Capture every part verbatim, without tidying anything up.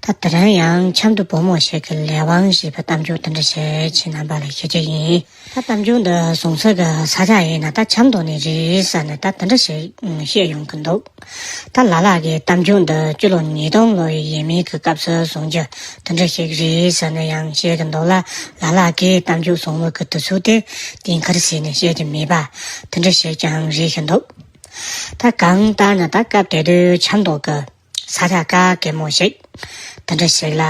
ད་དེ་རིང་ཡང་འཆམ་དུ་བུ་མོ་ཞིག་གི་ལས་དབང་ཞེས་པའི་གཏམ་རྒྱུད་དེ་འདྲ་ཞིག་ཁྱེད་རྣམ་པ་ལ་ཞུ་རྒྱུ་ཡིན། ད་གཏམ་རྒྱུད་འདི་བཟུང་ས་གི་ས་ཆ་ཡིན་ན་ད་འཆམ་དུ་ནས་རེད་ཟེར་ནས་ད་དེ་འདྲ་ཞིག་བཤད་ཡོང་གི་འདུག་ད་ལ་ལ་གི་གཏམ་རྒྱུད་འདི་སྤྱི་ལོ་ཉིས་སྟོང་ལོ་ཡི་ཡས་མས་ཀྱི་སྐབས་སུ་བཟུང་རྒྱུ་དེ་འདྲ་ཞིག་རེད་ཟེར་ནས་ཡང་བཤད་ཀྱི་འདུག་ལ། ལ་ལ་གིས་གཏམ་རྒྱུད་བཟུང་བའི་གི་དུས་ཚོད་དེ་དེང་སྐར་ཟེར་ནས་བཤད་ཀྱི་མེད་པ་དེ་འདྲ་ཞིག་ཀྱང་རེད་ཞིག་འདུག་ད་གང་ལྟར་ན་ད་སྐབས་དེ་དུས་འཆམ་དུ་གི་ས་ཆ་ག་གེ་མོ་ཞིག་དེ་འདྲ་ཞིག་ལ།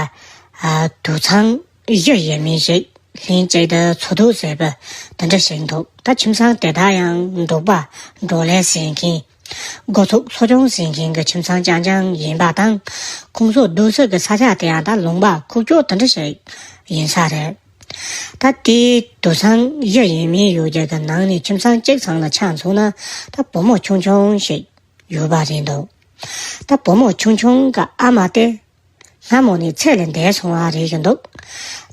ཨ། དུད་ཚང་བཞི་ཡས་མས་ཞིག་ལྷན་ཅིག་ཏུ་འཚོ་སྡོད་བྱེད་པ་དེ་འདྲ་ཞིག་འདུག་ད་ཁྱིམ་ཚང་དེ་དག་ཡང་འབྲོག་པ་འབྲོག་ལས་བྱེད་མཁན། སྒོ་ཕྱུགས་འཚོ་སྐྱོང་བྱེད་མཁན་གྱི་ཁྱིམ་ཚང་རྐྱང་རྐྱང་ཡིན་པ་དང་། ཁོང་ཚོ་སྡོད་ས་གི་ས་ཆ་དེ་ཡང་ད་ལུང་པ་ཁུག་ཀྱོག་དེ་འདྲ་ཞིག་ཡིན་ས་རེད། ད་དེའི་དུད་ཚང་བཞི་ཡས་མས་ཡོད་རྒྱུ་གི་ནང་ནས་ཁྱིམ་ཚང་གཅིག་ཚང་ལ་ཆ་མཚོན་ན་ད་བུ་མོ་ཆུང་ཆུང་ཞིག་ཡོད་པ་རེད་འདུག་ད་བུ་མོ་ཆུང་ཆུང་གི་ཨ་མ་དེ་སྔ་མོ་ནས་ཚེ་ལས་འདས་སོང་བ་རེད་ཀྱི་འདུག་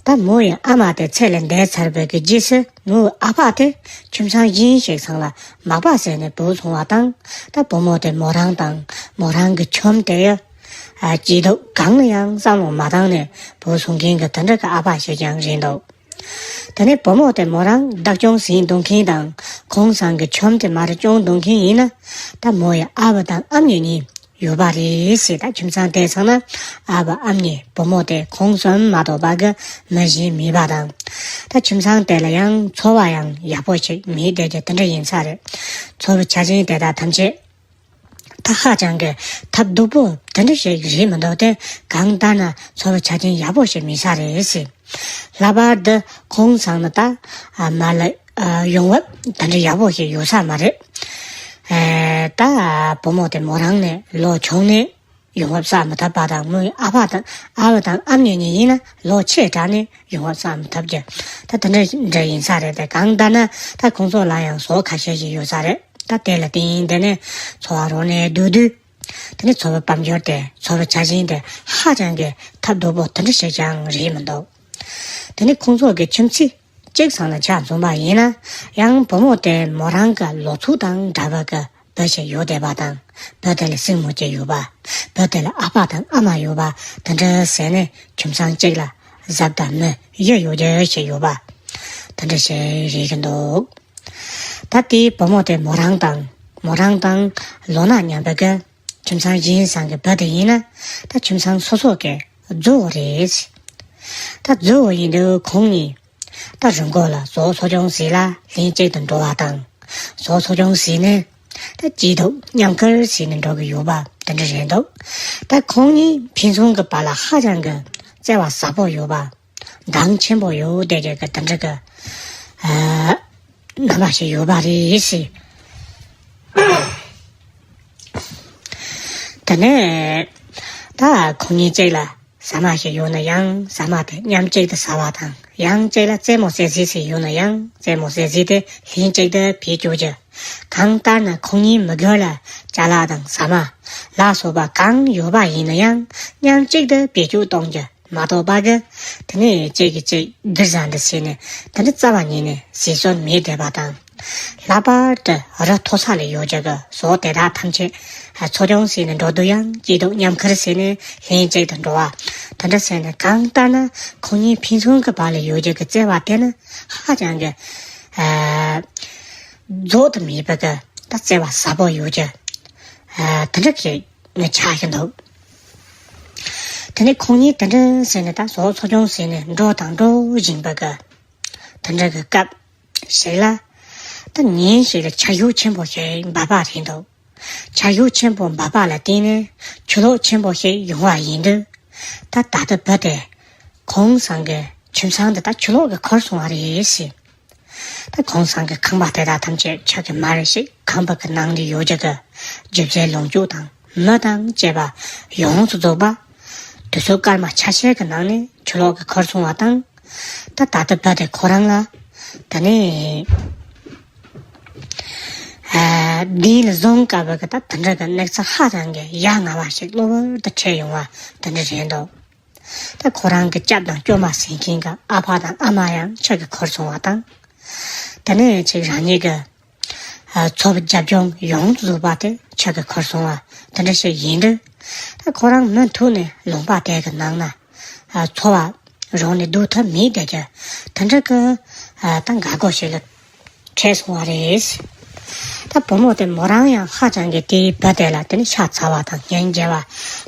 ད་མོ་ཡི་ཨ་མ་དེ་ཚེ་ལས་འདས་ཚར་བའི་གི་རྗེས་སུ་མོའི་ཨ་ཕ་དེ་ཁྱིམ་ཚང་གཞན་ཞིག་ཚང་ལ་མག་པ་བཟས་ནས་བུད་སོང་བ་དང་། ད་བུ་མོ་དེ་མོ་རང་དང་མོ་རང་གི་ཁྱིམ་དེ་ཡི་ཨ། སྐྱིད་སྡུག་གང་ལ་ཡང་བསམ་བློ་མ་བཏང་ནས་བུད་སོང་མཁན་གྱི་དེ་འདྲ་གི་ཨ་ཕ་ཞིག་ཀྱང་རེད་འདུག་དེ་ནས་བུ་མོ་དེ་མོ་རང་བདག་སྐྱོང་བྱེད་འདོད་མཁན་དང་ཁོང་ཚང་གི་ཁྱིམ་དེ་མར་སྐྱོང་འདོད་མཁན་ཡིན་ན། ད་མོ་ཡི་ཨ་ཕ་དང་ཨ་མྱེས་གཉིས་ཡོད་པ་རེད་ཟེར། ད་ཁྱིམ་ཚང་དེ་ཚང་ན་ཨ་ཕ་ཨ་མྱེས་བུ་མོ་དེ་ཁོང་གསུམ་མ་གཏོགས་པ་གི་མི་གཞན་མེད་པ་དང་། ད་ཁྱིམ་ཚང་དེ་ལ་ཡང་འཚོ་བ་ཡང་ཡག་པོ་ཞིག་མེད་བསྡད་རྒྱུ་དེ་འདྲ་ཡིན་ས་རེད། འཚོ་བའི་ཆ་རྐྱེན་དེ་དག་ཐམས་ཅད་ད་ཧ་ཅང་གི་ཐབས་སྡུག་པོ་དེ་འདྲ་ཞིག་རེད་མི་འདུག་སྟེ། གང་ལྟར་ན་འཚོ་བའི་ཆ་རྐྱེན་ཡག་པོ་ཞིག་མེད་ས་རེད་ཟེར། ལྷག་པར་དུ་ཁོང་ཚང་ནི་ད་ཨ། མ་ལ་ཨ། ཡོང་འབབ་དེ་འདྲ་ཡག་པོ་ཞིག་ཡོད་ས་མ་རེད། ཨེ། ད་བུ་མོ་དེ་མོ་རང་ནས་ལོ་ཆུང་ནས་ཡོང་འབབ་བསགས་མི་ཐུབ་པ་དང་། མོའི་ཨ་ཕ་དང་ཨ་ཕ་དང་ཨ་མྱེས་གཉིས་ཡིན་ན་ལོ་ཆེ་དྲགས་ནས་ཡོང་འབབ་བསགས་མི་ཐུབ་རྒྱུ་ད་དེ་འདྲ་འདྲ་ཡིན་ས་རེད་དེ། གང་ལྟར་ན་ད་ཁོང་ཚོ་ལ་ཡང་ཟོག་ཁ་ཤས་ཤིག་ཡོད་ས་རེད། ད་དེ་ལ་བརྟེན་དེ་ནས་འཚོ་བ་རོལ་ནས་སྡོད་དུས། དེ་ནས་འཚོ་བའི་དཔལ་འབྱོར་དེ་འཚོ་བའི་ཆ་རྐྱེན་དེ་ཧ་ཅང་གི་ཐབས་སྡུག་པོ་དེ་འདྲ་ཞིག་ཀྱང་རེད་མི་འདུག་དེ་ནས་ཁོང་ཚོ་གི་ཁྱིམ་མཚེས་གཅིག་ཚང་ལ་ཆ་མཚོན་པ་ཡིན་ན། ཡང་བུ་མོ་དེ་མོ་རང་གི་ལོ་ཚོད་དང་འདྲ་བ་གི་བུ་ཞིག་ཡོད་བསྡད་པ་དང་། བུ་དེ་ལ་སྲིང་མོ་གཅིག་ཡོད་པ། བུ་དེ་ལ་ཨ་ཕ་དང་ཨ་མ་ཡོད་པ་དེ་འདྲ་བྱས་ནས་ཁྱིམ་ཚང་གཅིག་ལ་གཟའ་དང་མི་བཞི་ཡོད་རྒྱུ་ཞིག་ཡོད་པ་དེ་འདྲ་ཞིག་རེད་ཀྱི་འདུག་ད་དེའི་བུ་མོ་དེ་མོ་རང་དང་མོ་རང་དང་ལོ་ན་མཉམ་པའི་གི་ཁྱིམ་ཚང་གཞན་ཚང་གི་བུ་དེ་ཡིན་ན་ད་ཁྱིམ་ཚང་སོ་སོ་གི་རྫོ་བོ་རེད། ད་རྫོ་བོ་ཡིན་དུས་ཁོང་གཉིས་ད་རི་མགོ་ལ་ཟོག་འཚོ་སྐྱོང་བྱེད་ལ་ལྷན་ཅིག་ཏུ་འགྲོ་བ་དང་། ཟོག་འཚོ་སྐྱོང་བྱས་ནས་ད་སྐྱིད་སྡུག་མཉམ་ཁུར་བྱས་ནས་འགྲོ་གི་ཡོད་པ་དེ་འདྲ་རེད་འདུག་ད་ཁོང་གཉིས་ཕན་ཚུན་གྱི་བར་ལ་ཧ་ཅང་གི་བརྩེ་བ་ཟབ་པོ་ཡོད་པ། འདང་ཆེན་པོ་ཡོད་བསྡད་ཀྱི་གི་དེ་འདྲ་གི་ཨ། རྣམ་པ་ཞིག་ཡོད་པ་རེད་ཟེར། དེ་ནས་ད་ཁོང་གཉིས་གཅིག་ལ་ཟ་མ་ཞིག་ཡོད་ན་ཡང་ཟ་མ་དེ་མཉམ་གཅིག་ཏུ་ཟ་བ་དང་། ཡང་གཅིག་ལ་རྩེད་མོ་རྩེ་རྩིས་ཞིག་ཡོད་ན་ཡང་རྩེད་མོ་རྩེ་རྩིས་དེ་ལྷན་གཅིག་ཏུ་བེད་སྤྱོད་རྒྱུ། གང་ལྟར་ན་ཁོང་གཉིས་མི་དགོས་ལ་ཅ་ལག་དང་ཟ་མ་ལ་སོགས་པ་གང་ཡོད་པ་ཡིན་ན་ཡང་མཉམ་གཅིག་ཏུ་བེད་སྤྱོད་གཏོང་རྒྱུ། མ་གཏོགས་པ་གི་དེ་ནས་གཅིག་གིས་གཅིག་སྡུར་ཟ་འདི་བྱས་ནས་དེ་འདྲ་རྩ་བ་ཉིད་ནས་བྱེད་སྲོལ་མེད་བསྡད་པ་དང་། ལྷག་པར་དུ་རི་མཐོ་ས་ལ་ཡོད་རྒྱུ་གི་ཟོག་དེ་དག་ཐམས་ཅད་འཚོ་སྐྱོང་བྱས་ནས་འགྲོ་དུས་ཡང་སྐྱིད་སྡུག་མཉམ་ཁུར་བྱས་ནས་ལྷན་ཅིག་ཏུ་འགྲོ་བ། དེ་འདྲ་བྱས་ནས་གང་ལྟར་ན་ཁོང་གཉིས་ཕན་ཚུན་གྱི་བར་ལ་ཡོད་རྒྱུ་གི་བརྩེ་བ་དེ་ནི་ཧ་ཅང་གི་ཨ། རྫོགས་དུ་མེད་པ་གི་ད་བརྩེ་བ་ཟབ་པོ་ཡོད་རྒྱུ་ཨ། དེ་འདྲ་ཞིག་ཆགས་ཀྱི་འདུག་དེ་ནས་ཁོང་གཉིས་དེ་འདྲ་བྱས་ནས་ད་ཟོག་འཚོ་སྐྱོང་བྱས་ནས་འགྲོ་དང་འགྲོ་བཞིན་པ་གི་དེ་འདྲ་གི་སྐབས་ཤིག་ལ། ད་ཉིན་ཞིག་ལ་ཆར་ཤུགས་ཆེན་པོ་ཞིག་འབབ་པ་རེད་འདུག་ཆར་ཤུགས་ཆེན་པོ་འབབ་པ་ལ་བརྟེན་ནས་ཆུ་ལོག་ཆེན་པོ་ཞིག་ཡོང་བ་ཡིན་དུས། ད་ད་ལྟ་བུ་དེ་ཁོང་ཚང་གི་ཁྱིམ་ཚང་དེ་ད་ཆུ་ལོག་གིས་འཁོར་སོང་བ་རེད་ཟེར། ད་ཁོང་ཚང་གི་ཁང་པ་དེ་དག་ཐམས་ཅད་ཆུ་གིས་མར་ཞིག་ཁང་པ་གི་ནང་དུ་ཡོད་རྒྱུ་གི་རྒྱུ་རྫས་ལོངས་སྤྱོད་དང་མི་དང་བཅས་པ་ཡོངས་སུ་རྫོགས་པ་དུས་ཚོད་སྐར་མ་ཆ་ཤས་ཀྱི་ནང་ནས་ཆུ་ལོག་གིས་འཁོར་སོང་བ་དང་། ད་ད་ལྟ་བུ་དེ་ཁོ་རང་ལ་ད་ནི་ཨ་གདན་ལ་བཟུང་དཀའ་བའི་གི་ད་དེ་འདྲ་གི་གནས་ཚུལ་ཧ་ཅང་གི་ཡ་ང་བ་ཞིག་གློ་བུར་དུ་འཕྲད་ཡོང་བ་དེ་འདྲ་རེད་འདུག་ད་ཁོ་རང་གི་སྐྱབས་དང་སྐྱོབ་མ་ཟེར་མཁན་གྱི་ཨ་ཕ་དང་ཨ་མ་ཡང་ཆུ་གིས་འཁོར་སོང་བ་དང་། དེ་ནས་ཅིག་རང་ཉིད་ཀྱི་ཨ་འཚོ་བའི་རྒྱབ་ལྗོངས་ཡོངས་སུ་རྫོགས་པ་དེ་ཆུ་གིས་འཁོར་སོང་བ་དེ་འདྲ་ཞིག་ཡིན་དུས། ད་ཁོ་རང་མུ་མཐུད་ནས་ལུང་པ་དེ་གི་ནང་ན་ཨ་འཚོ་བ་རོལ་ནས་སྡོད་ཐབས་མེད་བསྡད་ཀྱི་དེ་འདྲ་གི་ཨ་ད་འགག་སྒོ་ཞིག་ལ་འཕྲད་སོང་བ་རེད། ད་བུ་མོ་དེ་མོ་རང་ཡང་ཧ་ཅང་གི་དེའི་བུ་དེ་ལ་དེ་ནི་ཤ་ཚ་བ་དང་སྙིང་རྗེ་བ་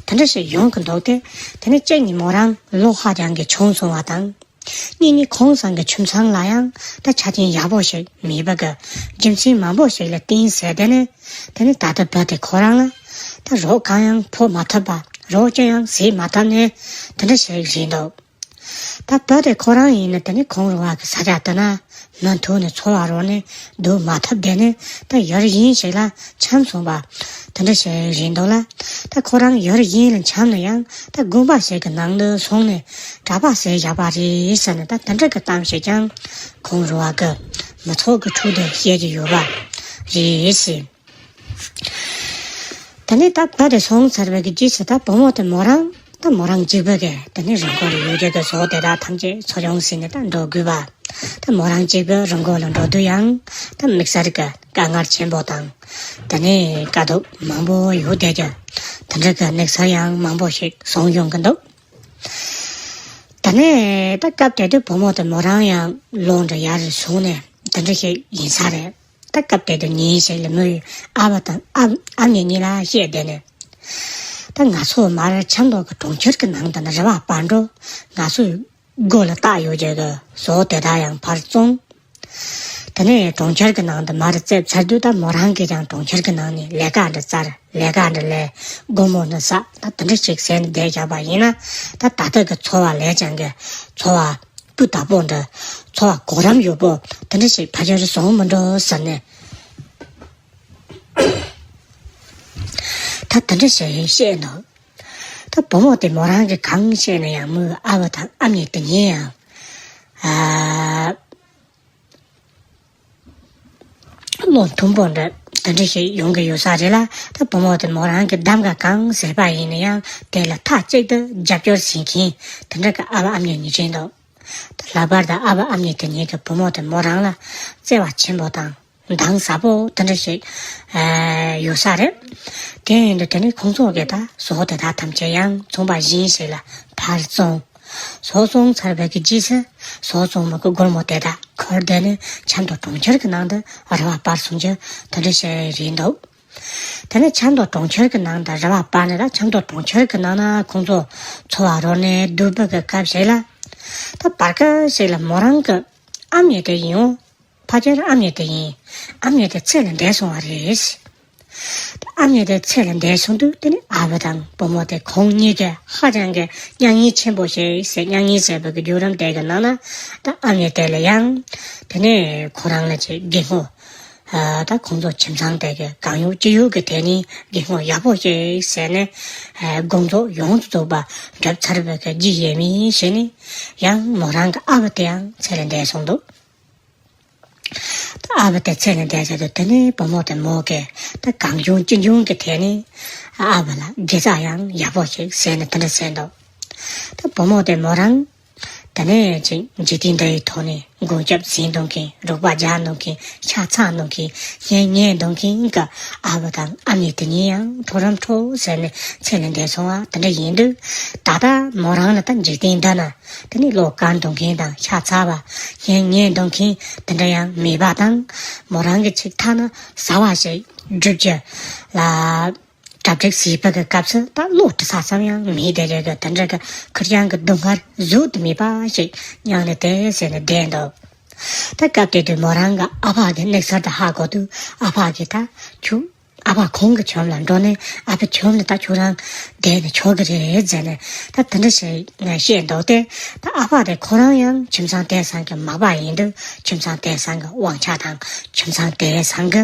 དེ་འདྲ་ཞིག་ཡོང་གི་འདུག་སྟེ། དེ་ནི་གཅིག་ནི་མོ་རང་ལོ་ཧ་ཅང་གི་ཆུང་སོང་བ་དང་། གཉིས་ནི་ཁོང་ཚང་གི་ཁྱིམ་ཚང་ལ་ཡང་ད་ཆ་རྐྱེན་ཡག་པོ་ཞིག་མེད་པ་གི་རྒྱུ་མཚན་མང་པོ་ཞིག་ལ་བརྟེན་ཟེར། དེ་ནི་དེ་ནི་ད་ལྟ་བུ་དེ་ཁོ་རང་ལ་ད་རོགས་གང་ཡང་ཕོག་མ་ཐུབ་པ། རོགས་ཀྱང་ཡང་བཟོས་མ་ཐུབ་ནས་དེ་འདྲ་ཞིག་རེད་འདུག་ད་བུ་དེ་ཁོ་རང་ཡིན་ན་དེ་ནི་ཁོང་རུ་བ་གི་ས་ཆ་དེ་ན་མུ་མཐུད་ནས་འཚོ་བ་རོལ་ནས་སྡོད་མ་ཐུབ། དེ་ནི་ད་ཡུལ་གཞན་ཞིག་ལ་འཁྱམས་སོང་བ་དེ་འདྲ་ཞིག་རེད་འདུག་ལ། ད་ཁོ་རང་ཡུལ་གཞན་ལ་འཁྱམས་ན་ཡང་ད་དགོན་པ་ཞིག་གི་ནང་དུ་སོང་ནས་གྲྭ་པ་ཟེར་བཞག་པ་རེད་ཟེར་ནས་ད་དེ་འདྲ་གི་གཏམ་ཞིག་ཀྱང་ཁོང་རུ་བ་གི་མི་ཚོགས་ཀྱི་ཁྲོད་དུ་བཤད་ཀྱི་ཡོད་པ་རེད་ཟེར། དེ་ནས་ད་བུ་དེ་སོང་ཚར་བའི་གི་རྗེས་སུ་ད་བུ་མོ་དེ་མོ་རང་ད་མོ་རང་གཅིག་པུ་གིས་དེ་ནས་རི་མགོ་ལ་ཡོད་རྒྱུ་གི་ཟོག་དེ་དག་ཐམས་ཅད་འཚོ་སྐྱོང་བྱས་ནས་ད་འགྲོ་དགོས་པ། ད་མོ་རང་གཅིག་པུ་རི་མགོ་ལ་འགྲོ་དུས་ཡང་ད་དམིགས་བསལ་གྱི་དཀའ་ངལ་ཆེན་པོ་དང་། དེ་ནས་དཀའ་སྡུག་མང་པོ་ཡོད་བསྡད་ཀྱི་དེ་འདྲ་གི་དམིགས་བསལ་ཡང་མང་པོ་ཞིག་བྱུང་ཡོང་གི་འདུག་དེ་ནས་ད་སྐབས་དེ་དུས་བུ་མོ་དེ་མོ་རང་ཡང་ལོ་འདྲ་ཡར་སོང་ནས་དེ་འདྲ་ཞིག་ཡིན་ས་རེད། ད་སྐབས་དེ་དུས་ཉིན་ཞིག་ལ་མོས་ཨ་ཕ་དང་ཨ་ཨ་མྱེས་གཉིས་ལ་བཤད་བསྡད་ནས། ད་ང་ཚོ་མར་ཆབ་མདོ་གི་གྲོང་ཁྱེར་གྱི་ནང་དུ་ནི་རི་བ་སྤར་འགྲོ། ང་ཚོས་སྒོ་ལ་བཏགས་ཡོད་རྒྱུ་གི་ཟོག་དེ་དག་ཡང་ཕར་བཙོང་། དེ་ནས་གྲོང་ཁྱེར་གྱི་ནང་དུ་མར་བཙལ་ཚར་དུས་ད་མོ་རང་གིས་ཀྱང་གྲོང་ཁྱེར་གྱི་ནང་ནས་ལས་ཀ་འདྲ་བཙལ། ལས་ཀ་འདྲ་ལས། སྒོར་མོ་འདྲ་བསགས། ད་དེ་འདྲ་ཞིག་བྱས་ནས་བསྡད་བཞག་པ་ཡིན་ན། ད་ད་ལྟ་གི་འཚོ་བ་ལས་ཀྱང་གི་འཚོ་བ་སྤུས་དག་པོ་འདྲ། འཚོ་བ་གོ་རིམ་ཡོད་པོ་དེ་འདྲ་ཞིག་ཕལ་ཆེར་བྱུང་མི་འགྲོ་ཟེར་ནས། ད་དེ་འདྲ་ཞིག་བཤད་འདུག་ད་བུ་མོ་དེ་མོ་རང་གིས་གང་བཤད་ན་ཡང་མོའི་ཨ་ཕ་དང་ཨ་མྱེས་དེ་གཉིས་ཡང་ཨ་བློ་མཐུན་པོ་འདྲ་དེ་འདྲ་ཞིག་ཡོང་གི་ཡོད་ས་རེད་ལ། ད་བུ་མོ་དེ་མོ་རང་གི་གདམ་ག་གང་བྱས་པ་ཡིན་ན་ཡང་དེ་ལ་མཐའ་གཅིག་ཏུ་རྒྱབ་སྐྱོར་བྱེད་མཁན་དེ་འདྲ་གི་ཨ་ཕ་ཨ་མྱེས་གཉིས་ཅན་འདུག་ད་ལྷག་པར་དུ་ཨ་ཕ་ཨ་མྱེས་དེ་གཉིས་ཀྱིས་བུ་མོ་དེ་མོ་རང་ལ་བརྩེ་བ་ཆེན་པོ་དང་། འདང་ཟབ་པོ་དེ་འདྲ་ཞིག་ཨ་ཡོད་ས་རེད། དེ་ཡིན་དུས་དེ་ནི་ཁོང་ཚོ་གིས་ད་ཟོག་དེ་དག་ཐམས་ཅད་ཡང་ཚོང་པ་གཞན་ཞིག་ལ་ཕར་བཙོང་། ཟོག་བཙོང་ཚར་བའི་གི་རྗེས་སུ་ཟོག་བཙོང་མི་གི་སྒོར་མོ་དེ་དག་ཁུར་བསྡད་ནས་ཆབ་མདོ་གྲོང་ཁྱེར་གྱི་ནང་དུ་རི་བ་སྤར་སོང་རྒྱུ་དེ་འདྲ་ཞིག་རེད་འདུག་དེ་ནས་ཆབ་མདོ་གྲོང་ཁྱེར་གྱི་ནང་དུ་རི་བ་སྤར་ནས། ད་ཆབ་མདོ་གྲོང་ཁྱེར་གྱི་ནང་ན་ཁོང་ཚོ་འཚོ་བ་རོལ་ནས་སྡོད་པའི་གི་སྐབས་ཤིག་ལ། ད་བར་སྐབས་ཤིག་ལ་མོ་རང་གི་ཨ་མྱེས་དེ་ཡིན་འོང་། ཕལ་ཆེར་ཨ་མྱེས་དེ་ཡིན། ཨ་མྱེས་དེ་ཚེ་ལས་འདས་སོང་བ་རེད། ཨ་མྱེས་དེ་ཚེ་ལས་འདས་སོང་དུས་དེ་ནི་ཨ་ཕ་དང་བུ་མོ་དེ་ཁོང་གཉིས་ཀྱིས་ཧ་ཅང་གི་མྱ་ངན་ཆེན་པོ་ཞིག་བྱས། མྱ་ངན་བྱས་པའི་གི་བརྒྱུད་རིམ་དེ་གི་ནང་ན་ད་ཨ་མྱེས་དེ་ལ་ཡང་དེ་ནས་ཁོ་རང་ལ་ཅིག་སྒེར་ངོ་ཨ་ད་ཁོང་ཚོ་ཁྱིམ་ཚང་དེ་གི་གང་ཡོང་ཅི་ཡོང་གི་ཐད་ནས་སྒེར་ངོ་ཡག་པོ་ཞིག་བྱས་ནས། ཨ་དགོང་ཚོགས་ཡོངས་སུ་རྫོགས་པ་འགྲུབ་ཚར་བའི་གི་རྗེས་ཡས་མས་བྱས་ནས་ཡང་མོ་རང་གི་ཨ་ཕ་དེ་ཡང་ཚེ་ལས་འདས་སོང་འདུག་ད་ཨ་ཕ་དེ་ཚེ་ལས་འདས་ཚར་དུས་དེ་ནས་བུ་མོ་དེ་མོ་གིས་ད་གང་བྱུང་ཅི་འབྱུང་གི་ཐད་ནས་ཨ་ཕ་ལ་དགེ་རྩ་ཡང་ཡག་པོ་ཞིག་བྱས་ནས་དེ་འདྲ་བྱས་འདུག་ད་བུ་མོ་དེ་མོ་རང་དེ་ནས་ཅིག་འཇིག་རྟེན་འདིའི་ཐོག་ནས་མགོན་སྐྱབས་བྱེད་མདོག་མཁན། རོགས་པ་རྒྱག་མདོག་མཁན། ཤ་ཚ་མདོག་མཁན། སྙིང་ཉེ་མདོག་མཁན་གྱི་ཨ་ཕ་དང་ཨ་མྱེས་དེ་གཉིས་ཡང་ཁྲོ་རམ་ཁྲོ་ཟེར་ནས་ཚེ་ལས་འདས་སོང་བ་དེ་འདྲ་ཡིན་དུས། ད་ལྟ་མོ་རང་ལ་ད་འཇིག་རྟེན་འདི་ན་དེ་ནི་བློ་དཀར་མདོག་མཁན་དང་ཤ་ཚ་བ། སྙིང་ཉེ་མདོག་མཁན་དེ་འདྲ་ཡང་མེད་པ་དང་། མོ་རང་གི་ཅིག་ཐ་ན་བྱ་བ་ཞིག་སྒྲུབ་རྒྱུ་ལ་གྲ་སྒྲིག་བྱེད་པ་གི་སྐབས་སུ་ད་བློ་འདྲི་ས་ཙམ་ཡང་མེད་བསྡད་རེད་གི། དེ་འདྲ་གི་ཁེར་རྐྱང་གི་སྡུག་བསྔལ་གཟུགས་དུ་མེད་པ་ཞིག་མྱངས་ནས་བསྡད་ཟེར་ནས་བསྡད་འདུག་ད་སྐབས་དེ་དུས་མོ་རང་གི་ཨ་ཕ་གི་གནས་ཚུལ་དེ་ཧ་གོ་དུས་ཨ་ཕ་གིས་ད་ཁྱོད། ཨ་ཕ་ཁོང་གི་ཁྱིམ་ལ་འགྲོ་ནས་ཨ་ཕ་ཁྱིམ་ལ་ད་ཁྱོད་རང་བསྡད་ནས་ཆོག་གི་རེད་ཟེར་ནས་ད་དེ་འདྲ་ཞིག་བཤད་འདུག་སྟེ། ད་ཨ་ཕ་དེ་ཁོ་རང་ཡང་ཁྱིམ་ཚང་དེ་ཚང་གི་མག་པ་ཡིན་དུས། ཁྱིམ་ཚང་དེ་ཚང་གི་དབང་ཆ་དང་ཁྱིམ་ཚང་དེ་ཚང་གི་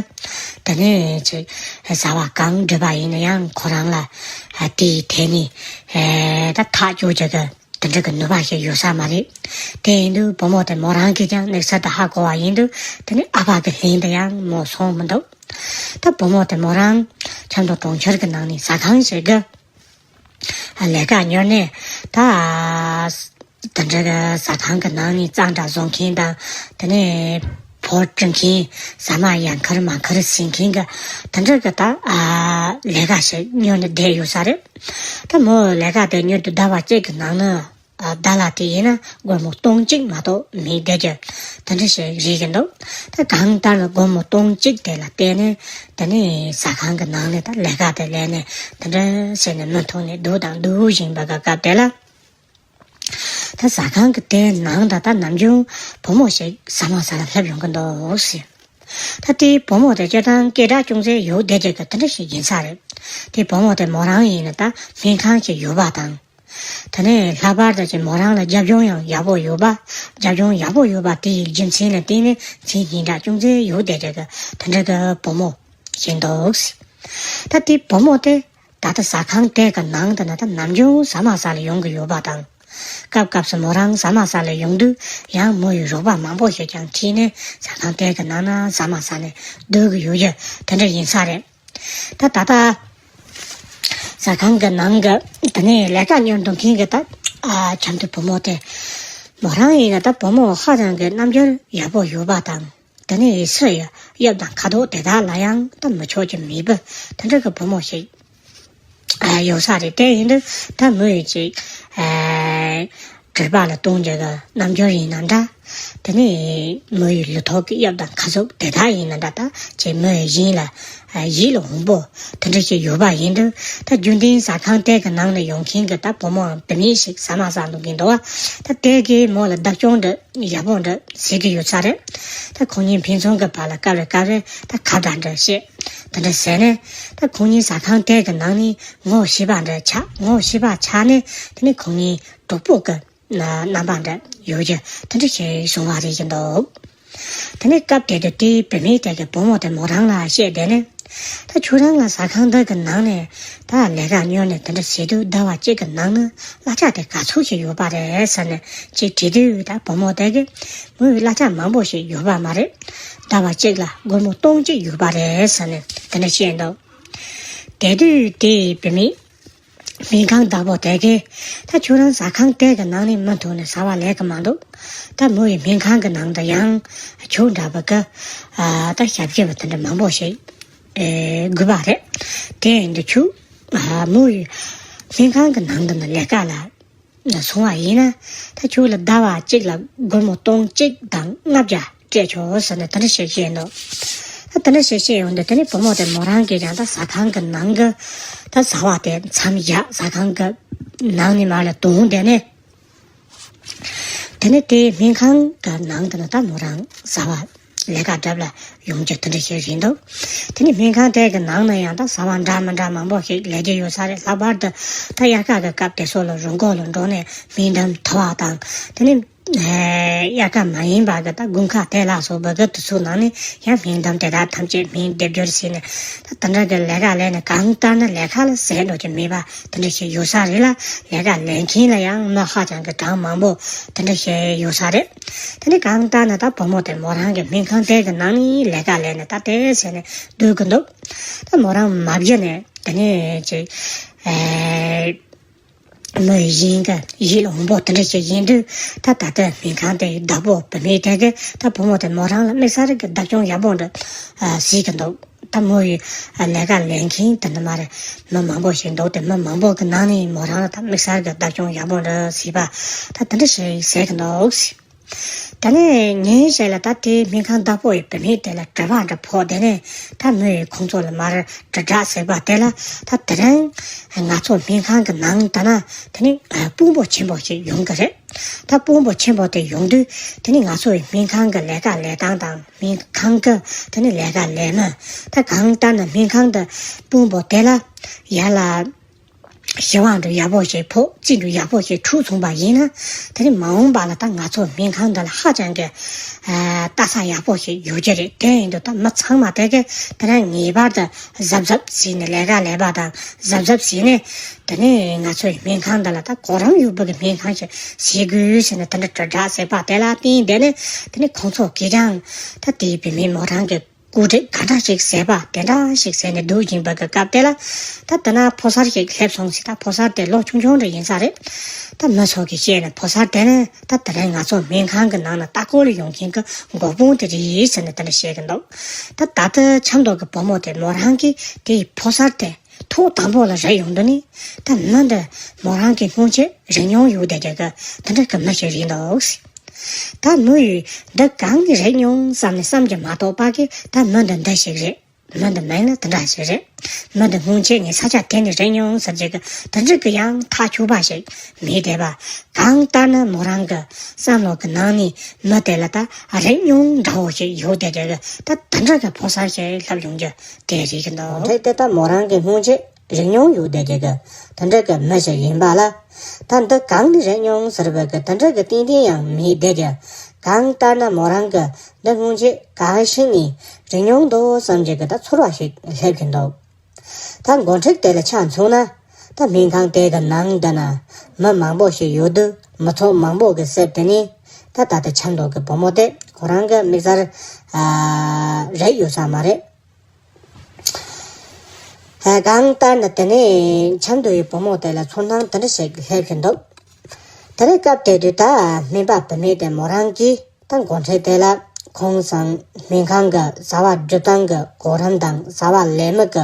དེ་ནས་ཅིག་བྱ་བ་གང་སྒྲུབ་པ་ཡིན་ན་ཡང་ཁོ་རང་ལ་དེའི་ཐད་ནས་ད་ཐག་གཅོད་བྱ་གི་དེ་འདྲ་གི་ནུས་པ་ཞིག་ཡོད་ས་མ་རེད། དེ་ཡིན་དུས་བུ་མོ་དེ་མོ་རང་གིས་ཀྱང་གནས་ཚུལ་དེ་ཧ་གོ་བ་ཡིན་དུས། དེ་ནི་ཨ་ཕ་གི་ལན་དེ་ཡང་མོ་སོང་མི་འདུག་ད་བུ་མོ་དེ་མོ་རང་ཆབ་མདོ་གྲོང་ཁྱེར་གྱི་ནང་ནས་ཟ་ཁང་ཞིག་གི་ལས་ཀ་གཉེར་ནས། ད་དེ་འདྲ་གི་ཟ་ཁང་གི་ནང་ནས་གཙང་སྦྲ་བཟོ་མཁན་དང་། དེ་ནས་ བོ་སྒྲིག་མཁན། ཟ་མ་ཡ་མཁར་མ་མཁར་ཟིན་མཁན་གྱི་དེ་འདྲ་གི་ད་ཨ་ལས་ཀ་ཞིག་གཉེར་ནས་བསྡད་ཡོད་ས་རེད། ད་མོ་ལས་ཀ་དེ་གཉེར་དུས་ཟླ་བ་གཅིག་གི་ནང་ན་ཨ་ཟླ་ལ་དེ་ཡིན་ན་སྒོར་མོ་སྟོང་གཅིག་མ་གཏོགས་མི་བསྡད་རྒྱུ་དེ་འདྲ་ཞིག་རེད་ཀྱི་འདུག་ད་གང་ལྟར་ན་སྒོར་མོ་སྟོང་གཅིག་དེ་ལ་བརྟེན་ནས་དེ་ནས་ཟ་ཁང་གི་ནང་ནས་ད་ལས་ཀ་དེ་ལས་ནས་དེ་འདྲ་བྱས་ནས་མུ་མཐུད་ནས་སྡུག་དང་སྡུག་བཞིན་པ་གི་སྐབས་དེ་ལ། ད་ཟ་ཁང་གི་དེའི་ནང་ད་ལྟ་ནམ་རྒྱུན་བུ་མོ་ཞིག་ཟ་མ་ཟ་ལ་སླེབས་ཡོང་གི་འདུག་ཟེར། ད་དེའི་བུ་མོ་དེ་སྤྱིར་བཏང་སྐད་གྲགས་ཅུང་ཟད་ཡོད་བསྡད་ཀྱི་གི་དེ་འདྲ་ཞིག་ཡིན་ས་རེད། དེ་བུ་མོ་དེ་མོ་རང་ཡིན་ན་ད་སྨན་ཁང་ཞིག་ཡོད་པ་དང་། དེ་ནས་ལྷག་པར་དུ་ཅིག་མོ་རང་ལ་རྒྱབ་ལྗོངས་ཡང་ཡག་པོ་ཡོད་པ། རྒྱབ་ལྗོངས་ཡག་པོ་ཡོད་པ་དེ་ཡི་རྒྱུ་མཚན་ལ་བརྟེན་ནས་མཚན་སྙན་གྲགས་ཅུང་ཟད་ཡོད་བསྡད་ཀྱི་གི་དེ་འདྲ་གི་བུ་མོ་ཞིག་འདུག་ཟེར། ད་དེ་བུ་མོ་དེ། ད་ལྟ་ཟ་ཁང་དེ་གི་ནང་དུ་ན་ད་ནམ་རྒྱུན་ཟ་མ་ཟ་ལ་ཡོང་གི་ཡོད་པ་དང་། སྐབས་སྐབས་སུ་མོ་རང་ཟ་མ་ཟ་ལ་ཡོང་དུས་ཡང་མོ་ཡི་རོགས་པ་མང་པོ་ཞིག་ཀྱང་ཁྲིད་ནས་ཟ་ཁང་དེ་གི་ནང་ན་ཟ་མ་ཟ་ནས་སྡོད་ཀྱི་ཡོད་རྒྱུ་དེ་འདྲ་ཡིན་ས་རེད། ད་ད་ལྟ་ཟ་ཁང་གི་ནང་གི་དེ་ནས་ལས་ཀ་གཉེར་འདོན་མཁན་གྱི་ད་ཨ་ཁྱིམ་དུ་བུ་མོ་དེ། མོ་རང་ཡིན་ན་ད་བུ་མོ་ཧ་ཅང་གི་རྣམ་འགྱུར་ཡག་པོ་ཡོད་པ་དང་། དེ་ནས་སུ་ཡི་གཡབ་དང་ཁ་དོག་དེ་དག་ལ་ཡང་ད་མི་ཆོག་གི་མེད་པ་དེ་འདྲ་གི་བུ་མོ་ཞིག་ཨ་ཡོད་ས་རེད། དེ་ཡིན་དུས་ད་མོ་ཡི་ཅིག་ཨ་སྒྲིབ་པ་ལ་གཏོང་རྒྱུ་གི་རྣམ་འགྱུར་ཡིན་ན་འདྲ། དེ་ནས་མོ་ཡི་ལུས་ཐོག་གི་གཡབ་དང་ཁ་དོག་དེ་དག་ཡིན་ན་འདྲ། ད་ཅིག་མོ་ཡི་བཞིན་ལ་ཨ་ཡིད་ལ་འོང་པོ་དེ་འདྲ་ཞིག་ཡོད་པ་ཡིན་དུས། ད་རྒྱུན་ལྡན་ཟ་ཁང་དེ་གི་ནང་ནས་ཡོང་མཁན་གྱི་ད་བུ་མོའམ་བུད་མེད་ཞིག་ཟ་མ་ཟ་འདུག་གིན་འདུག་བ། ད་དེ་གིས་མོ་ལ་བདག་སྐྱོང་འདྲ་ཡག་པོ་འདྲ་བྱེད་ཀྱི་ཡོད་ས་རེད། ད་ཁོང་གཉིས་ཕན་ཚུན་གྱི་བར་ལ་སྐབས་རེ་སྐབས་རེ་ད་ཁ་བརྡ་འདྲ་བཤད། དེ་འདྲ་བྱས་ནས་ད་ཁོང་གཉིས་ཟ་ཁང་དེ་གི་ནང་ནས་ངོ་ཤེས་པ་འདྲ་ཆགས། ངོ་ཤེས་པ་ཆགས་ནས་དེ་ནས་ཁོང་གཉིས་གྲོགས་པོ་གི་རྣམ་པ་འདྲ་ཡོད་རྒྱུ་དེ་འདྲ་ཞིག་བྱུང་བ་རེད་ཀྱི་འདུག་དེ་ནས་སྐབས་དེ་དུས་དེའི་བུད་མེད་དེ་གི་བུ་མོ་དེ་མོ་རང་ལ་བཤད་བསྡད་ནས། ད་ཁྱོད་རང་ལ་ཟ་ཁང་འདི་གི་ནང་ནས་ད་ལས་ཀ་གཉེར་ནས་དེ་འདྲ་བྱེད་དུས་ཟླ་བ་གཅིག་གི་ནང་ན་གླ་ཆ་དེ་ག་ཚོད་ཞིག་ཡོད་པ་རེད་ཟེར་ནས་ཅིག་དྲིས་དུས། ད་བུ་མོ་དེ་གིས་མོའི་གླ་ཆ་མང་པོ་ཞིག་ཡོད་པ་མ་རེད། ཟླ་བ་གཅིག་ལ་སྒོར་མོ་སྟོང་གཅིག་ཡོད་པ་རེད་ཟེར་ནས་དེ་འདྲ་བཤད་འདུག་དེ་དུས་དེའི་བུད་མེད་སྨན་ཁང་བདག་པོ་དེ་གིས། ད་ཁྱོད་རང་ཟ་ཁང་དེ་གི་ནང་ནས་མུ་མཐུད་ནས་ཟ་བ་ལས་ཀྱི་མ་འདུག་ད་མོ་ཡི་སྨན་ཁང་གི་ནང་དུ་ཡང་ཁྱོད་འདྲ་བ་གི་ཨ་ད་ཞབས་ཕྱི་བ་དེ་འདྲ་མང་པོ་ཞིག་ཨེ་དགོས་པ་རེད། དེ་ཡིན་དུས་ཁྱོད་ཨ་མོ་ཡི་སྨན་ཁང་གི་ནང་དུ་ནས་ལས་ཀ་ལ་སོང་བ་ཡིན་ན། ད་ཁྱོད་ལ་ཟླ་བ་གཅིག་ལ་སྒོར་མོ་སྟོང་གཅིག་དང་ལྔ་བརྒྱ་སྤྲད་ཆོག་ཟེར་ནས་དེ་འདྲ་ཞིག་བཤད་འདུག་ད་དེ་འདྲ་ཞིག་བཤད་ཡོང་དུས་དེ་ནས་བུ་མོ་དེ་མོ་རང་གིས་ཀྱང་ད་ཟ་ཁང་གི་ནང་གི་ད་ཟ་བ་དེ་མཚམས་བཞག་ཟ་ཁང་གི་ནང་ནས་མར་ལ་དོང་བསྡད་ནས། དེ་ནས་དེའི་སྨན་ཁང་གི་ནང་དུ་ན་ད་མོ་རང་ཟ་བ་ལས་ཀ་སྒྲུབ་ལ་ཡོང་རྒྱུ་དེ་འདྲ་ཞིག་རེད་འདུག་དེ་ནས་སྨན་ཁང་དེ་གི་ནང་ན་ཡང་ད་ཟ་བ་འདྲ་མི་འདྲ་མང་པོ་ཞིག་ལས་ཀྱི་ཡོད་ས་རེད། ལྷག་པར་དུ་ད་དབྱར་ཁ་གི་སྐབས་དེ་ཚོ་ལ་རི་མགོ་ལ་འགྲོ་ནས་སྨན་འདམ་འཐུ་བ་དང་། དེ་ནས་ཨེ་དབྱར་ཁ་མ་ཡིན་པ་གི་ད་དགུན་ཁ་དེ་ལ་སོགས་པ་གི་དུས་ཚོད་ནང་ནས་ཡང་སྨན་འདམ་དེ་དག་ཐམས་ཅད་སྨན་སྡེབ་སྦྱོར་བྱས་ནས། ད་དེ་འདྲ་གི་ལས་ཀ་ལས་ནས་གང་ལྟར་ན་ལས་ཀ་ལ་ཟད་འགྲོ་རྒྱུ་མེད་པ་དེ་འདྲ་ཞིག་ཡོད་ས་རེད་ལ། ལས་ཀ་ལས་མཁན་ལ་ཡང་མི་ཧ་ཅང་གི་གྲངས་མང་པོ་དེ་འདྲ་ཞིག་ཡོད་ས་རེད། དེ་ནས་གང་ལྟར་ན་ད་བུ་མོ་དེ་མོ་རང་གི་སྨན་ཁང་དེ་གི་ནང་ནས་ལས་ཀ་ལས་ནས་ད་དེ་ཟེར་ནས་སྡོད་གི་འདུག་ད་མོ་རང་མ་བརྗེད་ནས་དེ་ནས་ཅིག་ཨེ། མི་གཞན་གྱི་ཡིད་ལ་འོང་པོ་དེ་འདྲ་ཞིག་ཡིན་དུས། ད་ད་ལྟ་སྨན་ཁང་དེའི་བདག་པོ་བུད་མེད་དེ་གིས་ད་བུ་མོ་དེ་མོ་རང་ལ་དམིགས་བསལ་གྱི་བདག་སྐྱོང་ཡག་པོ་འདྲ་ཨ་བྱེད་ཀྱི་འདུག་ད་མོ་ཡི་ཨ་ལས་ཀ་ལས་མཁན་དེ་འདྲ་མ་རེད། མི་མང་པོ་ཞིག་འདུག་དེ་མི་མང་པོ་གི་ནང་ནས་མོ་རང་ལ་ད་དམིགས་བསལ་གྱི་བདག་སྐྱོང་ཡག་པོ་འདྲ་བྱས་པ་ད་དེ་འདྲ་ཞིག་བྱེད་ཀྱི་འདུག་ད་ནི་ཉིན་ཞིག་ལ་ད་དེའི་སྨན་ཁང་བདག་པོ་ཡི་བུད་མེད་དེ་ལ་དྲི་བ་འདྲ་ཕོག་དེ་ནས་ད་མོ་ཡི་ཁོང་ཚོ་ལ་མར་དྲིལ་བསྒྲགས་ཟེར་བ་དེ་ལ། ད་དེ་རིང་ང་ཚོ་སྨན་ཁང་གི་ནང་ད་ན་དེ་ནི་དཔོན་པོ་ཆེན་པོ་ཞིག་ཡོང་གི་རེད། ད་དཔོན་པོ་ཆེན་པོ་དེ་ཡོང་དུས་དེ་ནི་ང་ཚོ་ཡི་སྨན་ཁང་གི་ལས་ཀ་ལས་སྟངས་དང་སྨན་ཁང་གི་དེ་ནི་ལས་ཀ་ལས་མི་ད་གང་ལྟར་ན་སྨན་ཁང་དུ་དཔོན་པོ་དེ་ལ་ཡར་ལ། ཞི་བ་འདྲ་ཡག་པོ་ཞིག་ཕོག་རྩིས་འདྲ་ཡག་པོ་ཞིག་འཁྲུག་སོང་པ་ཡིན་ན། དེ་ནི་མ་འོངས་པ་ལ་ད་ང་ཚོ་སྨན་ཁང་འདི་ལ་ཧ་ཅང་གི་ཨ་ལྟ་ས་ཡག་པོ་ཞིག་ཡོད་ཀྱི་རེད། དེ་ཡིན་དུས་ད་མི་ཚང་མ་དེ་གི་དེ་རིང་ངེས་པར་དུ་གཟབ་གཟབ་བྱས་ནས་ལས་ཀ་ལས་པ་དང་གཟབ་གཟབ་བྱས་ནས། དེ་ནི་ང་ཚོའི་སྨན་ཁང་འདི་ལ་ད་གོ་རིམ་ཡོད་པ་གི་སྨན་ཁང་ཞིག་བྱེད་དགོས་ཟེར་ནས་དེ་འདྲ་དྲིལ་བསྒྲགས་ཟེར་བ་དེ་ལ་བརྟེན་བསྡད་ནས། དེ་ནི་ཁོང་ཚོ་གིས་ཀྱང་ད་དེའི་བུད་མེད་མོ་རང་གི་སྐུ་དྲིན་ག་འདྲ་ཞིག་ཟད་པ་དེ་འདྲ་ཞིག་ཟད་ནས་འདུག་བཞིན་པ་གི་སྐབས་དེ་ལ། ད་དེ་ན་ཕོ་གསར་ཞིག་སླེབས་སོང་ཟེར། ད་ཕོ་གསར་དེ་ལོ་ཆུང་ཆུང་འདྲ་ཡིན་ས་རེད། ད་མི་ཚོ་གིས་བཤད་ནས་ཕོ་གསར་དེ་ནི་ད་དེ་རིང་ང་ཚོ་སྨན་ཁང་གི་ནང་ན་ལྟ་སྐོར་ལ་ཡོང་མཁན་གྱི་འགོ་དཔོན་དེ་རེད་ཟེར་ནས་དེ་འདྲ་བཤད་ཀྱི་འདུག་ད་ད་ལྟ་ཆབ་མདོ་གི་བུ་མོ་དེ་མོ་རང་གིས་དེའི་ཕོ་གསར་དེ་ཐོག་དང་པོ་ལ་རེག་ཡོང་དུས་ནི། ད་མི་འདི་མོ་རང་གིས་སྔོན་ཆད་རེག་མྱོང་ཡོད་བསྡད་རྒྱུ་གི་དེ་འདྲ་གི་མི་ཞིག་རེད་འདུག་ཟེར། ད་མོ་ཡིས་འདི་གང་ནས་རེག་མྱོང་བསམ་ནས་བསམ་གྱིས་མ་དོགས་པ་གིས། ད་མི་འདི་འདི་ཞིག་རེད། མི་འདི་མིང་ནི་འདི་འདྲ་ཞིག་རེད། མི་འདི་སྔོན་ཆད་ངས་ས་ཆ་དེ་ནས་རེག་མྱོང་ཟེར་རྒྱུ་གི་དེ་འདྲ་གི་ཡང་ཐག་ཆོད་པ་ཞིག་མེད་བསྡད་པ། གང་ལྟར་ན་མོ་རང་གི་བསམ་བློ་གི་ནང་ནས་མི་དེ་ལ་ད་རེག་མྱོང་འདྲ་བོ་ཞིག་ཡོད་བསྡད་རྒྱུ་གི། ད་དེ་འདྲ་གི་ཕོ་གསར་ཞིག་ལྷབ་ཡོང་རྒྱུ་དེ་རེད་ཀྱི་འདུག་འདྲ་དེ་ད་མོ་རང་གིས་སྔོན་ཆད་རེག་མྱོང་ཡོད་བསྡད་རྒྱུ་གི་དེ་འདྲ་གི་མི་ཞིག་ཡིན་པ་ལ། ད་འདི་གང་ནས་རེག་མྱོང་ཟེར་བ་གི་དེ་འདྲ་གི་ཏན་ཏན་ཡང་མེད་བསྡད་རྒྱུ། གང་ལྟར་ན་མོ་རང་གིས་འདི་སྔོན་ཆད་གང་ཞིག་ནས་རེག་མྱོང་འདུག་བསམ་རྒྱུ་གི་ད་ཚོར་བ་ཞིག་སླེབས་ཀྱི་འདུག་ད་འགོ་ཁྲིད་དེ་ལ་ཆ་མཚོན་ན། ད་སྨན་ཁང་དེ་གི་ནང་འདི་ན་མི་མང་པོ་ཞིག་ཡོད་དུས། མི་ཚོགས་མང་པོ་གི་གསེབ་དེ་ནས་ད་ད་ལྟ་ཆབ་མདོ་གི་བུ་མོ་དེ་ཁོ་རང་གི་མིག་རྩར་ཨ་རེག་ཡོད་ས་མ་རེད། ཨ་གང་ལྟར་ན་དེ་ནས་ཆབ་མདོ་ཡི་བུ་མོ་དེ་ལ་ཚོར་སྣང་དེ་འདྲ་ཞིག་སླེབས་ཀྱི་འདུག་དེ་ནས་སྐབས་དེ་དུས་ད་སྨན་པ་བུད་མེད་དེ་མོ་རང་གིས་ད་འགོ་ཁྲིད་དེ་ལ། ཁོང་ཚང་སྨན་ཁང་གི་བཟའ་བ་སྒྲུབ་སྟངས་ཀྱི་གོ་རིམ་དང་། བཟའ་བ་ལེན་མི་གི་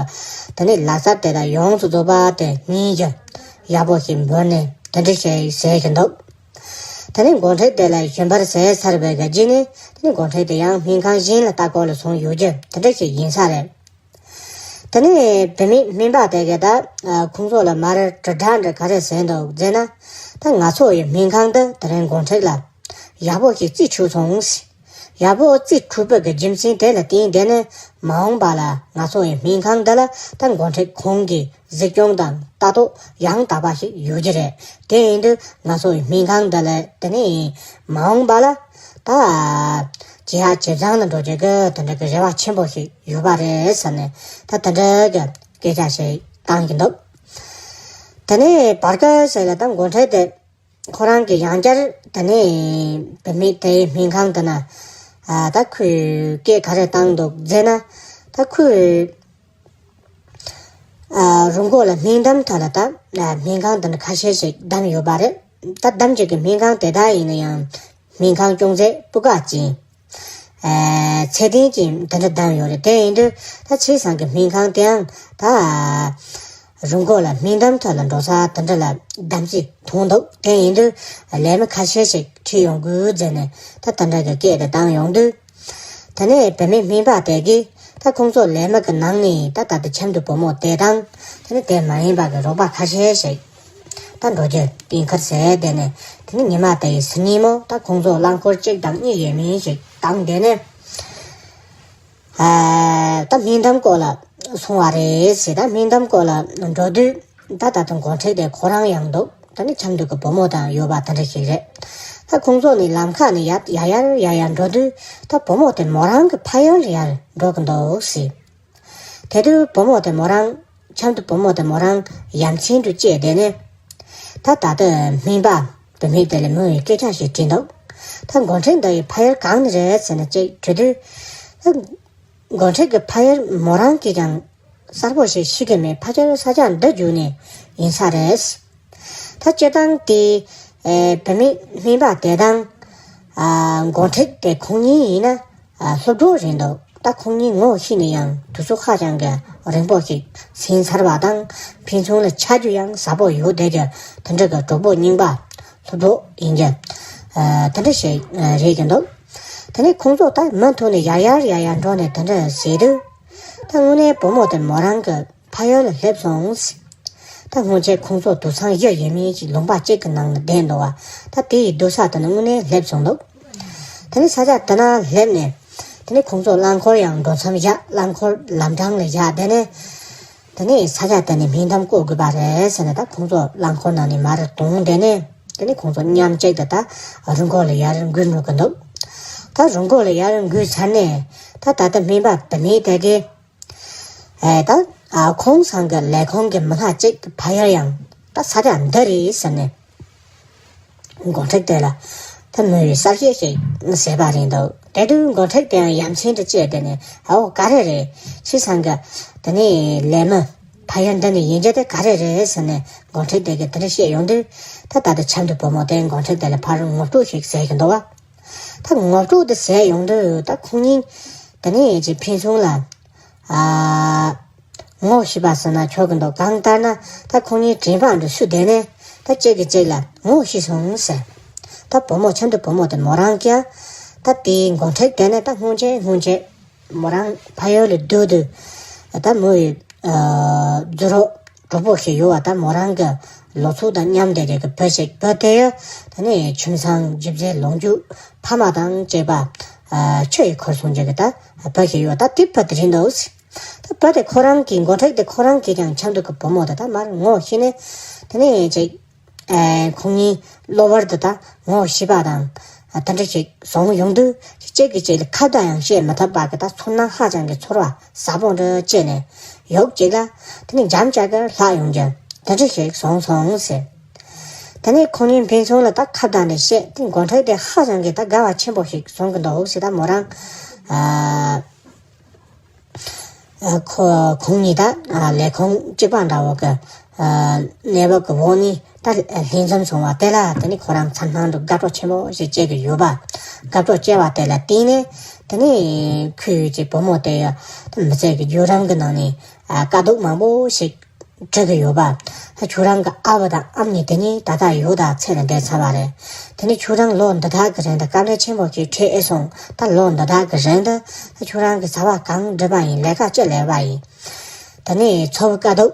དེ་ནས་ལག་རྩལ་དེ་དག་ཡོངས་སུ་རྫོགས་པ་དེ་སྙིང་རྗེ་ཡག་པོ་ཞིག་འབུལ་ནས་དེ་འདྲ་ཞིག་ཟེར་གྱི་འདུག་དེ་ནས་འགོ་ཁྲིད་དེ་ལ་ཞུ་འབུལ་ཟེར་ཚར་བའི་གི་རྗེས་ནས། དེ་ནས་འགོ་ཁྲིད་དེ་ཡང་སྨན་ཁང་གཞན་ལ་ལྟ་སྐོར་ལ་སོང་ཡོད་རྒྱུ་དེ་འདྲ་ཞིག་ཡིན་ས་རེད། དེ་ནས་བུད་མེད་སྨན་པ་དེ་གིས་ད་ཨ་ཁོང་ཚོ་ལ་མར་དྲིལ་བསྒྲགས་འདྲ་ག་རེ་ཟེར་འདུག་ཟེར་ན། ད་ང་ཚོ་ཡི་སྨན་ཁང་འདི་དེ་རིང་འགོ་ཁྲིད་ལ་ཡག་པོ་ཞིག་རྩིས་འཁྲུགས་སོང་ཟེར། ཡག་པོ་རྩིས་འཁྲུགས་པ་གི་རྒྱུ་མཚན་དེ་ལ་བརྟེན་དེ་ནས་མ་འོངས་པ་ལ་ང་ཚོ་ཡི་སྨན་ཁང་འདི་ལ་ད་འགོ་ཁྲིད་ཁོང་གི་གཟིགས་སྐྱོང་དང་ལྟ་རྟོག་ཡང་དག་པ་ཞིག་ཡོད་རྒྱུ་རེད། དེ་ཡིན་དུས་ང་ཚོ་ཡི་སྨན་ཁང་འདི་ལ་དེ་ནས་མ་འོངས་པ་ལ་ད་ཇེ་ཡག་ཇེ་བཟང་དུ་འགྲོ་རྒྱུ་གི་དེ་འདྲ་གི་རེ་བ་ཆེན་པོ་ཞིག་ཡོད་པ་རེད་ཟེར་ནས། ད་དེ་འདྲ་གི་སྐད་ཆ་ཞིག་བཏང་གི་འདུག་དེ་ནས་བར་སྐབས་ཤིག་ལ་ད་འགོ་ཁྲིད་དེ་ཁོ་རང་གིས་ཡང་བསྐྱར་དེ་ནས་བུད་མེད་དེའི་སྨན་ཁང་དེ་ན་ཨ་ད་ཁོས་སྐད་ག་རེ་བཏང་འདུག་ཟེར་ན། ད་ཁོས་ཨ་རུ་འགོག་ལ་སྨན་འདམ་ཐོག་ལ་ད་ཨ་སྨན་ཁང་དེ་འདྲ་ཁ་ཤས་ཤིག་བདམས་ཡོད་པ་རེད། ད་བདམས་བྱེད་ཀྱི་སྨན་ཁང་དེ་དག་ཡིན་ན་ཡང་སྨན་ཁང་སྐྱོང་ཚད་སྤུས་ཀ་ཅན། ཨ་ཚད་ལྡན་ཅན་དེ་འདྲ་བདམས་ཡོད་རེད། དེ་ཡིན་དུས་ད་ཆེས་བཟང་གི་སྨན་ཁང་དེའང་ད་རུ་འགོག་ལ་སྨན་འདམ་ཐོག་ལ་འགྲོ་ས་དེ་འདྲ་ལ་བདམས་རྩིས་ཐོན་འདུག་དེ་ཡིན་དུས་ལས་མི་ཁ་ཤས་ཤིག་ཁྲིད་ཡོང་དགོས་ཟེར་ནས་ད་དེ་འདྲ་གི་སྐད་དེ་བཏང་ཡོང་དུས། དེ་ནས་བུད་མེད་སྨན་པ་དེ་གིས་ད་ཁོང་ཚོ་ལས་མི་གི་ནང་ནས་ད་ད་ལྟ་ཆབ་མདོ་བུ་མོ་དེ་དང་། དེ་ནས་དེ་མ་ཡིན་པ་གི་རོགས་པ་ཁ་ཤས་ཤིག་ད་འགྲོ་རྒྱུ་གཏན་འཁེལ་ཟེར། དེ་ནས་དེ་ནས་ཉི་མ་དེ་ཡི་ཟུར་ཉིན་མོ་ད་ཁོང་ཚོ་རླངས་འཁོར་གཅིག་དང་གཉིས་ཡས་མས་ཤིག་བཏང་། དེ་ནས་ཨ་ད་སྨན་འདམ་སྐོར་ལ་སོང་བ་རེད་ཟེར། ད་སྨན་འདམ་སྐོར་ལ་འགྲོ་དུས། ད་ད་དུང་འགོ་ཁྲིད་དེ་ཁོ་རང་ཡང་འདུག་ད་ནི་ཆབ་མདོ་གི་བུ་མོ་དང་ཡོད་པ་དེ་འདྲ་ཞིག་རེད། ད་ཁོང་ཚོ་ནི་ལམ་ཁ་ནས་ཡར་ཡར་ཡར་ཡར་འགྲོ་དུས། ད་བུ་མོ་དེ་མོ་རང་གི་ཕ་ཡུལ་ལ་ཡར་འགྲོ་གི་འདུག་ཟེར། དེ་དུས་བུ་མོ་དེ་མོ་རང་། ཆབ་མདོ་བུ་མོ་དེ་མོ་རང་ཡ་མཚན་དུ་སྐྱེས། དེ་ནས་ད་ད་ལྟ་སྨན་པ་བུད་མེད་དེ་ལ་མོ་ཡི་སྐད་ཆ་ཞིག་དྲིས་འདུག་ད་འགོ་ཁྲིད་འདི་ཡི་ཕ་ཡུལ་གང་ནས་རེད་ཟེར་ནས་ཅིག་དྲིས་དུས། ད་འགོ་ཁྲིད་ཀྱི་ཕ་ཡུལ་མོ་རང་གིས་ཀྱང་གསལ་པོ་ཞིག་ཤེས་ཀྱི་མེད། ཕལ་ཆེར་ས་ཆ་འདི་བརྒྱུད་ནས་ཡིན་ས་རེད། ད་སྤྱིར་བཏང་དེ་ཨེ་བུད་མེད་སྨན་པ་དེ་དང་ཨ་འགོ་ཁྲིད་དེ་ཁོང་གཉིས་ཡིན་ན་ཨ་སློབ་གྲོགས་རེད་འདུག་ད་ཁོང་གཉིས་ངོ་ཤེས་ནས་ཡང་དུས་ཚོད་ཧ་ཅང་གི་རིང་པོ་ཞིག་ཟིན་ཚར་བ་དང་། ཕན་ཚུན་ལ་ཆ་རྒྱུས་ཡང་ཟབ་པོ་ཡོད་བསྡད་རྒྱུ་དེ་འདྲ་གི་གྲོགས་པོ་རྙིང་པ་སློབ་གྲོགས་ཡིན་རྒྱུ་ཨ་དེ་འདྲ་ཞིག་ཨ་རེད་ཀྱི་འདུག་དེ་ནས་ཁོང་ཚོ་ད་མུ་མཐུད་ནས་ཡར་ཡར་ཡར་ཡར་འགྲོ་ནས་དེ་འདྲ་ཟེར་དུས། ད་དངོས་གནས་བུ་མོ་དེ་མོ་རང་གི་ཕ་ཡུལ་ལ་སླེབས་སོང་ཟེར། ད་སྔོན་ཆད་ཁོང་ཚོ་དུད་ཚང་བཞི་ཡས་མས་ཅིག་ལུང་པ་གཅིག་གི་ནང་ལ་བསྡད་འདུག་བ། ད་དེ་ཡི་སྡོད་ས་དེ་ནས་དངོས་གནས་སླེབས་སོང་འདུག་དེ་ནས་ས་ཆ་དེ་ན་སླེབས་ནས། དེ་ནས་ཁོང་ཚོ་རླངས་འཁོར་ཡང་འགྲོ་མཚམས་བཞག་རླངས་འཁོར་ལམ་འཕྲང་ལ་བཞག་དེ་ནས། དེ་ནས་ས་ཆ་དེ་ནས་སྨན་འདམ་བརྐོ་དགོས་པ་རེད་ཟེར་ནས། ད་ཁོང་ཚོ་རླངས་འཁོར་ནང་ནས་མར་དོང་དེ་ནས། དེ་ནས་ཁོང་ཚོ་མཉམ་གཅིག་ཏུ་ད་རུ་འགོག་ལ་ཡར་འགུལ་འགྲོ་གི་འདུག་ད་རུ་འགོག་ལ་ཡར་འགུལ་ཚར་ནས། ད་ད་ལྟ་སྨན་པ་བུད་མེད་དེ་གིས། ཨེ་ད་ཨ་ཁོང་ཚང་གི་ལས་ཁུངས་ཀྱི་མི་སྣ་གཅིག་གི་ཕ་ཡུལ་ཡང་ད་ས་ཆ་འདི་རེད་ཟེར་ནས། འགོ་ཁྲིད་དེ་ལ་ ད་མོ་ཡི་གསལ་བཤད་ཞིག་ཟེར་བ་རེད་འདུག་དེ་དུས་འགོ་ཁྲིད་དེའང་ཡ་མཚན་དུ་སྐྱེས་ཏེ་ནས་ཨའོ་ག་རེ་རེད། ཁྱེད་ཚང་གི་དེ་ནས་ལས་མི་ཕ་ཡུལ་འདི་ནས་ཡིན་རྒྱུ་དེ་ག་རེ་རེད་ཟེར་ནས་འགོ་ཁྲིད་དེ་གི་དེ་འདྲ་བཤད་ཡོང་དུས། ད་ད་ལྟ་ཆབ་མདོ་བུ་མོ་དེ་འགོ་ཁྲིད་དེ་ལ་ཕར་ངོ་སྤྲོད་ཞིག་ཟེར་གི་འདུག་བ། ད་ངོ་སྤྲོད་དེ་ཟེར་ཡོང་དུས་ད་ཁོང་གཉིས་དེ་ནས་ཅིག་ཕན་ཚུན་ལ་ཨ་ངོ་ཤེས་པ་ཟེར་ན་ཆོག་གི་འདུག་གང་ལྟར་ན་ད་ཁོང་གཉིས་དྲན་པ་འདྲ་ཤུགས་ལྡན་ནས་ད་གཅིག་གིས་གཅིག་ལ་ངོ་ཤེས་སོང་ཟེར། ད་བུ་མོ་ཆབ་མདོ་བུ་མོ་དེ་མོ་རང་ཀྱང་ད་དེའི་འགོ་ཁྲིད་དེ་ནས་ད་སྔོན་ཆད་སྔོན་ཆད་མོ་རང་ཕ་ཡུལ་ལ་སྡོད་དུས་ད་མོ་ཡི་ཨ་རྫུ་རོགས་གྲོགས་པོ་ཞིག་ཡོད་པ། ད་མོ་རང་གི་ལོ་ཚོད་དང་མཉམ་བསྡད་ཀྱི་བུ་ཞིག་བུ་དེ་ཡང་དེ་ནས་ཁྱིམ་ཚང་རྒྱུ་མཚན་ལོངས་སྤྱོད་ཕ་མ་དང་བཅས་པ་ཨ་ཆུ་ཡི་ཁུར་སོང་རྒྱུ་གི་ད་བུ་ཞིག་ཡོད། ད་དེ་བུ་དེ་རེད་འདུག་ད་བུ་དེ་ཁོ་རང་གི་འགོ་ཁྲིད་དེ་ཁོ་རང་གིས་ཀྱང་ཆབ་མདོ་གི་བུ་མོ་དེ་ད་མར་ངོ་ཤེས་ནས་དེ་ནས་ཅིག་ཨེ་ཁོང་གཉིས་གློ་བུར་དུ་ད་ངོ་ཤེས་པ་དང་ཨ་དེ་འདྲ་ཞིག་བྱུང་ཡོང་དུས་གཅིག་གིས་གཅིག་ལ་ཁ་བརྡ་ཡང་བྱེད་མི་ཐུབ་པ་གི་ད་ཚོར་སྣང་ཧ་ཅང་གི་ཚོར་བ་ཟབ་པོ་འདྲ་སྐྱེས་ནས་ཡོག་གཅིག་ལ་དེ་ནས་འཇམ་ཅག་གི་ལྷག་ཡོང་རྒྱུ་དེ་འདྲ་ཞིག་བྱུང་སོང་ཟེར། དེ་ནས་ཁོང་གཉིས་ཕན་ཚུན་ལ་ད་ཁ་བརྡ་འདྲ་བྱས་ཏེ་འགོ་ཁྲིད་དེ་ཧ་ཅང་གི་ད་དགའ་བ་ཆེན་པོ་ཞིག་བྱུང་གི་འདུག་ཟེར། ད་མོ་རང་ཨ། ཨ་ཁོ་ཁོང་གཉིས་ད་ཨ་ལས་ཁུངས་གཅིག་པ་འདྲ་བོ་གི་ཨ་གནས་བབ་ཀྱི་འོག་ནས་ད་ལྷན་འཛོམས་སོང་བ་དེ་ལ་དེ་ནི་ཁོ་རང་མཚན་སྣང་དུ་དགའ་སྤྲོ་ཆེན་པོ་ཞིག་སྐྱེ་གི་ཡོད་པ། དགའ་སྤྲོ་སྐྱེ་བ་དེ་ལ་བརྟེན་ནས་དེ་ནི་ཁོའི་ཅིག་བུ་མོ་དེ་ཡ་ད་མི་ཚེ་གི་བརྒྱུད་རིམ་གྱི་ནང་ནས་ཨ་དཀའ་སྡུག་མང་པོ་ཞིག་འཕྲད་ཀྱི་ཡོད་པ། ད་ཁྱོད་རང་གི་ཨ་བ་དང་ཨ་མྱེས་དེ་ནི་ད་ལྟ་ཡོད་ད་ཚེ་ལས་འདས་ཚར་བ་རེད། དེ་ནི་ཁྱོད་རང་ལོ་འདི་དག་གི་རིང་དུ་དཀའ་ལས་ཆེན་པོ་ཞིག་འཕྲད་ཨེ་སོང་། ད་ལོ་འདི་དག་གི་རིང་དུ་ད་ཁྱོད་རང་གི་བྱ་བ་གང་བསྒྲུབས་པ་ཡིན། ལས་ཀ་ཅི་ལས་པ་ཡིན། དེ་ནི་འཚོ་བའི་དཀའ་སྡུག་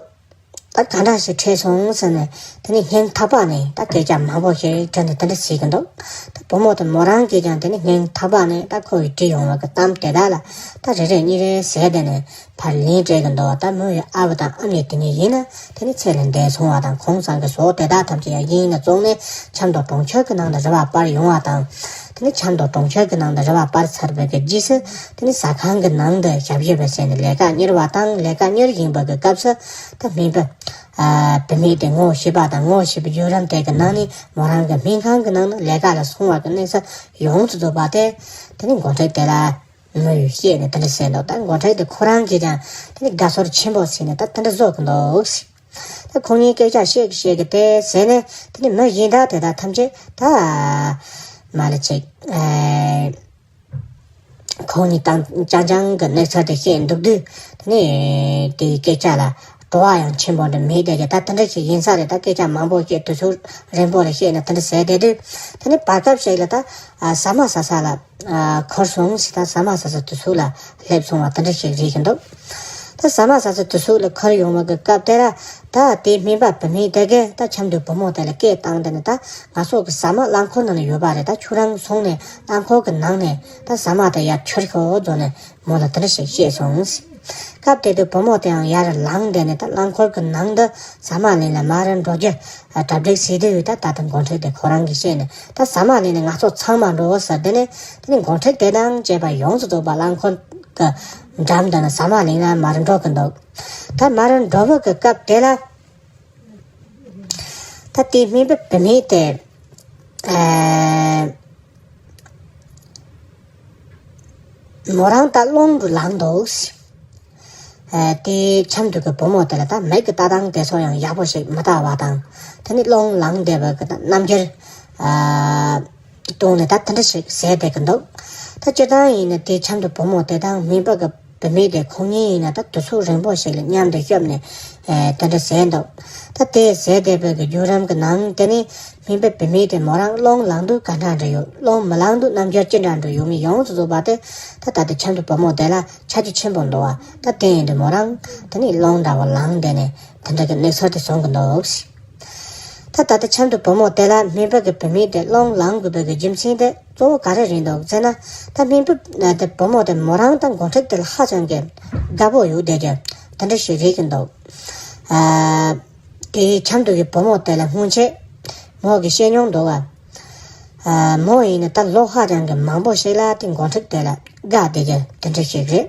ད་ག་འདྲ་ཞིག་འཕྲད་སོང་ཟེར་ནས་དེ་ནི་སྙིང་ཐག་པ་ནས་ད་སྐད་ཆ་མང་པོ་ཞིག་དྲིས་ནས་དེ་འདྲ་ཟེར་གྱི་འདུག་ད་བུ་མོ་དེ་མོ་རང་གིས་ཀྱང་དེ་ནི་སྙིང་ཐག་པ་ནས་ད་ཁོ་ཡི་དྲིས་ཡོང་བ་གི་གཏམ་དེ་དག་ལ་ད་རེ་རེ་གཉིས་རེ་ཟེར་དེ་ནས་ཕར་ལན་སྤྲད་ཀྱི་འདུག་ད་མོ་ཡི་ཨ་བ་དང་ཨ་མྱེས་དེ་གཉིས་ཡིན་ན་དེ་ནི་ཚེ་ལས་འདས་སོང་བ་དང་། ཁོང་ཚང་གི་ཟོག་དེ་དག་ཐམས་ཅད་ཡང་ཡིན་ན་བཙོངས་ནས་ཆབ་མདོ་གྲོང་ཁྱེར་གྱི་ནང་དུ་རི་བ་སྤར་ཡོང་བ་དང་། དེ་ནི་ཆབ་མདོ་གྲོང་ཁྱེར་གྱི་ནང་དུ་རི་བ་སྤར་ཚར་བའི་གི་རྗེས་སུ་དེ་ནི་ཟ་ཁང་གི་ནང་དུ་ཞབས་ཞུ་བ་བྱས་ནས་ལས་ཀ་གཉེར་བ་དང་། ལས་ཀ་གཉེར་བཞིན་པ་གི་སྐབས་སུ་ད་སྨན་པ་ཨ་བུད་མེད་དེ་ངོ་ཤེས་པ་དང་། ངོ་ཤེས་པའི་བརྒྱུད་རིམ་དེ་གི་ནང་ནས་མོ་རང་གི་སྨན་ཁང་གི་ནང་ནས་ལས་ཀ་ལ་སོང་བ་གི་གནས་ཚུལ་ཡོངས་སུ་རྫོགས་པ་དེ་དེ་ནི་འགོ་ཁྲིད་དེ་ལ་མོ་ཡིས་བཤད་ནས་དེ་འདྲ་ཟེར་འདུག་ད་འགོ་ཁྲིད་དེ་ཁོ་རང་གིས་ཀྱང་དེ་ནི་དགའ་ཚོར་ཆེན་པོ་བྱས་ནས་ད་དེ་འདྲ་བཟོ་གི་འདུག་ད་ཁོང་གཉིས་སྐད་ཆ་བཤད་ཀྱི་བཤད་ཀྱི་དེ་ཟེར་ནས་དེ་ནི་མི་གཞན་དག་དེ་དག་ཐམས་ཅད་ད་མ་ལ་ཅིག་ཨེ་ཁོང་གཉིས་དང་རྐྱང་རྐྱང་གི་གནས་ཚུལ་དེ་བཤད་འདུག་དུས་དེ་ནི་དེའི་སྐད་ཆ་ལ་བྲོ་བ་ཡང་ཆེན་པོ་འདྲ་མེད་དེ། ད་དེ་འདྲ་ཞིག་ཡིན་ས་རེད། ད་སྐད་ཆ་མང་པོ་བཤད་དུས་ཚོད་རིང་པོ་ལ་བཤད་ནས་དེ་འདྲ་ཟེར་བསྡད་དུས་དེ་ནི་བར་སྐབས་ཤིག་ལ་ད་ཟ་མ་ཟ་ས་ལ་ཨ་འཁོར་སོང་ཟེར། ད་ཟ་མ་ཟ་ས་དུས་ཚོད་ལ་སླེབས་སོང་བ་དེ་འདྲ་ཞིག་རེད་ཀྱི་འདུག་ད་ཟ་མ་ཟ་ས་དུས་ཚོད་ལ་འཁོར་ཡོང་བ་གི་སྐབས་དེ་ལ་ད་དེ་སྨན་པ་བུད་མེད་དེ་གས་ད་ཆབ་མདོ་བུ་མོ་དེ་ལ་སྐད་བཏང་དེ་ནས། ད་ང་ཚོ་གི་ཟ་མ་རླངས་འཁོར་ནང་ལ་ཡོད་པ་རེད། ད་ཁྱོད་རང་སོང་ནས་རླངས་འཁོར་གི་ནང་ནས་ད་ཟ་མ་དེ་ཡར་ཁྱེར་ཤོག་ཟེར་ནས་མོ་ལ་དེ་འདྲ་ཞིག་བཤད་སོང་། སྐབས་དེ་དུས་བུ་མོ་དེའང་ཡར་ལངས་དེ་ནས་ད་རླངས་འཁོར་གི་ནང་དུ་ཟ་མ་ལེན་ལ་མར་འགྲོ་རྒྱུ་གྲ་སྒྲིག་བྱེད་དུས། ད་ད་ལྟ་འགོ་ཁྲིད་དེ་ཁོ་རང་གིས་བཤད་ནས། ད་ཟ་མ་ལེན་ནས་ང་ཚོ་ཚང་མ་འགྲོ་ཟེར། དེ་ནས་དེ་ནས་འགོ་ཁྲིད་དེ་དང་བཅས་པ་ཡོངས་སུ་རྫོགས་པ་རླངས་འཁོར་གི་འགྲམ་དུ་ནས་ཟ་མ་ལེན་ལ་མར་འགྲོ་གི་འདུག་ད་མར་འགྲོ་བ་གི་སྐབས་དེ་ལ་ད་དེ་སྨན་པ་བུད་མེད་དེ་ཨ་མོ་རང་ད་སློང་དུ་ལངས་འདུག་ཨ་དེ་ཆབ་མདོ་གི་བུ་མོ་དེ་ལ་ད་མིག་གི་ལྟ་སྟངས་དེ་ཚོ་ཡང་ཡག་པོ་ཞིག་མི་ལྟ་བ་དང་། དེ་ནི་སློང་ལངས་བསྡད་པ་གི་ད་རྣམ་འགྱུར་ཨ་སྟོན་ནས་ད་དེ་འདྲ་ཞིག་ཟེར་བསྡད་ཀྱི་འདུག་ད་སྤྱིར་བཏང་ཡིན་ན་དེ་ཆབ་མདོ་བུ་མོ་དེ་དང་སྨན་པ་གི་བུད་མེད་དེ་ཁོང་གཉིས་ཡིན་ན་ད་དུས་ཚོད་རིང་པོ་ཞིག་ལ་མཉམ་དུ་བཞུགས་ནས་ཨེ་དེ་འདྲ་ཟེར་འདུག་ད་དེ་ཟེར་བསྡད་པའི་གི་བརྒྱུད་རིམ་གི་ནང་དེ་ནི་སྨན་པ་བུད་མེད་དེ་མོ་རང་སློང་ལངས་དུས་ག་འདྲ་འདྲ་ཡོད། སློང་མི་ལངས་དུས་རྣམ་འགྱུར་ཅི་འདྲ་འདྲ་ཡོད་མེད་ཡོངས་སུ་རྫོགས་པ་དེ་ད་ད་ལྟ་ཆབ་མདོ་བུ་མོ་དེ་ལ་ཆ་རྒྱུས་ཆེན་པོ་འདུག་བ། ད་དེ་ཡིན་དུས་མོ་རང་དེ་ནི་སློང་འདྲ་བོ་ལངས་བསྡད་ནས་དེ་འདྲ་གི་གནས་ཚུལ་དེ་བྱུང་གི་འདུག་ད་ད་ལྟ་ཆབ་མདོ་བུ་མོ་དེ་ལ་སྨན་པ་གི་བུད་མེད་དེ་སློང་ལངས་དགོས་པའི་གི་རྒྱུ་མཚན་དེ་གཙོ་བོ་ག་རེ་རེད་འདུག་ཟེར་ན། ད་སྨན་པ་དེ་བུ་མོ་དེ་མོ་རང་དང་འགོ་ཁྲིད་དེ་ལ་ཧ་ཅང་གི་དགའ་པོ་ཡོད་བསྡད་ཀྱི་དེ་འདྲ་ཞིག་རེད་ཀྱི་འདུག་ཨ་དེ་ཆབ་མདོ་གི་བུ་མོ་དེ་ལ་སྔོན་ཆད་མོ་གི་བཤད་མྱོང་འདུག་བ། ཨ་མོ་ཡིན་ན་ད་ལོ་ཧ་ཅང་གི་མང་པོ་ཞིག་ལ་དེ་འགོ་ཁྲིད་དེ་ལ་དགའ་བསྡད་ཀྱི་དེ་འདྲ་ཞིག་རེད།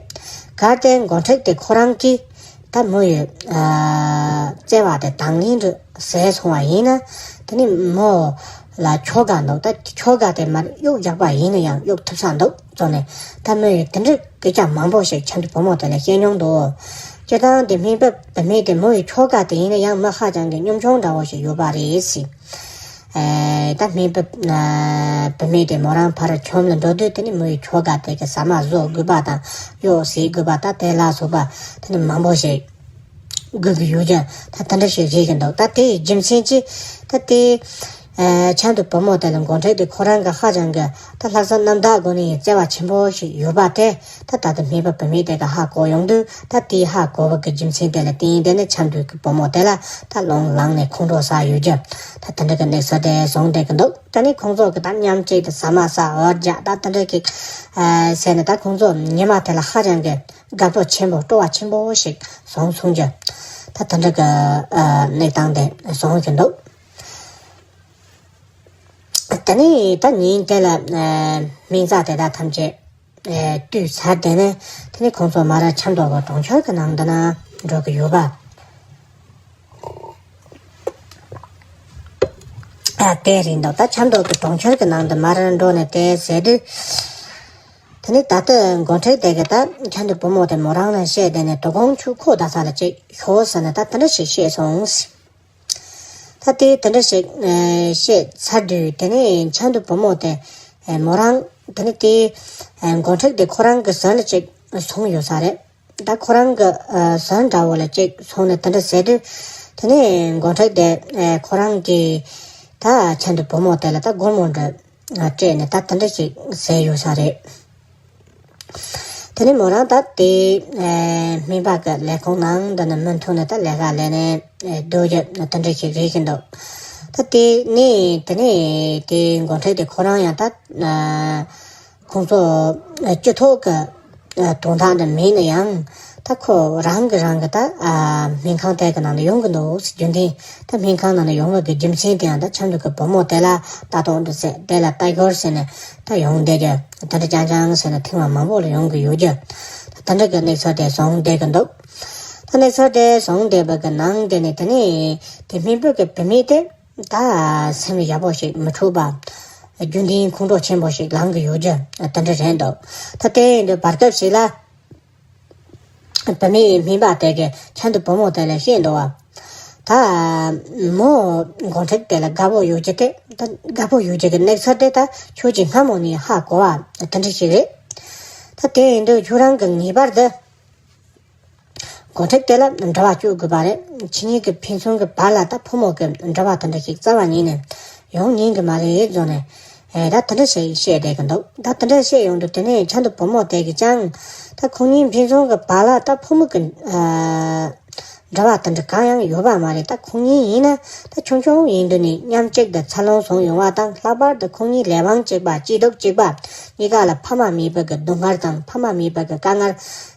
གལ་ཏེ་འགོ་ཁྲིད་དེ་ཁོ་རང་གིས་ད་མོ་ཡི་ཨ་བརྩེ་བ་དེ་དང་ལེན་དུ་བྱས་སོང་བ་ཡིན་ན། དེ་ནི་མོ་ ལ་ཁྱོ་ག་འདུག་ད་ཁྱོ་ག་དེ་མར་གཡུག་རྒྱག་པ་ཡིན་ན་ཡང་གཡུག་ཐུབ་ས་འདུག་བཙོང་ནས། ད་མོ་ཡིས་དེ་འདྲའི་སྐད་ཆ་མང་པོ་ཞིག་ཆབ་མདོ་བུ་མོ་དེ་ལ་བཤད་མྱོང་འདུག་སྤྱིར་བཏང་དེ་སྨན་པ་བུད་མེད་དེ་མོ་ཡི་ཁྱོ་ག་དེ་ཡིན་ན་ཡང་མི་ཧ་ཅང་གི་གཉོམ་ཆུང་འདྲ་བོ་ཞིག་ཡོད་པ་རེད་ཟེར། ཨེ། ད་སྨན་པ་ཨ་བུད་མེད་དེ་མོ་རང་ཕར་ཁྱོམ་ལ་འགྲོ་དུས་དེ་ནི་མོ་ཡི་ཁྱོ་ག་དེ་གི་ཟ་མ་བཟོ་དགོས་པ་དང་གཡོག་བྱེད་དགོས་པ་ད་དེ་ལ་སོགས་པ་དེ་ནི་མང་པོ་ཞིག་དགོས་ཀྱི་ཡོད་ཀྱང་ད་དེ་འདྲ་ཞིག་རེད་ཀྱི་འདུག་ད་དེའི་རྒྱུ་མཚན་གྱིས་ད་དེ་ཨ་ཆབ་མདོ་བུ་མོ་དེ་ལ་མགོ་མཁྲེགས་དེ་ཁོ་རང་གི་ཧ་ཅང་གི་ད་ལྷག་བསམ་རྣམ་དག་སྒོ་ནས་བརྩེ་བ་ཆེན་པོ་ཞིག་ཡོད་པ་དེ་ད་ད་ལྟ་སྨན་པ་བུད་མེད་དེ་ག་ཧ་གོ་ཡོང་དུས། ད་དེའི་ཧ་གོ་བ་གི་རྒྱུ་མཚན་དེ་ལ་བརྟེན་དེ་ནི་ཆབ་མདོ་གི་བུ་མོ་དེ་ལ་ད་རླུང་ལངས་ནས་ཁོང་ཁྲོ་ཟ་ཡོད་ཀྱི། ད་དེ་འདྲ་གི་གནས་ཚུལ་དེ་བྱུང་བསྡད་ཀྱི་འདུག་ད་ནི་ཁོང་ཚོ་གི་ད་མཉམ་གཅིག་ཏུ་ཟ་མ་ཟ་འུར་རྒྱག་ད་དེ་འདྲ་གི་ཨ་ཟེར་ནས་ད་ཁོང་ཚོ་ཉི་མ་དེ་ལ་ཧ་ཅང་གི་དགའ་སྤྲོ་ཆེན་པོ་སྤྲོ་བ་ཆེན་པོ་ཞིག་བྱུང་སོང་ཀྱི། ད་དེ་འདྲ་གི་ཨ་གནས་སྟངས་དེ་བྱུང་གི་འདུག་དེ་ནས་ད་ཉིན་དེ་ལ་ཨ་སྨན་རྩྭ་དེ་དག་ཐམས་ཅད་ཨ་བཏུས་ཚར་དེ་ནས་དེ་ནས་ཁོང་ཚོ་མར་ཆབ་མདོ་གི་གྲོང་ཁྱེར་གྱི་ནང་དུ་ན་འགྲོ་གི་ཡོད་པ། ཨ་དེ་རེད་འདུག་ད་ཆབ་མདོ་གི་གྲོང་ཁྱེར་གྱི་ནང་དུ་མར་འགྲོ་ནས་དེ་ཟེར་དུས། དེ་ནས་ད་ལྟ་མགོ་མཁྲེགས་དེ་གི་ད་ཆབ་མདོ་བུ་མོ་དེ་མོ་རང་ལ་བཤད་དེ་ནས་དོ་དགོང་ཁྱོད་ཁོ་ད་ས་ལ་ཅིག་ཤོག་ཟེར་ནས་ད་དེ་འདྲ་ཞིག་བཤད་སོང་། ད་དེ་དེ་འདྲ་ཞིག་ཨ་བཤད་ཚར་དུས་དེ་ནས་ཆབ་མདོ་བུ་མོ་དེ་ཨ་མོ་རང་དེ་ནས་དེ་ཨ་མགོ་མཁྲེགས་དེ་ཁོ་རང་གི་ཟོན་ལ་ཅིག་སོང་ཡོད་ས་རེད། ད་ཁོ་རང་གི་ཨ་ཟོན་འདྲ་བོ་ལ་ཅིག་སོང་ནས་དེ་འདྲ་ཟེར་དུས། དེ་ནས་མགོ་མཁྲེགས་དེ་ཨ་ཁོ་རང་གི་ད་ཆབ་མདོ་བུ་མོ་དེ་ལ་ད་སྒོར་མོ་འདྲ་སྤྲད་ནས་ད་དེ་འདྲ་ཞིག་ཟེར་ཡོད་ས་རེད། དེ་ནས་མོ་རང་ད་དེ་ཨ་སྨན་པ་གི་ལས་ཁུངས་ནང་འདི་ནས་མུ་མཐུད་ནས་ད་ལས་ཀ་ལས་ནས་ཨ་སྡོད་རྒྱུ་དེ་འདྲ་ཞིག་རེད་བཞིན་འདུག་ད་དེ་ནས་དེ་ནས་དེ་མགོ་མཁྲེགས་དེ་ཁོ་རང་ཡང་ད་ཨ་ཁོང་ཚོ་ཨ་སྤྱི་ཚོགས་ཀྱི་ཨ་དོན་དག་འདི་མེད་ན་ཡང་། ད་ཁོ་རང་གི་རང་གི་ད་ཨ་སྨན་ཁང་དེ་གི་ནང་ལ་ཡོང་གི་འདུག་ཟེར། རྒྱུན་ལྡན་ད་སྨན་ཁང་ནང་ལ་ཡོང་བ་གི་རྒྱུ་མཚན་དེ་ཡང་ད་ཆབ་མདོ་གི་བུ་མོ་དེ་ལ་ལྟ་རྟོག་འདྲ་ཟེར་དེ་ལ་ལྟ་སྐོར་ཟེར་ནས་ད་ཡོང་བསྡད་ཀྱི། ད་འདྲ་རྐྱང་རྐྱང་ཟེར་ནས་ཐེངས་མ་མང་པོ་ལ་ཡོང་གི་ཡོད་ཀྱི། ད་འདྲ་གི་གནས་ཚུལ་དེ་བྱུང་བསྡད་ཀྱི་འདུག་ད་གནས་ཚུལ་དེ་བྱུང་བསྡད་པ་གི་ནང་དེ་ནས་དེ་ནས་དེ་སྨན་པ་གི་བུད་མེད་དེ། ད་སེམས་ཡག་པོ་ཞིག་མི་འཁྲུག་པ། རྒྱུན་ལྡན་ཁོང་ཁྲོ་ཆེན་པོ་ཞིག་ལངས་ཀྱི་ཡོད་རྒྱུ་དེ་འདྲ་རེད་འདུག་ད་དེ་ཡིན་དུས་བར་སྐབས་ཤིག་ལ། བུད་མེད་སྨན་པ་དེ་གིས་ཆབ་མདོ་བུ་མོ་དེ་ལ་བཤད་འདུག་བ། ད་མོ་མགོ་མཁྲེགས་དེ་ལ་དགའ་པོ་ཡོད་རྒྱུ་དེ་ད་དགའ་པོ་ཡོད་རྒྱུ་གི་གནས་ཚུལ་དེ་ད་ཁྱོད་ཀྱིས་སྔ་མོ་ནས་ཧ་གོ་བ་དེ་འདྲ་ཞིག་རེད། ད་དེ་ཡིན་དུས་ཁྱོད་རང་གིས་ངེས་པར་དུ། མགོ་མཁྲེགས་དེ་ལ་འབྲེལ་བ་གཅོད་དགོས་པ་རེད། ཁྱེད་གཉིས་ཀྱི་ཕན་ཚུན་གྱི་བར་ལ་ད་ཕོ་མོ་གི་འབྲེལ་བ་དེ་འདྲ་ཞིག་རྩ་བ་ཉིད་ནས་ཡོང་ཉན་གི་མ་རེད་བཟོ་ནས། ཨེ་ད་དེ་འདྲ་ཞིག་བཤད་བསྡད་ཀྱི་འདུག་ད་དེ་འདྲ་བཤད་ཡོང་དུས་དེ་ནས་ཆབ་མདོ་བུ་མོ་དེ་གིས་ཀྱང་ད་ཁོང་གཉིས་ཕན་ཚུན་གྱི་བར་ལ་ད་ཕོ་མོ་གི་ཨ་འབྲེལ་བ་དེ་འདྲ་གང་ཡང་ཡོད་པ་མ་རེད། ད་ཁོང་གཉིས་ཡིན་ན་ད་ཆུང་ཆུང་ཡིན་དུས་ནས་མཉམ་གཅིག་ཏུ་འཚར་ལོངས་བྱུང་ཡོང་བ་དང་། ལྷག་པར་དུ་ཁོང་གཉིས་ལས་དབང་གཅིག་པ། སྐྱིད་སྡུག་གཅིག་པ། གཉིས་ཀ་ལ་ཕ་མ་མེད་པ་གི་སྡུག་བསྔལ་དང་ཕ་མ་མེད་པ་གི་དཀའ་ངལ་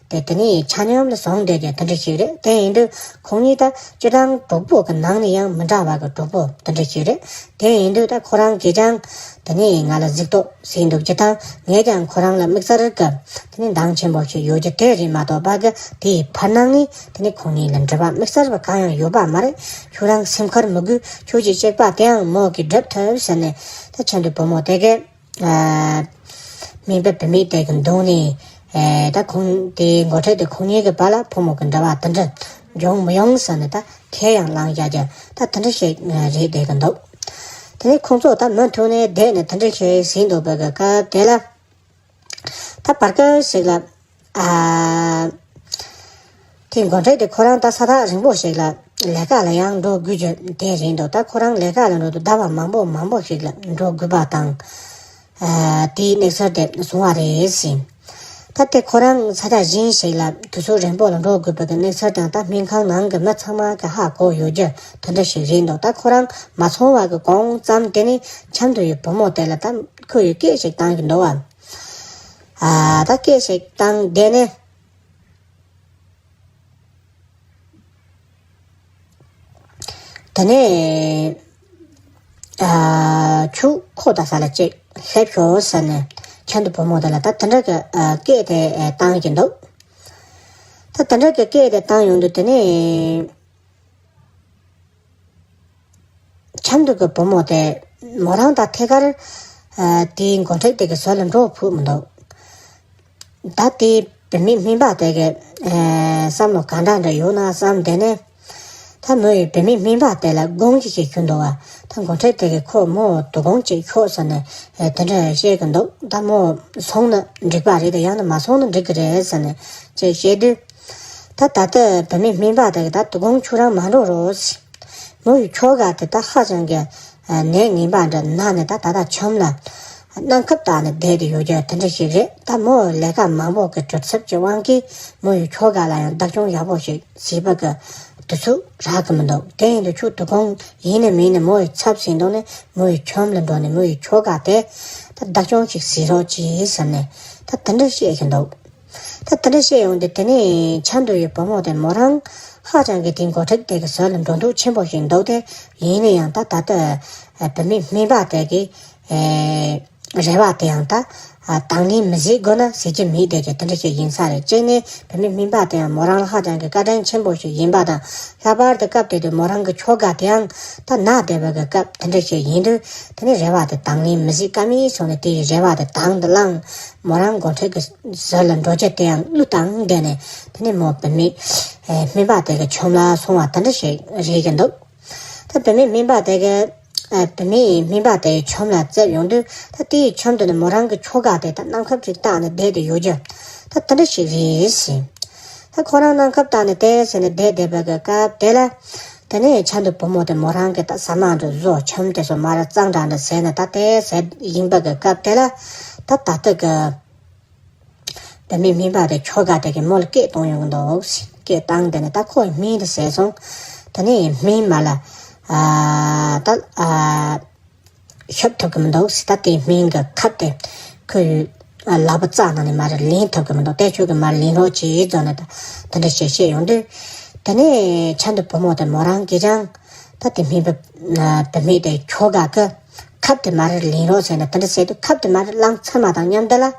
དེ་དེ་ནས་ཆ་མཉམ་ལ་བྱུང་བསྡད་ཀྱི་དེ་འདྲ་ཞིག་རེད། དེ་ཡིན་དུས་ཁོང་གཉིས་ད་སྤྱིར་བཏང་གྲོགས་པོ་གི་ནང་ནས་ཡང་མི་འདྲ་བ་གི་གྲོགས་པོ་དེ་འདྲ་ཞིག་རེད། དེ་ཡིན་དུས་ད་ཁོ་རང་གིས་ཀྱང་དེ་ནས་ང་ལ་གཟིགས་རྟོག་བྱས་འདུག་རྒྱུ་དང་། ངས་ཀྱང་ཁོ་རང་ལ་དམིགས་བསལ་གྱི་དེ་ནས་འདང་ཆེན་པོ་ཞིག་ཡོད་རྒྱུ་དེ་རེད་མ་གཏོགས་པ་གི་དེའི་བར་སྣང་ནས་དེ་ནས་ཁོང་གཉིས་ལ་འབྲེལ་བ་དམིགས་བསལ་བ་གང་ཡང་ཡོད་པ་མ་རེད། ཁྱོད་རང་སེམས་ཁུར་མི་དགོས། ཁྱོད་ཀྱི་གཅིག་པ་དེའང་མོ་གིས་སྒྲུབ་ཐུབ་ཟེར་ནས་ད་ཆབ་མདོ་བུ་མོ་དེ་གིས་ཨ་སྨན་པ་བུད་མེད་དེ་གི་མདུན་ནས་ཨེ་ད་ཁོང་དེ་མགོ་མཁྲེགས་དེ་ཁོང་གཉིས་ཀྱི་བར་ལ་ཕོ་མོ་གི་འབྲེལ་བ་དེ་འདྲ་འབྱུང་མི་ཡོང་ཟེར་ནས་ད་ཁས་ཡང་བླངས་བཞག་རྒྱུ་ད་དེ་འདྲ་ཞིག་རེད་བསྡད་ཀྱི་འདུག་དེ་ནས་ཁོང་ཚོ་ད་མུ་མཐུད་ནས་བསྡད་ནས་དེ་འདྲ་ཞིག་ཟིན་འདུག་པའི་སྐབས་དེ་ལ། ད་བར་སྐབས་ཤིག་ལ། ཨ། དེ་མགོ་མཁྲེགས་དེ་ཁོ་རང་ད་ས་ཐག་རིང་པོ་ཞིག་ལ་ལས་ཀ་ལ་ཡང་འགྲོ་དགོས་རྒྱུ་དེ་རེད་འདུག་ད་ཁོ་རང་ལས་ཀ་ལ་འགྲོ་དུས་ཟླ་བ་མང་པོ་མང་པོ་ཞིག་ལ་འགྲོ་དགོས་པ་དང་། ཨ། དེའི་གནས་ཚུལ་དེ་བྱུང་བ་རེད་ཟེར། ད་དེ་ཁོ་རང་ས་ཆ་གཞན་ཞིག་ལ་དུས་ཚོད་རིང་པོ་ལ་འགྲོ་དགོས་པའི་གནས་ཚུལ་དང་། ད་སྨན་ཁང་ནང་གི་མི་ཚང་མ་གི་ཧ་གོ་ཡོད་རྒྱུ་དེ་འདྲ་ཞིག་རེད་འདུག་ད་ཁོ་རང་མ་སོང་བ་གི་གོང་ཙམ་དེ་ནས་ཆབ་མདོ་ཡི་བུ་མོ་དེ་ལ་ད་ཁོ་ཡི་སྐད་ཞིག་བཏང་གི་འདུག་བ། ཨ། ད་སྐད་ཞིག་བཏང་བསྡད་ནས། དེ་ནས། ཨ། ཁྱོད་ཁོ་ད་ས་ལ་ཅིག་སླེབས་ཤོག་ཟེར་ནས་ཆབ་མདོ་བུ་མོ་དེ་ལ་ད་དེ་འདྲ་གི་ཨ་སྐད་དེ་བཏང་གི་འདུག་ད་དེ་འདྲ་གི་སྐད་དེ་བཏང་ཡོང་དུས་དེ་ནས། ཆབ་མདོ་གི་བུ་མོ་དེ་ མོ་རང་ད་ཐད་ཀར་ཨ་དེའི་འགོ་ཁྲིད་དེ་གི་ཟུར་ལ་འགྲོ་ཕོད་མི་འདུག་ད་དེ་བུད་མེད་སྨན་པ་དེ་གི་ཨ་བསམ་བློ་ག་འདྲ་འདྲ་ཡོད་ན་བསམ། དེ་ནས་ད་མོ་ཡི་བུད་མེད་སྨན་པ་དེ་ལ་དགོངས་ཀྱི་ཞིག་ཞུ་འདུག་བ། ད་འགོ་ཁྲིད་དེ་གི་ཁོ་མོ་དོ་དགོང་ཅིག་ཤོག་ཟེར་ནས་ཨ་དེ་འདྲ་བཤད་གི་འདུག་ད་མོ་སོང་ན་འགྲིག་པ་རེད་དེ། ཡང་ན་མ་སོང་ན་འགྲིག་གི་རེད་ཟེར་ནས་ཅིག་བཤད་དུས། ད་ད་ལྟ་བུད་མེད་སྨན་པ་དེ་གི་ད་དོ་དགོང་ཁྱོད་རང་མ་འགྲོ་རོགས། མོ་ཡི་ཁྱོ་ག་དེ་ད་ཧ་ཅང་གི་ཨ་ནད་ངན་པ་འདྲ་ན་ནས་ད་ད་ལྟ་ཆམ་ལ་གནམ་ཁབ་བཏགས་ནས་བསྡད་དེ་ཡོད་རྒྱུ་དེ་འདྲ་ཞིག་རེད། ད་མོ་ལས་ཀ་མང་པོ་གི་གྲུབ་ཚུལ་གྱི་དབང་གིས་མོ་ཡི་ཁྱོ་ག་ལ་ཡང་བདག་སྐྱོང་ཡག་པོ་ཞིག་བྱེད་པ་གི་དུས་ཚོད་རག་གི་མི་འདུག་དེ་ཡིན་དུས་ཁྱོད་དོ་དགོང་ཡིན་ནས་མིན་ནས་མོ་ཡི་ཚབ་བྱེད་འདུག་ནས་མོ་ཡི་ཆམ་ལ་འགྲོ་ནས་མོ་ཡི་ཁྱོ་ག་དེ་ད་བདག་སྐྱོང་ཞིག་བྱེད་རོགས་གྱིས་ཟེར་ནས་ད་དེ་འདྲ་བཤད་བཞིན་འདུག་ད་དེ་འདྲ་བཤད་ཡོང་དུས་དེ་ནས་ཆ་འདུ་ཡི་བུ་མོ་དེ་མོ་རང་ཧ་ཅང་གི་དེའི་འགོ་ཁྲིད་དེ་གི་ཟུར་ལ་འགྲོ་འདོད་ཆེན་པོ་ཞིག་འདུག་དེ་ཡིན་ན་ཡང་ད་ད་ལྟ་ཨ་བུད་མེད་སྨན་པ་དེ་གི་ཨེ་རེ་བ་དེ་ཡང་ད་ཨ་དང་ལེན་མི་བྱེད་དགོས་ན་བྱེད་ཀྱི་མེད་དེ་གི་དེ་འདྲ་ཞིག་ཡིན་ས་རེད། གཅིག་ནས་བུད་མེད་སྨན་པ་དེ་ཡང་མོ་རང་ལ་ཧ་ཅང་གི་བཀའ་དྲིན་ཆེན་པོ་ཞིག་ཡིན་པ་དང་། ལྷག་པར་དུ་སྐབས་དེ་དུས་མོ་རང་གི་ཁྱོ་ག་དེའང་ད་ན་བསྡད་པ་གི་སྐབས་དེ་འདྲ་ཞིག་ཡིན་དུས་དེ་ནས་རེ་བ་དེ་དང་ལེན་མི་བྱེད་ཀ་མེད་སོང་ནས་དེའི་རེ་བ་དེ་དང་དུ་བླངས། མོ་རང་འགོ་ཁྲིད་ཀྱི་ཟུར་ལ་འགྲོ་རྒྱུ་དེ་ཡང་བློས་བཏང་བསྡད་ནས་དེ་ནས་མོ་བུད་མེད་ཨེ་སྨན་པ་དེ་གི་ཆམ་ལ་སོང་བ་དེ་འདྲ་ཞིག་རེད་ཀྱི་འདུག་ད་བུད་མེད་སྨན་པ་དེ་གི་ཨེ་བུད་མེད་སྨན་པ་དེ་ཆམ་ལ་བཙལ་ཡོང་དུས་ད་དེའི་ཆམ་དེ་ནི་མོ་རང་གི་ཁྱོ་ག་དེ་ད་གནམ་ཁབ་ཅིག་བཏགས་ནས་བསྡད་དེ་ཡོད་རྒྱུ་ད་དེ་འདྲ་ཞིག་རེད་ཟེར། ད་ཁོ་རང་གནམ་ཁབ་བཏགས་ནས་བསྡད་ཟེར་ནས་བསྡད་བསྡད་པ་གི་སྐབས་དེ་ལ། དེ་ནས་ཆ་འདུ་བུ་མོ་དེ་མོ་རང་གི་ད་ཟ་མ་འདྲ་བཟོ་ཆམ་དེ་ཚོ་མར་གཙང་སྦྲ་འདྲ་ཟས་ནས་ད་དེ་ཟས་ཡིན་པ་གི་སྐབས་དེ་ལ། ད་ད་ལྟ་གི་བུད་མེད་སྨན་པ་དེ་ཁྱོ་ག་དེ་གི་མོ་ལ་སྐད་གཏོང་ཡོང་གི་འདུག་སྐད་བཏང་དེ་ནས་ད་ཁོ་སྨན་དེ་ཟས་སོང་། དེ་ནས་སྨན་མ་ལ་ཨ་ད་ཨ། ཤབ་ཐུབ་ཀྱི་མི་འདུག་ཟེར། ད་དེ་སྨན་གྱི་ཁབ་དེ་ཁོའི་ལག་པ་རྩ་ནང་ནས་མར་ལེན་ཐུབ་ཀྱི་མི་འདུག་དེ་ཁྱོད་ཀྱིས་མར་ལེན་རོགས་གྱིས་ཟེར་ནས་ད་དེ་འདྲ་ཞིག་བཤད་ཡོང་དུས། དེ་ནས་ཆ་འདི་བུ་མོ་དེ་མོ་རང་གིས་ཀྱང་ད་དེ་སྨན་པ་བུད་མེད་དེ་ཁྱོ་ག་གི་ཁབ་དེ་མར་ལེན་རོགས་ཟེར་ནས་དེ་འདྲ་ཟེར་དུས་ཁབ་དེ་མར་བླངས་ཚར་མ་དང་མཉམ་དུ་ལ།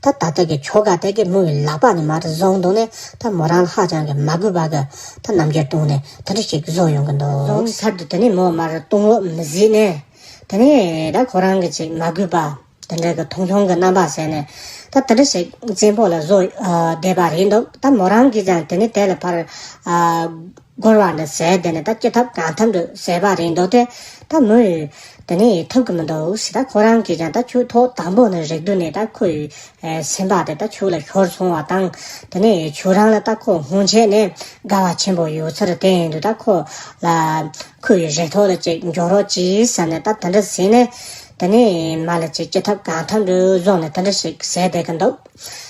ད་ད་ལྟ་གི་ཁྱོ་ག་དེ་གི་མོའི་ལག་པ་ནས་མར་བཟུང་འདུག་ནས་ད་མོ་རང་ལ་ཧ་ཅང་གི་མ་གུས་པ་གི་ད་རྣམ་འགྱུར་བསྟན་ནས་དེ་འདྲ་ཞིག་བཟོ་ཡོང་གི་འདུག་བཟུང་ཚར་དུས་དེ་ནས་མོ་མར་བཏུང་རོགས་མི་བྱེད་ནས། དེ་ནས་ད་ཁོ་རང་གི་ཅིག་མ་གུས་པ་དེ་འདྲ་གི་མཐོང་ཆུང་གི་རྣམ་པ་ཟེར་ནས་ད་དེ་འདྲ་ཞིག་བཙན་པོ་ལ་བཟོ་ཨ་བསྡད་པ་རེད་འདུག་ད་མོ་རང་གིས་ཀྱང་དེ་ནས་དེ་ལ་ཕར་ཨ་རྒོལ་བ་འདྲ་ཟེར་དེ་ནས་ད་ཅི་ཐབས་གང་ཐབས་འདྲ་ཟེར་བ་རེད་འདུག་དེ་ད་མོས་དེ་ནས་ཐུབ་གི་མི་འདུག་ཟེར། ད་ཁོ་རང་གིས་ཀྱང་ད་ཆུ་ཐོག་དང་པོ་ནས་རེག་དུས་ནས་ད་ཁོའི་ཨ་སེམས་པ་དེ་ད་ཆུ་ལ་ཤོར་སོང་བ་དང་། དེ་ནས་ཁྱོད་རང་ལ་ད་ཁོ་སྔོན་ཆད་ནས་དགའ་བ་ཆེན་པོ་ཡོད་ཚུལ་དེ་ཡིན་དུས་ད་ཁོ་ལ་ཁོའི་རེ་ཐོག་ལ་ཅིག་འཇོག་རོགས་གྱིས་ཟེར་ནས་ད་དེ་འདྲ་ཟེར་ནས། དེ་ནས་མ་ལ་ཅིག་ཅི་ཐབས་གང་ཐབས་འདྲ་བཟོ་ནས་དེ་འདྲ་ཞིག་ཟེར་བསྡད་ཀྱི་འདུག་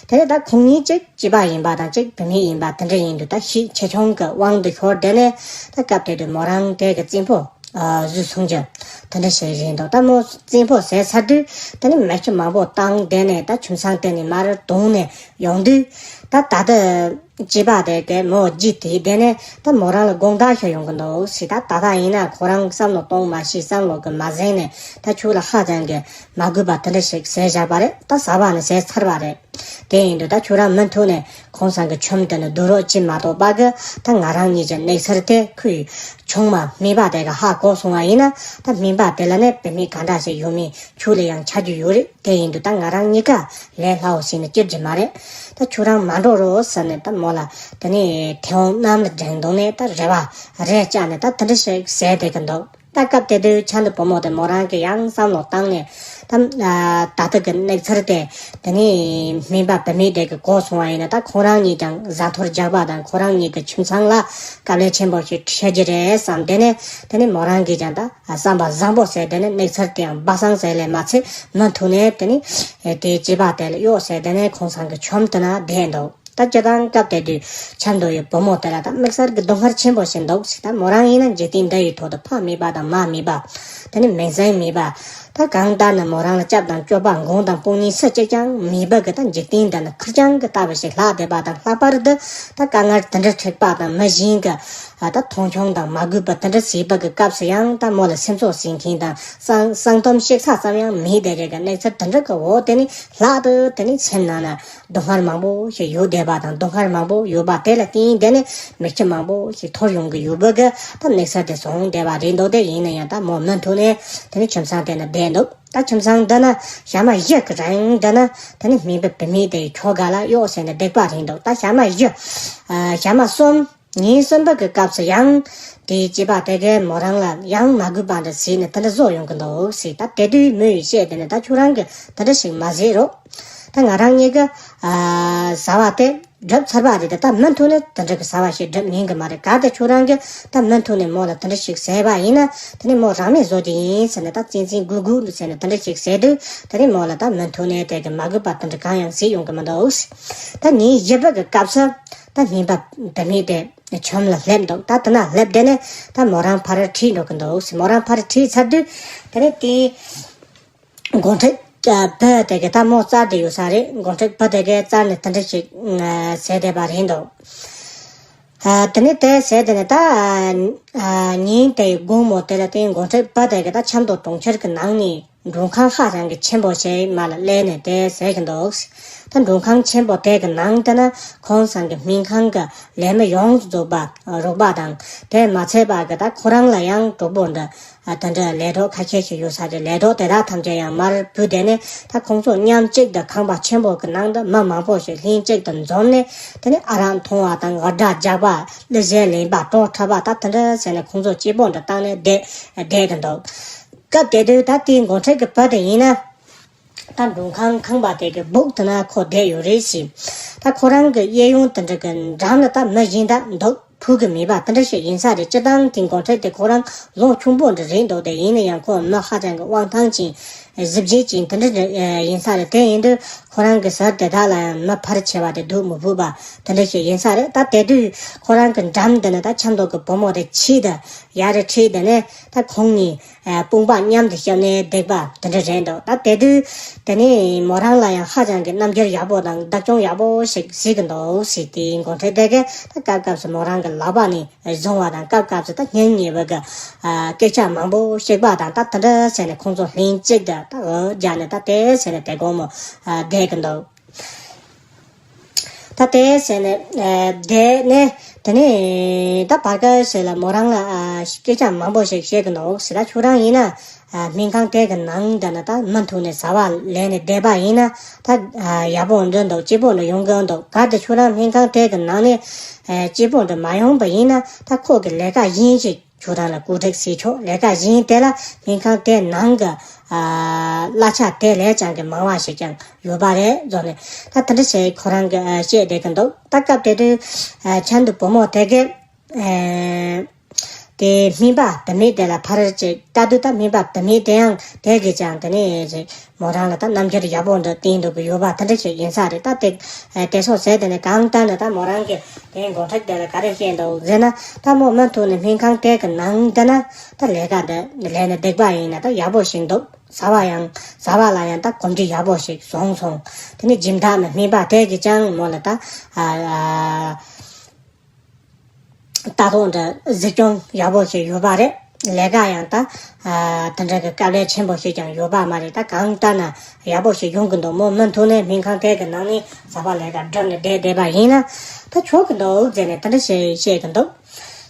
དེ་ནས་ད་ཁོང་གཉིས་ཅིག་སྐྱེས་པ་ཡིན་པ་དང་ཅིག་བུད་མེད་ཡིན་པ་དེ་འདྲ་ཡིན་དུས་ད་ཤེད་ཆེ་ཆུང་གི་དབང་དུ་ཤོར་བསྡད་ནས། ད་སྐབས་དེ་དུས་མོ་རང་དེ་གི་བཙན་པོ་ཨ་བཟོས་སོང་རྒྱུ་དེ་འདྲ་ཞིག་རེད་འདུག་ད་མོ་བཙན་པོ་བཟོས་ཚར་དུས་དེ་ནས་མེ་ཆུ་མང་པོ་བཏང་བསྡད་ནས་ད་ཁྱིམ་ཚང་དེ་ནས་མར་བཏུང་ནས་ཡོང་དུས། ད་ད་ལྟ་སྐྱེས་པ་དེ་གས་མོ་བརྗེད་དེ་བསྡད་ནས་ད་མོ་རང་ལ་དགོངས་དག་ཞུ་ཡོང་གི་འདུག་ཟེར། ད་ད་ལྟ་ཡིན་ན་ཁོ་རང་བསམ་བློ་གཏོང་མ་ཤེས། བསམ་བློ་གི་མ་ཟིན་ནས་ད་ཁྱོད་ལ་ཧ་ཅང་གི་མ་གུས་པ་དེ་འདྲ་ཞིག་ཟེར་བཞག་པ་རེད། ད་ཟ་བ་ནི་ཟས་ཚར་བ་རེད། དེ་ཡིན་དུས་ད་ཁྱོད་རང་མུ་མཐུད་ནས་ཁོང་ཚང་གི་ཁྱིམ་དེ་ནས་སྡོད་རོགས་བྱེད་མ་གཏོགས་པ་གི་ད་ང་རང་གཉིས་ཀྱི་གནས་ཚུལ་དེ་ཁོའི་ཆུང་མ་སྨན་པ་དེ་ག་ཧ་གོ་སོང་བ་ཡིན་ན། ད་སྨན་པ་དེ་ལ་ནི་བུད་མེད་ག་འདྲ་ཞིག་ཡོད་མེད་ཁྱོད་ལ་ཡང་ཆ་རྒྱུས་ཡོད་རེད། དེ་ཡིན་དུས་ད་ང་རང་གཉིས་ཀ་ལས་སླ་བོ་ཞིག་ནི་སྐྱེ་རྒྱུ་མ་རེད། ད་ཁྱོད་རང་མ་འགྲོ་རོགས་ཟེར་ནས་ད་མོ་ལ་དེ་ནས་མཐེ་བོང་གནམ་ལ་བསྒྲེངས་འདུག་ནས་ད་རེ་བ་རེ་བཅག་ནས་ད་དེ་འདྲ་ཞིག་ཟེར་བསྡད་ཀྱི་འདུག་ད་སྐབས་དེ་དུས་ཆ་འདི་བུ་མོ་དེ་མོ་རང་གི་ཡང་བསམ་བློ་བཏང་ནས་ད་ད་ལྟ་གི་གནས་ཚུལ་དེ་དེ་ནས་སྨན་པ་བུད་མེད་དེ་གི་གོ་སོང་བ་ཡིན་ན། ད་ཁོང་རང་གཉིས་ཀྱང་བཟའ་འཐོར་རྒྱག་པ་དང་ཁོང་རང་གཉིས་ཀྱི་ཁྱིམ་ཚང་ལ་དཀའ་ལས་ཆེན་པོ་ཞིག་འཕྲད་ཀྱི་རེད་བསམ། དེ་ནས་དེ་ནས་མོ་རང་གིས་ཀྱང་ད་བསམ་པ་བཟང་པོ་ཟེར། དེ་ནས་གནས་ཚུལ་དེའང་སྦ་གསང་ཟེར་ལས་མ་ཚད་མུ་མཐུད་ནས་དེ་ནས་དེའི་སྐྱེས་པ་དེ་ལ་གཡོག་ཟེར། དེ་ནས་ཁོང་ཚང་གི་ཁྱིམ་དེ་ན་བསྡད་འདུག་ད་སྤྱིར་བཏང་སྐབས་དེ་དུས་ཆ་འདི་ཡི་བུ་མོ་དེ་ལ་ད་དམིགས་བསལ་གྱི་སྡུག་བསྔལ་ཆེན་པོ་ཞིག་འདུག་ཟེར། ད་མོ་རང་ཡིན་ན་འཇིག་རྟེན་འདི་ཡི་ཐོག་ཏུ་ཕ་མེད་པ་དང་མ་མེད་པ། དེ་ནས་མིང་སྲིང་མེད་པ། ད་གང་ལྟར་ན་མོ་རང་ལ་སྐྱབས་དང་སྐྱོབ་པ་མགོན་དང་དཔུང་གཉེན་སུ་གཅིག་ཀྱང་མེད་པ་གི་ད་འཇིག་རྟེན་འདི་ནི་ཁེར་རྐྱང་གི་ལྟ་བུ་ཞིག་ལྷག་བསྡད་པ་དང་། ལྷག་པར་དུ་ད་དཀའ་ངལ་དེ་འདྲ་འཕྲད་པ་དང་མི་གཞན་གྱི་ད་མཐོང་ཆུང་དང་མ་གུས་པ་དེ་འདྲ་བྱེད་པ་གི་སྐབས་སུ་ཡང་ད་མོ་ལ་སེམས་གསོ་བྱེད་མཁན་དང་གསང་གསང་གཏམ་བཤད་ས་ཙམ་ཡང་མེད། དེ་རེད་གི་གནས་ཚུལ་དེ་འདྲ་གི་འོག་དེ་ནི་ལྷག་ཏུ་དེ་ནི་སེམས་ནང་ན་སྡུག་བསྔལ་མང་པོ་ཞིག་ཡོད་བསྡད་པ་དང་། སྡུག་བསྔལ་མང་པོ་ཡོད་པ་དེ་ལ་བརྟེན་དེ་ནས་མིག་ཆུ་མང་པོ་ཞིག་འཐོར་ཡོང་གི་ཡོད་པ་གི་ད་དམིགས་བསལ་དེ་བཟུང་བསྡད་པ་རེད་འདུག་དེ་ཡིན་ན་ཡང་ད་མོ་མུ་མཐུད་ ནས་དེ་ནས་ཁྱིམ་ཚང་དེ་ན་བསྡད་འདུག་ད་ཁྱིམ་ཚང་འདི་ན་ཞག་མ་བཞི་གི་རིང་འདི་ན་དེ་ནས་སྨན་པ་བུད་མེད་དེ་ཁྱོ་ག་ལ་གཡོག་ཟེར་ནས་སྡིག་པ་རེད་འདུག་ད་ཞག་མ་བཞི། ཨ། ཞག་མ་གསུམ། ཉིན་གསུམ་པ་གི་སྐབས་སུ་ཡང་དེའི་སྐྱེས་པ་དེ་གས་མོ་རང་ལ་ཡང་མ་གུས་པ་འདྲ་བྱས་ནས་དེ་འདྲ་བཟོ་ཡོང་གི་འདུག་ཟེར། ད་དེ་དུས་མོ་ཡིས་བཤད་དེ་ནས་ད་ཁྱོད་རང་གིས་དེ་འདྲ་ཞིག་མ་བྱེད་རོགས། ད་ང་རང་གཉིས་ཀྱི་ཨ་བྱ་བ་དེ་སྒྲུབ་ཚར་བ་རེད། ད་མུ་མཐུད་ནས་དེ་འདྲ་གི་བྱ་བ་ཞིག་སྒྲུབ་ཉན་གི་མ་རེད། གལ་ཏེ་ཁྱོད་རང་གིས་ད་མུ་མཐུད་ནས་མོ་ལ་དེ་འདྲ་ཞིག་བྱས་པ་ཡིན་ན་དེ་ནས་མོ་རང་མེད་བཟོ་རྒྱུ་ཡིན་ཟེར་ནས། ད་བཙན་བཙན་སྒུག་སྒུག་ཟེར་ནས་དེ་འདྲ་ཞིག་བྱས་དུས་དེ་ནས་མོ་ལ་ད་མུ་མཐུད་ནས་དེ་གི་མ་གུས་པ་དེ་འདྲ་གང་ཡང་བྱེད་ཡོང་གི་མི་འདུག་ད་ཉིན་བཞི་པ་གི་སྐབས་སུ་ད་སྨན་པ་བུད་མེད་དེ་ཁྱིམ་ལ་སླེབས་འདུག་ད་དེ་ན་སླེབས་དེ་ནས་ད་མོ་རང་ཕར་ཁྲིད་འགྲོ་གི་འདུག་མོ་རང་ཕར་ཁྲིད་ཚར་དུས་དེ་ནས་དེའི་འགོ་ཁྲིད་བུ་དེ་གི་ད་མོ་བཙལ་བསྡད་ཡོད་ས་རེད། འགོ་ཁྲིད་བུ་དེ་གི་བཙལ་ནས་དེ་འདྲ་ཞིག་ཨ་བྱས་བསྡད་པ་རེད་འདུག་ཨ། དེ་ནས་དེ་བྱས་དེ་ནས་ད་ཨ་ཉིན་དེའི་དགོང་མོ་དེ་ལ་དེའི་འགོ་ཁྲིད་བུ་དེ་གི་ད་ཆབ་མདོ་གྲོང་ཁྱེར་གི་ནང་ནས་མགྲོན་ཁང་ཧ་ཅང་གི་ཆེན་པོ་ཞིག་མར་ལ་གླས་ནས་དེ་བྱས་གི་འདུག་ད་མགྲོན་ཁང་ཆེན་པོ་དེ་གི་ནང་དེ་ན་ཁོང་ཚང་གི་སྨན་ཁང་གི་ལས་མི་ཡོངས་སུ་རྫོགས་པ་རོགས་པ་དང་། དེ་མ་ཚད་པ་གི་ད་ཁོ་རང་ལ་ཡང་གྲོགས་པོ་འདྲ་ཨ་དེ་འདྲ་ལས་གྲོགས་ཁ་ཤས་ཤིག་ཡོད་ས་རེད། ལས་གྲོགས་དེ་དག་ཐམས་ཅད་ཡང་མར་བུད་དེ་ནས་ད་ཁོང་ཚོ་མཉམ་གཅིག་ཏུ་ཁང་པ་ཆེན་པོ་གི་ནང་དུ་མི་མང་པོ་ཞིག་ལྷན་གཅིག་ཏུ་འཛོམས་ནས། དེ་ནས་ཨ་རག་འཐུང་བ་དང་། འུར་སྒྲ་རྒྱག་པ། གླུ་གཞས་ལེན་པ། བྲོ་འཁྲབ་པ། ད་དེ་འདྲ་བྱས་ནས་ཁོང་ཚོ་སྐྱིད་པོ་འདྲ་བཏང་ནས་བསྡད་བསྡད་ཀྱི་འདུག་སྐབས་དེ་དུས་ད་དེའི་འགོ་ཁྲིད་ཀྱི་བུ་དེ་ཡིན་ན། ད་མགྲོན་ཁང་ཁང་པ་དེ་གི་སྦུག་དེ་ན་ཁོ་བསྡད་ཡོད་རེད་ཟེར། ད་ཁོ་རང་གི་གཡས་གཡོན་དེ་འདྲ་གི་འགྲམ་ལ་ད་མི་གཞན་དག་འདུག་ཐུབ་ཀྱི་མེད་པ་དེ་འདྲ་ཞིག་ཡིན་ས་རེད། སྤྱིར་བཏང་དེ་འགོ་ཁྲིད་དེ་ཁོ་རང་ལོ་ཆུང་པོ་འདྲ་རེད་འདུག་དེ་ཡིན་ན་ཡང་ཁོ་མི་ཧ་ཅང་གི་དབང་ཐང་ཅན། གཟི་བརྗིད་ཅན་དེ་འདྲ་ཡིན་ས་རེད། དེ་ཡིན་དུས་ཁོ་རང་གི་ཟུར་དེ་དག་ལ་ཡང་མི་ཕལ་ཆེ་བ་དེ་འདུག་མི་ཕོད་པ་དེ་འདྲ་ཞིག་ཡིན་ས་རེད། ད་དེ་དུས་ཁོ་རང་གི་འགྲམ་དེ་ན་ད་ཆབ་མདོ་གི་བུ་མོ་དེ་ཆེད་དུ་ཡར་ཁྲིད་དེ་ནས་ད་ཁོང་གཉིས་དཔུང་པ་མཉམ་དུ་བཤམས་ནས་བསྡད་པ་དེ་འདྲ་རེད་འདུག་ད་དེ་དུས་དེ་ནས་མོ་རང་ལ་ཡང་ཧ་ཅང་གི་རྣམ་འགྱུར་ཡག་པོ་དང་བདག་སྐྱོང་ཡག་པོ་ཞིག་བྱེད་ཀྱི་འདུག་ཟེར། དེའི་འགོ་ཁྲིད་དེ་གས་ད་སྐབས་སྐབས་སུ་མོ་རང་གི་ལག་པ་ནས་བཟུང་བ་དང་། སྐབས་སྐབས་སུ་ད་སྙིང་ཉེ་བོ་གི་ཨ་སྐད་ཆ་མང་པོ་བཤད་པ་དང་། ད་དེ་འདྲ་བྱས་ནས་ཁོང་ཚོ་ལྷན་གཅིག་ཏུ་ད་འུར་རྒྱག་ནས་ད་དེ་བྱས་ནས་དེ་དགོང་མོ་ཨ་བསྡད་ཀྱི་འདུག་ད་དེ་བྱས་ནས་ཨ་བསྡད་ནས་དེ་ནས་ད་བར་སྐབས་ཤིག་ལ་མོ་རང་ལ་ཨ་སྐད་ཆ་མང་པོ་ཞིག་བཤད་ཀྱི་འདུག་ཟེར། ད་ཁྱོད་རང་ཡིན་ན་ཨ་སྨན་ཁང་དེ་གི་ནང་འདི་ན་ད་མུ་མཐུད་ནས་བྱ་བ་ལས་ནས་བསྡད་པ་ཡིན་ན་ད་ཨ་ཡག་པོ་འདྲ་འདུག་སྐྱིད་པོ་འདྲ་ཡོང་གི་འདུག་གལ་ཏེ་ཁྱོད་རང་སྨན་ཁང་དེ་གི་ནང་ནས་ཨ་སྐྱིད་པོ་འདྲ་མ་ཡོང་པ་ཡིན་ན་ད་ཁོ་གི་ལས་ཀ་གཞན་ཞིག་ཁྱོད་རང་ལ་བཀོད་སྒྲིག་བྱེད་ཆོག་ལས་ཀ་གཞན་དེ་ལ་སྨན་ཁང་དེ་ནང་གི་ཨ་གླ་ཆ་དེ་ལས་ཀྱང་གི་མང་བ་ཞིག་ཀྱང་ཡོད་པ་རེད་བཟོ་ནས། ད་དེ་འདྲ་བྱས་ཁོ་རང་གི་ཨ་བཤད་བསྡད་ཀྱི་འདུག་ད་སྐབས་དེ་དུས་ཨ་ཆབ་མདོ་བུ་མོ་དེ་གས་ཨ་དེ་སྨན་པ་བུད་མེད་དེ་ལ་ཕར་ཅིག་ལྟ་དུས། ད་སྨན་པ་བུད་མེད་དེ་ཡང་དེ་གས་ཀྱང་དེ་ནས་ཅིག་མོ་རང་ལ་ད་རྣམ་འགྱུར་ཡག་པོ་འདྲ་བསྟན་འདུག་གི་ཡོད་པ་དེ་འདྲ་ཞིག་ཡིན་ས་རེད། ད་དེ་ཨ་དེ་སོང་ཟེར་དེ་ནས་གང་ལྟར་ན་ད་མོ་རང་གི་དེ་འགོ་ཁྲིད་དེ་ལ་ག་རེ་བཤད་འདུག་ཟེར་ན། ད་མོ་མུ་མཐུད་ནས་སྨན་ཁང་དེ་གི་ནང་འདི་ན་ད་ལས་ཀ་འདི་ལས་ནས་སྡིག་པ་ཡིན་ན་ད་ཡག་པོ་ཞིག་འདུག་བྱ་བ་ཡང་བྱ་བ་ལ་ཡང་ད་གོམས་འདྲིས་ཡག་པོ་ཞིག་བྱུང་སོང་། དེ་ནས་སྦྱིན་བདག་ནི་སྨན་པ་དེ་གིས་ཀྱང་མོ་ལ་ད་ཨ་ཨ་ལྟ་རྟོག་འདྲ་གཟིགས་སྐྱོང་ཡག་པོ་ཞིག་ཡོད་པ་རེད། ལས་ཀ་ཡང་ད་ཨ་དེ་འདྲ་གི་དཀའ་ལས་ཆེན་པོ་ཞིག་ཀྱང་ཡོད་པ་མ་རེད། ད་གང་ལྟར་ན་ཡག་པོ་ཞིག་ཡོང་གི་འདུག་མོ་མུ་མཐུད་ནས་སྨན་ཁང་དེ་གི་ནང་ནས་བྱ་བ་ལས་ཀ་བསྒྲུབས་ནས་བསྡད་བསྡད་པ་ཡིན་ན་ད་ཆོག་གི་འདུག་ཟེར་ནས་དེ་འདྲ་བཤད་བཤད་གི་འདུག་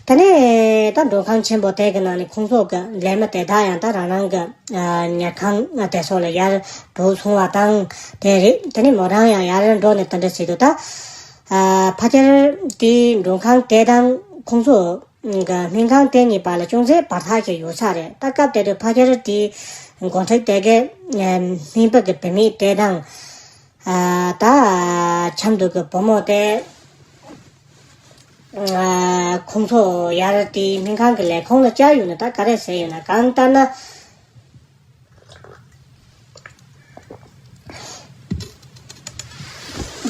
དེ་ནས་ད་མགྲོན་ཁང་ཆེན་པོ་དེ་གི་ནང་ནས་ཁོང་ཚོ་གི་ལས་མི་དེ་དག་ཡང་ད་རང་རང་གི་ཨ་ཉལ་ཁང་དེ་ཚོ་ལ་ཡར་འགྲོ་སོང་བ་དང་དེ་རེད། དེ་ནས་མོ་རང་ཡང་ཡར་འགྲོ་ནས་དེ་འདྲ་བྱེད་དུས་ད་ཨ་ཕལ་ཆེར་དེའི་མགྲོན་ཁང་དེ་དང་ཁོང་ཚོ་གི་སྨན་ཁང་དེ་གཉིས་བར་ལ་ཅུང་ཟད་བར་ཐག་ཅིག་ཡོད་ས་རེད། ད་སྐབས་དེ་དུས་ཕལ་ཆེར་དེའི་འགོ་ཁྲིད་དེ་གས་ཨ་སྨན་པ་གི་བུད་མེད་དེ་དང་ཨ་ད་ཆབ་མདོ་གི་བུ་མོ་དེ་ཨ་ཁོང་ཚོ་ཡར་དེའི་སྨན་ཁང་གི་ལས་ཁུངས་ལ་བཅར་ཡོང་ན་ད་ག་རེ་ཟེར་ཡོང་ན། གང་ལྟར་ན་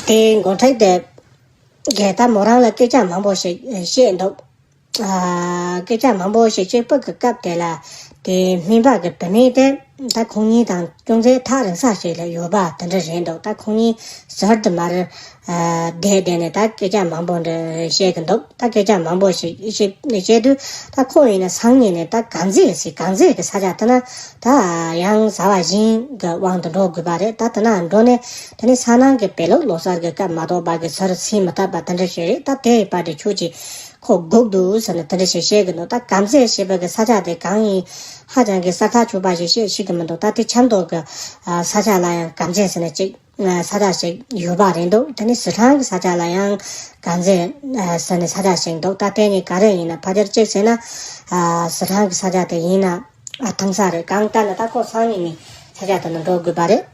དེའི་འགོ་ཁྲིད་དེ་གས་ད་མོ་རང་ལ་སྐད་ཆ་མང་པོ་ཞིག་བཤད་འདུག་ཨ་སྐད་ཆ་མང་པོ་ཞིག་བཤད་པ་གི་སྐབས་དེ་ལ་དེའི་སྨན་པ་གི་བུད་མེད་དེ་ད་ཁོང་གཉིས་དང་ཅུང་ཟད་ཐག་རིང་ས་ཞིག་ལ་ཡོད་པ་དེ་འདྲ་རེད་འདུག་ད་ཁོང་གཉིས་ཟུར་དུ་མར་ཨ་བསྡད་བསྡད་ནས་ད་སྐད་ཆ་མང་པོ་འདྲ་བཤད་གི་འདུག་ད་སྐད་ཆ་མང་པོ་ཞིག་བཤད་བཤད་དུས་ད་ཁོ་ཡིན་ན་སང་ཉིན་ནས་ད་དཀར་མཛེས་ཟེར། དཀར་མཛེས་གི་ས་ཆ་དེ་ན་ད་ཡང་བྱ་བ་གཞན་གི་དབང་དུ་འགྲོ་དགོས་པ་རེད། ད་དེ་ན་འགྲོ་ནས་དེ་ནས་ས་ནང་གི་བོད་ལུགས་ལོ་གསར་གི་སྐབས་མ་གཏོགས་པ་གི་ཟུར་ཟིན་མི་ཐུབ་པ་དེ་འདྲ་ཞིག་རེད། ད་དེ་ཡི་བར་དུ་ཁྱོད་ཀྱིས་ ཁོ་སྒུག་འདུག་ཟེར་ནས་དེ་འདྲ་ཞིག་བཤད་གི་འདུག་ད་གམ་ཚད་ཞེས་པ་གི་ས་ཆ་དེ་གང་ཡིན་ཧ་ཅང་གི་ས་ཁ་ཕྱུག་པ་ཞིག་བཤད་ཤེས་གི་མི་འདུག་ད་དེ་ཆབ་མདོ་གི་ས་ཆ་ལ་ཡང་གམ་ཚད་ཟེར་ནས་ཅིག་ས་ཆ་ཞིག་ཡོད་པ་རེད་འདུག་དེ་ནི་ཟི་ཁྲོན་གི་ས་ཆ་ལ་ཡང་གམ་ཚད་ཟེར་ནས་ས་ཆ་ཞིག་འདུག་ད་དེ་ནི་ག་རེ་ཡིན་ན་ཕལ་ཆེར་ཅིག་ཟེར་ན་ཟི་ཁྲོན་གི་ས་ཆ་དེ་ཡིན་ན། ཨ་ཐང་ས་རེད། གང་ལྟར་ན་ད་ཁོ་སང་ཉིན་ནས་ས་ཆ་དེ་ནས་འགྲོ་དགོས་པ་རེད།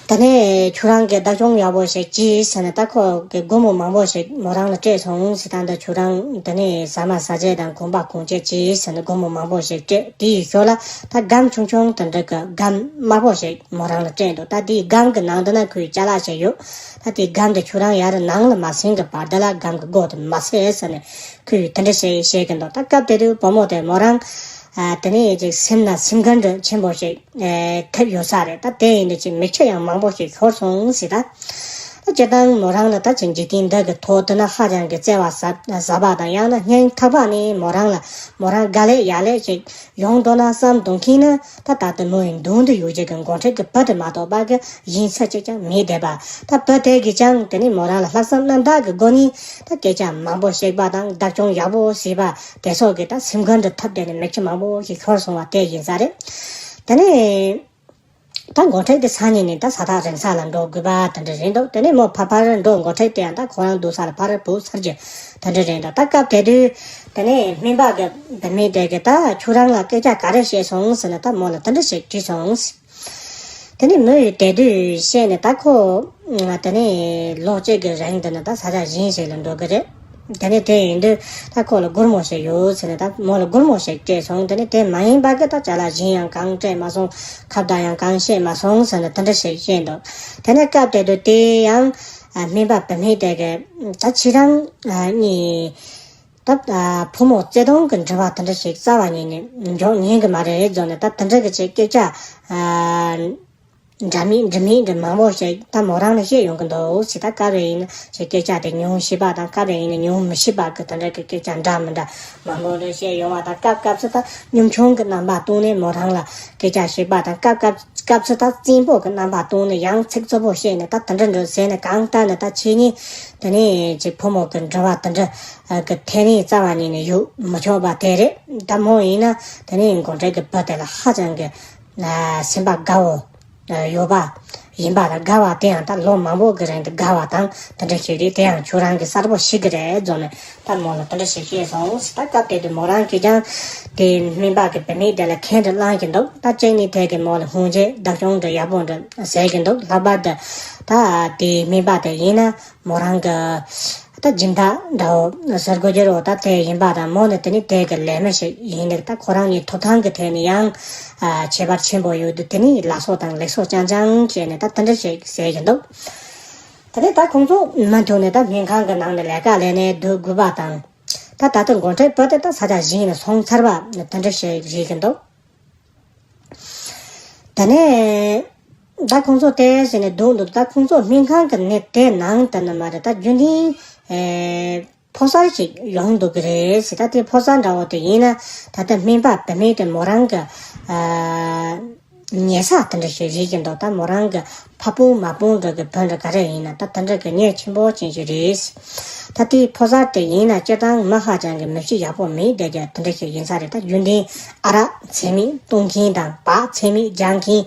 དེ་ནས་ཁྱོད་རང་གིས་བདག་སྐྱོང་ཡག་པོ་ཞིག་གྱིས་ཟེར་ནས་ད་ཁོ་གི་སྒོར་མོ་མང་པོ་ཞིག་མོ་རང་ལ་སྤྲད་སོང་ཟེར། ད་ལྟ་ཁྱོད་རང་དེ་ནས་ཟ་མ་ཟ་ཆས་དང་གོན་པ་གོན་ཆས་གྱིས་ཟེར་ནས་སྒོར་མོ་མང་པོ་ཞིག་སྤྲད། དེའི་ཞོར་ལ་ད་སྒམ་ཆུང་ཆུང་དེ་འདྲ་གི་སྒམ་དམར་པོ་ཞིག་མོ་རང་ལ་སྤྲད་འདུག་ད་དེའི་སྒམ་གི་ནང་དུ་ན་ཁོའི་ཅ་ལག་ཞིག་ཡོད། ད་དེའི་སྒམ་དེ་ཁྱོད་རང་ཡར་ནང་ལ་མ་ཟིན་གི་བར་དེ་ལ་སྒམ་གི་སྒོ་དེ་མ་ཟེར་ཟེར་ནས་ཁོས་དེ་འདྲ་ཞིག་བཤད་གི་འདུག་ད་སྐབས་དེ་དུས་བུ་མོ་དེ་མོ་རང་ཨ་དེ་ནས་ཅིག་སེམས་ན་སེམས་འགུལ་འདྲ་ཆེན་པོ་ཞིག་ཨེ་ཐེབས་ཡོད་ས་རེད། ད་དེ་ཡིན་དུས་ཅིག་མིག་ཆུ་ཡང་མང་པོ་ཞིག་ཤོར་སོང་ཟེར། ད་ད་སྤྱིར་བཏང་མོ་རང་ལ་ད་ཅིག་འཇིག་རྟེན་འདི་གི་ཐོག་ཏུ་ན་ཧ་ཅང་གི་བརྩེ་བ་ཟབ་ཟབ་པ་དང་ཡང་ན་སྙིང་ཐག་པ་ནས་མོ་རང་ལ་མོ་རང་དགའ་ལེ་ཡག་ལེ་ཞིག་ཡོང་འགྲོ་ན་བསམ་འདུག་མཁན་ནི་ད་ད་ལྟ་མོ་ཡི་མདུན་དུ་ཡོད་ཀྱི་གི་འགོ་ཁྲིད་ཀྱི་བུ་དེ་མ་གཏོགས་པ་གི་གཞན་སུ་གཅིག་ཀྱང་མེད་བསྡད་པ། ད་བུ་དེ་གིས་ཀྱང་དེ་ནས་མོ་རང་ལ་ལྷག་བསམ་རྣམ་དག་གི་སྒོ་ནས་ད་སྐད་ཆ་མང་པོ་བཤད་པ་དང་བདག་སྐྱོང་ཡག་པོ་བྱས་པ་དེ་སོགས་ཀྱི་ད་སེམས་འགུལ་འདྲ་ཐེབས་བསྡད་ནས་མིག་ཆུ་མང་པོ་ཞིག་ཤོར་སོང་བ་དེ་ཡིན་ས་རེད། དེ་ནས་ད་འགོ་ཁྲིད་དེ་སང་ཉིན་ནས་ད་ས་ཐག་རིང་ས་ལ་འགྲོ་དགོས་པ་དེ་འདྲ་རེད་འདུག་དེ་ནས་མོ་ཕར་ཕར་འགྲོ། འགོ་ཁྲིད་དེ་ཡང་ད་ཁོ་རང་འདུག་ས་ལ་ཕར་བུད་ཚར་རྒྱུ་དེ་འདྲ་རེད་འདུག་ད་སྐབས་དེ་དུས་དེ་ནས་སྨན་པ་གི་བུད་མེད་དེ་གིས་ད་ཁྱོད་རང་ལ་སྐད་ཆ་ག་རེ་བཤད་སོང་ཟེར་ནས་ད་མོ་ལ་དེ་འདྲ་ཞིག་དྲིས་སོང་། དེ་ནས་མོ་ཡིས་དེ་དུས་བཤད་ནས་ད་ཁོ་དེ་ནས་ལོ་གཅིག་གི་རིང་དུ་ནི་ད་ས་ཆ་གཞན་ཞིག་ལ་འགྲོ་གི་རེད། དེ་ནས་དེ་ཡིན་དུས་ད་ཁོ་ལ་སྒོར་མོ་ཞིག་ཡོད་ཟེར་ནས་ད་མོ་ལ་སྒོར་མོ་ཞིག་སྤྲད་སོང་། དེ་ནས་དེ་མ་ཡིན་པ་གི་ད་ཅ་ལག་གཞན་ཡང་གང་སྤྲད་མ་སོང་། ཁ་བརྡ་ཡང་གང་བཤད་མ་སོང་ཟེར་ནས་དེ་འདྲ་ཞིག་བཤད་འདུག་དེ་ནས་སྐབས་དེ་དུས་དེ་ཡང་ཨ་སྨན་པ་བུད་མེད་དེ་གིས་ད་ཁྱེད་རང་ཨ་གཉིས་ད་ཨ་ཕོ་མོ་བརྩེ་དུང་གི་འབྲེལ་བ་དེ་འདྲ་ཞིག་རྩ་བ་ཉིད་ནས་འཇོག་ཉན་གི་མ་རེད་ཟེར་ནས་ད་དེ་འདྲ་གི་ཅིག་སྐད་ཆ་ཨ་འདྲ་མིན་འདྲ་མིན་འདྲ་མང་པོ་ཞིག་ད་མོ་རང་ལ་བཤད་ཡོང་གི་འདུག་ཟེར། ད་སྐབས་རེ་ཡིན་ན་ཞིག་སྐད་ཆ་དེ་ཉུང་ཤོས་པ་དང་སྐབས་རེ་ཡིན་ན་ཉུང་མི་ཤེས་པ་གི་དེ་འདྲ་གི་སྐད་ཆ་འདྲ་མི་འདྲ་མང་པོ་རེ་བཤད་ཡོང་བ་དང་། སྐབས་སྐབས་སུ་ད་གཉོམ་ཆུང་གི་རྣམ་པ་བཏོན་ནས་མོ་རང་ལ་སྐད་ཆ་བཤད་པ་དང་། སྐབས་སྐབས་སྐབས་སུ་ད་རྩིང་པོ་གི་རྣམ་པ་བཏོན་ནས་ཡང་ཚིག་རྩུབ་པོ་བཤད་ནས་ད་དེ་འདྲ་འདྲ་ཟེར་ནས་གང་ལྟར་ནས་ད་ཁྱེད་གཉིས་དེ་ནས་ཅིག་ཕོ་མོ་གི་འབྲེལ་བ་དེ་འདྲ་གི་ཐད་ནས་རྩ་བ་ཉིད་ནས་ཡོད་མི་ཆོག་པ་དེ་རེད། ད་མོ་ཡིན་ན་དེ་ནས་འགོ་ཁྲིད་ཀྱི་བུ་དེ་ལ་ཧ་ཅང་གི་སེམས་པ་དགའ་བོ་ཡོད་པ་ཡིན་པ་དང་། དགའ་བ་དེ་ཡང་ད་ལོ་མང་པོ་གི་རིང་དུ་དགའ་བ་དང་དེ་འདྲ་ཞིག་རེད། དེ་ཡང་ཁྱོད་རང་གིས་གསལ་པོ་ཤེས་ཀྱི་རེད་ཟེར་ནས་ད་མོ་ལ་དེ་འདྲ་ཞིག་བཤད་སོང་། ད་སྐབས་དེ་དུས་མོ་རང་གིས་ཀྱང་དེ་སྨན་པ་གི་བུད་མེད་དེ་ལ་ཁས་འདྲ་བླངས་ཀྱི་འདུག་ད་གཅིག་ནས་དེ་གིས་མོ་ལ་སྔོན་ཆད་བདག་སྐྱོང་འདྲ་ཡག་པོ་འདྲ་བྱེད་ཀྱི་འདུག་ལྷག་པར་དུ་ད་དེ་སྨན་པ་དེ་ཡིན་ན་མོ་རང་གི་ད་སྦྱིན་བདག་འདྲ་བོ་ཟེར་དགོས་ཀྱི་རེད། ད་དེ་ཡིན་པ་དང་མོ་ནི་དེ་ནི་དེ་གི་ལས་མི་ཞིག་ཡིན་འདུག་ད་ཁོ་རང་གཉིས་ཐོབ་ཐང་གི་ཐད་ནས་ཡང་ཨ་ཁྱད་པར་ཆེན་པོ་ཡོད་འདུག་དེ་ནི་ལགས་སོ་དང་ལེགས་སོ་རྐྱང་རྐྱང་བྱས་ནས་ད་དེ་འདྲ་ཞིག་ཟེར་གྱི་འདུག་དེ་ནས་ད་ཁོང་ཚོ་མུ་མཐུད་ནས་ད་སྨན་ཁང་གི་ནང་ནས་ལས་ཀ་ལས་ནས་སྡོད་དགོས་པ་དང་། ད་ད་ལྟ་འགོ་ཁྲིད་བུ་དེ་ད་ས་ཆ་གཞན་ལ་སོང་ཚར་བ་དེ་འདྲ་ཞིག་རེད་ཀྱི་འདུག་དེ་ནས་ད་ཁོང་ཚོ་དེ་ཟེར་ནས་སྡོད་འདུག་ད་ཁོང་ཚོ་སྨན་ཁང་གི་ནི་དེ་ནང་དུ་ནི་མ་རེད། ད་རྒྱུན་ལྡན་ཨེ་ཕོ་གསར་ཞིག་ཡོང་འདུག་གི་རེད་ཟེར། ད་དེ་ཕོ་གསར་འདྲ་བོ་དེ་ཡིན་ན་ད་ལྟ་སྨན་པ་བུད་མེད་དེ་མོ་རང་གི་ཨ་ཉལ་ས་དེ་འདྲ་ཞིག་རེད་ཀྱི་འདུག་ད་མོ་རང་གི་ཕ་སྤུན་མ་སྤུན་འདྲ་གི་བུ་འདྲ་ག་རེ་ཡིན་ན་ད་དེ་འདྲ་གི་མཉེན་ཆེན་པོ་ཅན་ཞིག་རེད། ད་དེའི་ཕོ་གསར་དེ་ཡིན་ན་སྤྱིར་བཏང་མི་ཧ་ཅང་གི་མི་གཤིས་ཡག་པོ་མེད་བསྡད་རྒྱུ་དེ་འདྲ་ཞིག་ཡིན་ས་རེད། ད་རྒྱུན་ལྡན་ཨ་རག་ཚད་མེད་བཏུང་མཁན་དང་སྦག་ཚད་མེད་རྒྱག་མཁན།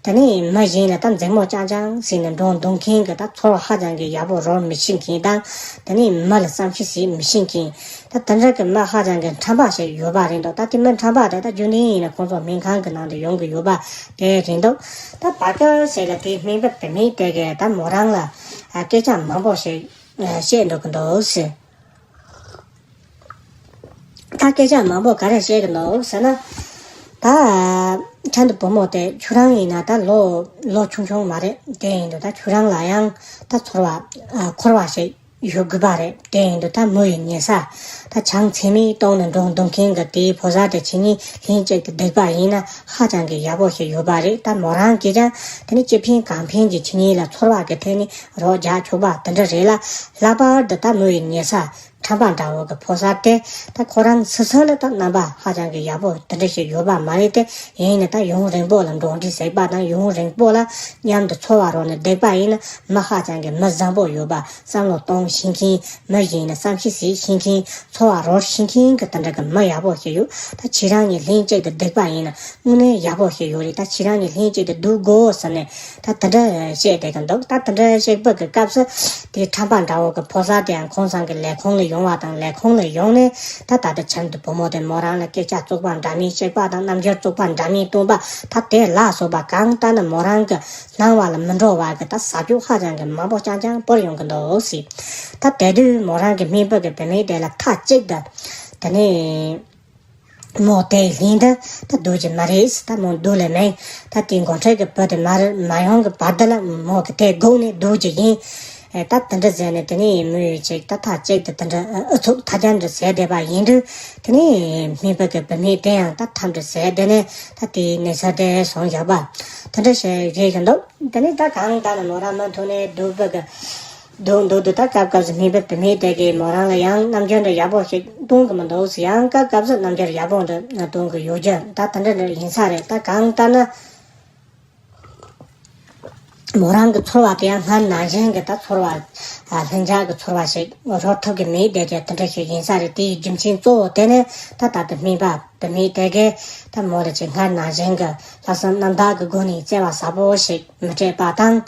དེ་ནས་མི་གཞན་ལ་ད་མཛེས་མོ་རྐྱང་རྐྱང་ཟེར་ནས་འགྲོ་འདུག་མཁན་གྱི་ད་ཚོར་བ་ཧ་ཅང་གི་ཡག་པོ་རོལ་མི་ཤེས་མཁན་དང་། དེ་ནས་མི་ལ་བསམ་ཤེས་བྱེད་མི་ཤེས་མཁན། ད་དེ་འདྲ་གི་མི་ཧ་ཅང་གི་ཁྲམ་པ་ཞིག་ཡོད་པ་རེད་འདུག་ད་དེ་མི་ཁྲམ་པ་དེ་ད་རྒྱུན་ལྡན་ཡིན་ན་ཁོང་ཚོ་སྨན་ཁང་གི་ནང་དུ་ཡོང་གི་ཡོད་པ་དེ་རེད་འདུག་ད་བར་སྐབས་ཤིག་ལ་དེའི་སྨན་པ་བུད་མེད་དེ་གིས་ད་མོ་རང་ལ་སྐད་ཆ་མང་པོ་ཞིག་བཤད་འགྲོ་གི་འདུག་ཟེར། ད་སྐད་ཆ་མང་པོ་ག་རེ་བཤད་གི་འདུག་ཟེར་ན། ད་ཁྱེད་འདི་བུ་མོ་དེ་ཁྱོད་རང་ཡིན་ན་ད་ལོ་ལོ་ཆུང་ཆུང་མ་རེད། དེ་ཡིན་དུས་ད་ཁྱོད་རང་ལ་ཡང་ད་ཚོར་བ་ཨ་འཁོར་བ་ཞིག་ཡོད་དགོས་པ་རེད། དེ་ཡིན་དུས་ད་མོ་ཡི་ཉལ་ས་ད་ཆང་ཚད་མེད་བཏུང་ནས་འགྲོ་འདུག་མཁན་གྱི་དེའི་ཕོ་གསར་དེ་ཁྱེད་གཉིས་ལྷན་གཅིག་ཏུ་སྡོད་པ་ཡིན་ན་ཧ་ཅང་གི་ཡག་པོ་ཞིག་ཡོད་པ་རེད། ད་མོ་རང་གིས་ཀྱང་དེ་ནི་ཅི་ཕན་གང་ཕན་གྱི་ཁྱེད་གཉིས་ལ་ཚོར་བ་གི་ཐད་ནས་རོགས་རྒྱག་ཆོག་པ་དེ་འདྲ་རེད་ལ། ལྷག་པར་དུ་ད་མོ་ཡི་ཉལ་ས་ ཁྲམ་པ་འདྲ་བོ་གི་ཕོ་གསར་དེ་ད་ཁོ་རང་སོ་སོ་ལ་ད་རྣམ་པ་ཧ་ཅང་གི་ཡག་པོ་དེ་འདྲ་ཞིག་ཡོད་པ་མ་རེད་དེ། ཡིན་ནའི་ད་ཡུན་རིང་པོ་ལ་འགྲོགས་འདྲིས་བྱས་པ་དང་ཡུན་རིང་པོ་ལ་མཉམ་དུ་འཚོ་བ་རོལ་ནས་བསྡད་པ་ཡིན་ན་མི་ཧ་ཅང་གི་མི་བཟང་པོ་ཡོད་པ། བསམ་བློ་གཏོང་ཤེས་མཁན། མི་གཞན་ལ་བསམ་ཤེས་བྱེད་ཤེས་མཁན། འཚོ་བ་རོལ་ཤེས་མཁན་གྱི་དེ་འདྲ་གི་མི་ཡག་པོ་ཞིག་ཡོད། ད་ཁྱེད་རང་གཉིས་ལྷན་གཅིག་ཏུ་བསྡད་པ་ཡིན་ན་དངོས་གནས་ཡག་པོ་ཞིག་ཡོད་རེད། ད་ཁྱེད་རང་གཉིས་ལྷན་གཅིག་ཏུ་སྡོད་དགོས་ཟེར་ནས་ད་དེ་འདྲ་བཤད་བསྡད་ཀྱི་འདུག་ད་དེ་འདྲ་བཤད་པའི་གི་སྐབས་སུ་དེ་ཁྲམ་པ་འདྲ་བོ་གི་ཕོ་གསར་དེའང་ཁོང་ཚང་གི་ལས་ཁུངས་ལ་ཡོང་བ་དང་། ལས་ཁུངས་ལ་ཡོང་ནས་ད་ད་ལྟ་ཆབ་མདོ་བུ་མོ་དེ་མོ་རང་ལ་སྐད་ཆ་བཙོག་པ་འདྲ་མིན་བཤད་པ་དང་། རྣམ་འགྱུར་བཙོག་པ་འདྲ་མིན་སྟོན་པ། ད་དེ་ལ་སོགས་པ་གང་ལྟར་ན་མོ་རང་གི་སྣང་བ་ལ་མི་འགྲོ་བ་གི་ད་ཟ་རྒྱུ་ཧ་ཅང་གི་མང་པོ་རྐྱང་རྐྱང་བོར་ཡོང་གི་འདུག་ཟེར། ད་དེ་དུས་མོ་རང་གི་སྨན་པ་གི་བུད་མེད་དེ་ལ་མཐའ་གཅིག་ཏུ་དེ་ནས་མོ་དེ་ལན་དུ་ད་སྡོད་ཀྱི་མ་རེད། ད་མོ་སྡོད་ལེ་མེད། ད་དེ་འགོ་ཁྲིད་ཀྱི་བུ་དེ་མར་མ་ཡོང་གི་བར་དུ་ལ་མོ་གི་དེ་སྒུག་ནས་སྡོད་ཀྱི་ཡིན། ཨེ། ད་དེ་འདྲ་ཟེར་ནས་དེ་ནས་མོས་ཅིག་ད་མཐའ་གཅིག་ཏུ་དེ་འདྲ་ཨུ་ཚུགས་ཐ་རྒྱ་འདྲ་ཟེར་བསྡད་པ་ཡིན་དུས། དེ་ནས་སྨན་པ་གི་བུད་མེད་དེ་ཡང་ད་ཐམ་འདྲ་ཟེར་བསྡད་ནས་ད་དེའི་གནས་ཚུལ་དེ་བཟུང་བཞག་པ་དེ་འདྲ་ཞིག་རེད་ཀྱི་འདུག་དེ་ནས་ད་གང་ལྟར་ན་མོ་རང་མུ་མཐུད་ནས་སྡོད་པ་གི་སྡོད་འདུག་འདུག་ད་སྐབས་སྐབས་སུ་སྨན་པ་བུད་མེད་དེ་གིས་མོ་རང་ལ་ཡང་རྣམ་འགྱུར་འདྲ་ཡག་པོ་ཞིག་སྟོན་གི་མི་འདུག་ཟེར། ཡང་སྐབས་སྐབས་སུ་རྣམ་འགྱུར་ཡག་པོ་འདྲ་སྟོན་གི་ཡོད་རྒྱུ་ད་དེ་འདྲ་འདྲ་ཡིན་ས་རེད། ད་གང་ལྟར་ན། མོ་རང་གི་ཚོར་བ་དེ་ཡང་སྔར་ནང་བཞིན་གྱི་ད་ཚོར་བ། ཨ། ལྷིང་འཇགས་ཀྱི་ཚོར་བ་ཞིག་རོལ་ཐུབ་ཀྱི་མེད་བསྡད་ཀྱི་དེ་འདྲ་ཞིག་ཡིན་ས་རེད། དེའི་རྒྱུ་མཚན་གཙོ་བོ་དེ་ནི་ད་ད་ལྟ་སྨན་པ་བུད་མེད་དེ་གས་ད་མོ་ལ་ཅིག་སྔར་ནང་བཞིན་གྱི་ལྷག་བསམ་རྣམ་དག་གི་སྒོ་ནས་བརྩེ་བ་ཟབ་པོ་ཞིག་མི་སྤྲད་པ་དང་།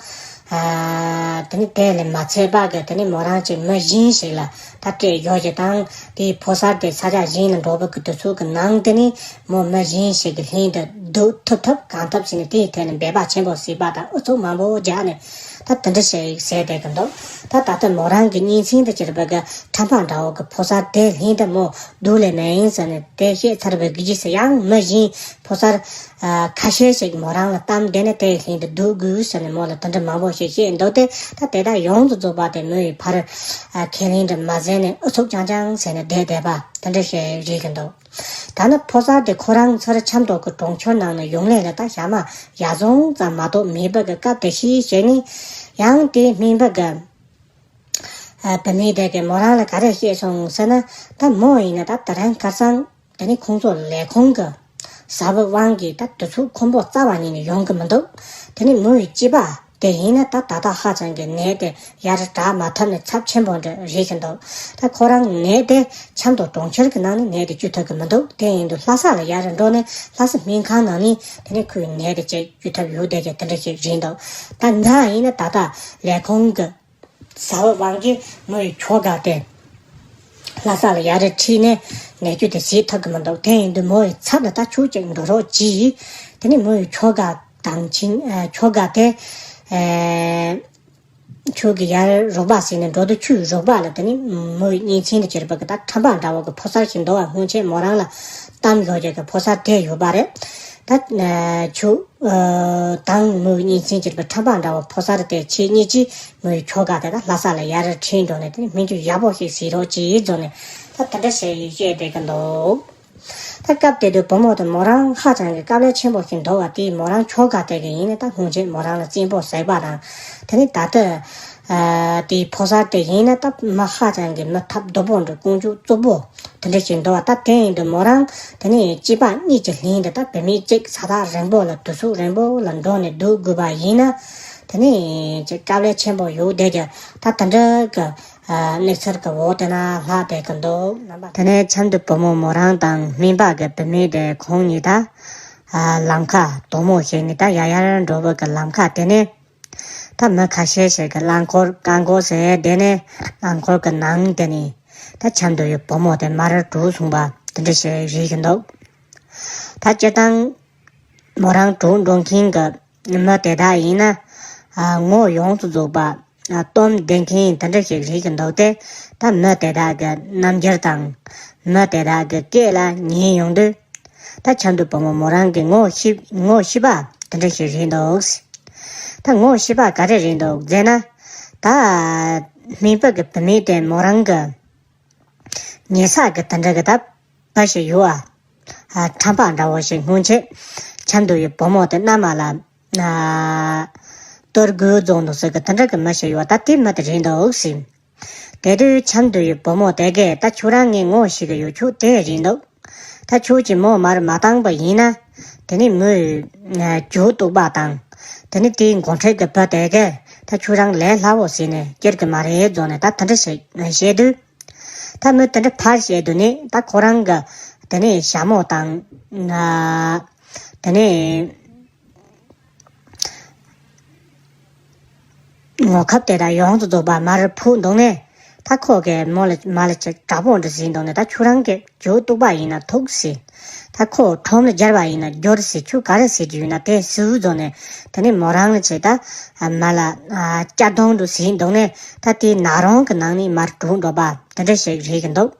ཨ། དེ་ནི་དེ་ལས་མ་ཚད་པ་གི་དེ་ནི་མོ་རང་ཅིག་མི་གཞན་ཞིག་ལ་ད་སྤྲད་ཡོད་ཀྱི་དང་། དེའི་ཕོ་གསར་དེ་ས་ཆ་གཞན་ལ་འགྲོ་བ་གི་དུས་ཚོད་ཀྱི་ནང་དེ་ནི་མོ་མི་གཞན་ཞིག་གི་ལྷན་དུ་སྡོད་ཐུབ་ཐབས་གང་ཐུབ་བྱས་ནས་དེའི་ཐད་ལ་འབད་པ་ཆེན་པོ་བྱས་པ་དང་ཨུ་ཚུགས་མང་པོ་རྒྱག་ནས་ད་དེ་འདྲ་ཞིག་ཟེར་བསྡད་ཀྱི་འདུག་ད་ད་ལྟ་མོ་རང་གི་གཉེན་ཚན་དུ་གྱུར་པ་གི་ཁྲམ་པ་འདྲ་བོ་གི་ཕོ་གསར་དེ་ལྷན་དུ་མོ་སྡོད་ལེ་མེད་ཟེར་ནས་དེ་བཤད་ཚར་བའི་གི་རྗེས་སུ་ཡང་མི་གཞན་ཕོ་གསར་ཨ། ཁ་ཤས་ཤིག་མོ་རང་ལ་གཏམ་བསྡད་ནས་དེའི་ལྷན་དུ་སྡོད་དགོས་ཟེར་ནས་མོ་ལ་དེ་འདྲ་མང་པོ་ཞིག་བཤད་འདུག་སྟེ། ད་དེ་དག་ཡོངས་སུ་རྫོགས་པ་དེ་མོ་ཡིས་ཕར་ཨ། ཁས་ལེན་འདྲ་མ་མཛད་ནས་ཨུ་ཚུགས་རྐྱང་རྐྱང་བྱས་ནས་བསྡད་བསྡད་པ་དེ་འདྲ་ཞིག་རེད་ཀྱི་འདུག་ད་ནི་ཕོ་གསར་དེ་ཁོ་རང་ཚུར་ཆབ་མདོ་གི་གྲོང་ཁྱེར་ནང་ནས་ཡོང་ལེ་ལ་ད་ཞག་མ་ཡར་སོང་ཙམ་མ་གཏོགས་མེད་པ་གི་སྐབས་དེ་ཤེས་བྱས་ནས། ཡང་དེའི་སྨན་པ་གི་ཨ། བུད་མེད་དེ་གིས་མོ་རང་ལ་ག་རེ་བཤད་སོང་ཟེར་ན། ད་མོ་ཡིན་ན་ད་དེ་རིང་ཁ་སང་དེ་ནི་ཁོང་ཚོ་ལས་ཁུངས་ཀྱི་གཟའ་པ་དབང་གིས་ད་དུས་ཚོད་ཁོམ་པོ་རྩ་བ་ཉིད་ནས་ཡོང་གི་མི་འདུག་དེ་ནི་མོ་ཡི་སྐྱེས་པ་དེ་ཡིན་ན་ད་ད་ལྟ་ཧ་ཅང་གི་ནད་དེ་ཡར་དྲག་མ་ཐུབ་ནས་ཚབས་ཆེན་པོ་འདྲ་རེད་ཀྱི་འདུག་ད་ཁོ་རང་ནད་དེ་ཆབ་མདོ་གྲོང་ཁྱེར་གྱི་ནང་ནས་ནད་དེ་བཅོས་ཐུབ་ཀྱི་མི་འདུག་དེ་ཡིན་དུས་ལྷ་ས་ལ་ཡར་འགྲོ་ནས་ལྷ་ས་སྨན་ཁང་ནང་ནས་དེ་ནི་ཁོའི་ནད་དེ་ཅིག་བཅོས་ཐུབ་ཡོད་བསྡད་ཀྱི་དེ་འདྲ་ཞིག་རེད་འདུག་ད་ང་ཡིན་ན་ད་ལྟ་ལས་ཁུངས་ཀྱི་གཟའ་པ་དབང་གིས་མོ་ཡི་ཁྱོ་ག་དེ་ལྷ་ས་ལ་ཡར་ཁྲིད་ནས་ནད་བཅོས་དེ་བྱེད་ཐུབ་ཀྱི་མི་འདུག་དེ་ཡིན་དུས་མོ་ཡི་ཚབ་ལ་ད་ཁྱོད་ཅིག་འགྲོ་རོགས་གྱིས། དེ་ནས་མོ་ཡི་ཁྱོ་ག་དང་ཁྱིམ། ཨ། ཁྱོ་ག་དེ། ཨེ། ཁྱོད་ཀྱིས་ཡར་རོགས་པ་བྱས་ནས་འགྲོ་དུས་ཁྱོའི་རོགས་པ་ལ་དེ་ནས་མོ་ཡི་གཉེན་ཚན་དུ་གྱུར་པ་གི་ད་ཁྲམ་པ་འདྲ་བོ་གི་ཕོ་གསར་ཞིག་འདུག་པ། སྔོན་ཆད་མོ་རང་ལ་གཏམ་ཡོད་ཀྱི་གི་ཕོ་གསར་དེ་ཡོད་པ་རེད། ད་ཁྱོད་དང་མོའི་གཉེན་ཚན་གྱི་ཁྲམ་པ་འདྲ་བོ་ཕོ་གསར་དེ་ཁྱེད་གཉིས་ཀྱིས་མོའི་ཁྱོ་ག་དེ་ད་ལྷ་ས་ལ་ཡར་ཁྲིད་འགྲོ་ནས་དེ་ནས་སྨན་བཅོས་ཡག་པོ་ཞིག་བྱེད་རོགས་གྱིས་བཟོ་ནས་ད་དེ་འདྲ་བཤད་ཡོད་བཤད་བསྡད་ཀྱི་འདུག་ད་སྐབས་དེ་དུས་བུ་མོ་དེ་མོ་རང་ཧ་ཅང་གི་དཀའ་ལས་ཆེན་པོ་ཞིག་འདུག་པ། དེས་མོ་རང་ཁྱོ་ག་དེ་གི་ཡིན་ནས་ད་སྔོན་ཆད་མོ་རང་ལ་བཙན་པོ་བྱས་པ་དང་། དེ་ནས་ད་ལྟ་ཨ། དེའི་ཕོ་གསར་དེ་ཡིན་ན་ད་མི་ཧ་ཅང་གི་མི་ཐབས་སྡུག་པོ་འདྲ་ཀུན་སྤྱོད་རྩུབ་པོ་དེ་འདྲ་ཞིག་འདུག་པ། ད་དེ་ཡིན་དུས་མོ་རང་དེ་ནས་སྐྱེས་པ་གཉིས་ཀྱི་ལྷན་དུ་ད་བུད་མེད་གཅིག་ས་ཐག་རིང་པོ་ལ་དུས་ཚོད་རིང་པོ་ལ་འགྲོ་ནས་སྡོད་དགོས་པ་ཡིན་ན། དེ་ནས་ཅིག་དཀའ་ལས་ཆེན་པོ་ཡོད་བསྡད་ཀྱི་ད་དེ་འདྲ་གི་ཨ། གནས་ཚུལ་གི་འོག་དེ་ན་ལྷག་བསྡད་ཀྱི་འདུག་དེ་ནས་ཆབ་མདོ་བུ་མོ་མོ་རང་དང་སྨན་པ་གི་བུད་མེད་དེ་ཁོང་གཉིས་ད་ཨ། ལམ་ཁ་དོག་མོ་ཞིག་ནས་ད་ཡར་ཡར་འགྲོ་བ་གི་ལམ་ཁ་དེ་ནས། ད་མི་ཁ་ཤས་ཤིག་གིས་རླངས་འཁོར་རྐང་འཁོར་ཟེར་དེ་ནས་རླངས་འཁོར་གྱི་ནང་དེ་ནས་ད་ཆབ་མདོ་ཡི་བུ་མོ་དེ་མར་འགྲོ་སོང་པ་དེ་འདྲ་ཞིག་རེད་ཀྱི་འདུག་ད་སྤྱིར་བཏང་མོ་རང་འགྲོ་འགྲོ་མཁན་གྱི་མི་དེ་དག་ཡིན་ན་ཨ། ངོ་ཡོངས་སུ་རྫོགས་པ་ཨ། སྟོབས་ལྡན་མཁན་དེ་འདྲ་ཞིག་རེད་ཀྱི་འདུག་སྟེ། ད་མི་དེ་དག་གི་རྣམ་འགྱུར་དང་མི་དེ་དག་གི་སྐད་ལ་ཉན་ཡོང་དུས། ད་ཆབ་མདོ་བུ་མོ་མོ་རང་གི་ངོ་ཤེས་ངོ་ཤེས་པ་དེ་འདྲ་ཞིག་རེད་འདུག་ད་ངོ་ཤེས་པ་ག་རེ་རེད་འདུག་ཟེར་ན། ད་སྨན་པ་གི་བུད་མེད་དེ་མོ་རང་གི་ཉེ་ས་གི་དེ་འདྲ་གི་ད་བུ་ཞིག་ཡོད་ཨ། ཁྲམ་པ་འདྲ་བོ་ཞིག་སྔོན་ཆད་ཆབ་མདོ་ཡི་བུ་མོ་དེ་མནའ་མ་ལ་ཨ། གཏོར་དགོས་རྫོང་དུ་ཟེར་གི་དེ་འདྲ་གི་མི་ཞིག་ཡོད། ད་དེ་མི་དེ་རེད་འདུག་ཟེར། དེ་དུས་འཆམ་དུ་ཡི་བུ་མོ་དེ་གས་ད་ཁྱོད་རང་ངས་ངོ་ཤེས་གི་ཡོད། ཁྱོད་དེ་རེད་འདུག་ད་ཁྱོད་ཀྱིས་མོ་མར་མ་བཏང་པ་ཡིན་ན། དེ་ནི་མོས་ཨ་རྒྱུ་གཏུག་པ་དང་། དེ་ནི་དེའི་འགོ་ཁྲིད་ཀྱི་བུ་དེ་གས་ད་ཁྱོད་རང་ལས་སླ་བོ་ཟིན་ནས་སྐྱུར་གི་མ་རེད་བཟོ་ནས་ད་དེ་འདྲ་ཞིག་བཤད་དུས། ད་མོས་དེ་འདྲ་ཕར་བཤད་དུས་ནི་ད་ཁོ་རང་གི་དེ་ནི་ཞྭ་མོ་དང་། ཨ་དེ་ནི། ངོ་ཁབ་དེ་དག་ཡོངས་སུ་རྫོགས་པ་མར་ཕུད་འདུག་ནས། ད་ཁོ་གིས་མོ་ལ་མ་ལ་ཅིག་དྲག་པོ་འདྲ་ཟིན་འདུག་ནས། ད་ཁྱོད་རང་གིས་རྒྱུ་གཏུག་པ་ཡིན་ན་ཐུག་ཟེར། ད་ཁོ་ཁྲོམ་ལ་སྦྱར་བ་ཡིན་ན་སྐྱུར་ཟེར། ཁྱོད་ག་རེ་ཟེར་གྱི་ཡོད་ན་དེ་ཟེར་བཟོ་ནས། དེ་ནས་མོ་རང་ལ་ཅིག་ད་མ་ལ་ཨ་སྐྱ་གདོང་འདྲ་ཟིན་འདུག་ནས། ད་དེའི་ན་རོང་གི་ནང་ནས་མར་གྲོངས་འགྲོ་པ་དེ་འདྲ་ཞིག་རེད་ཀྱི་འདུག་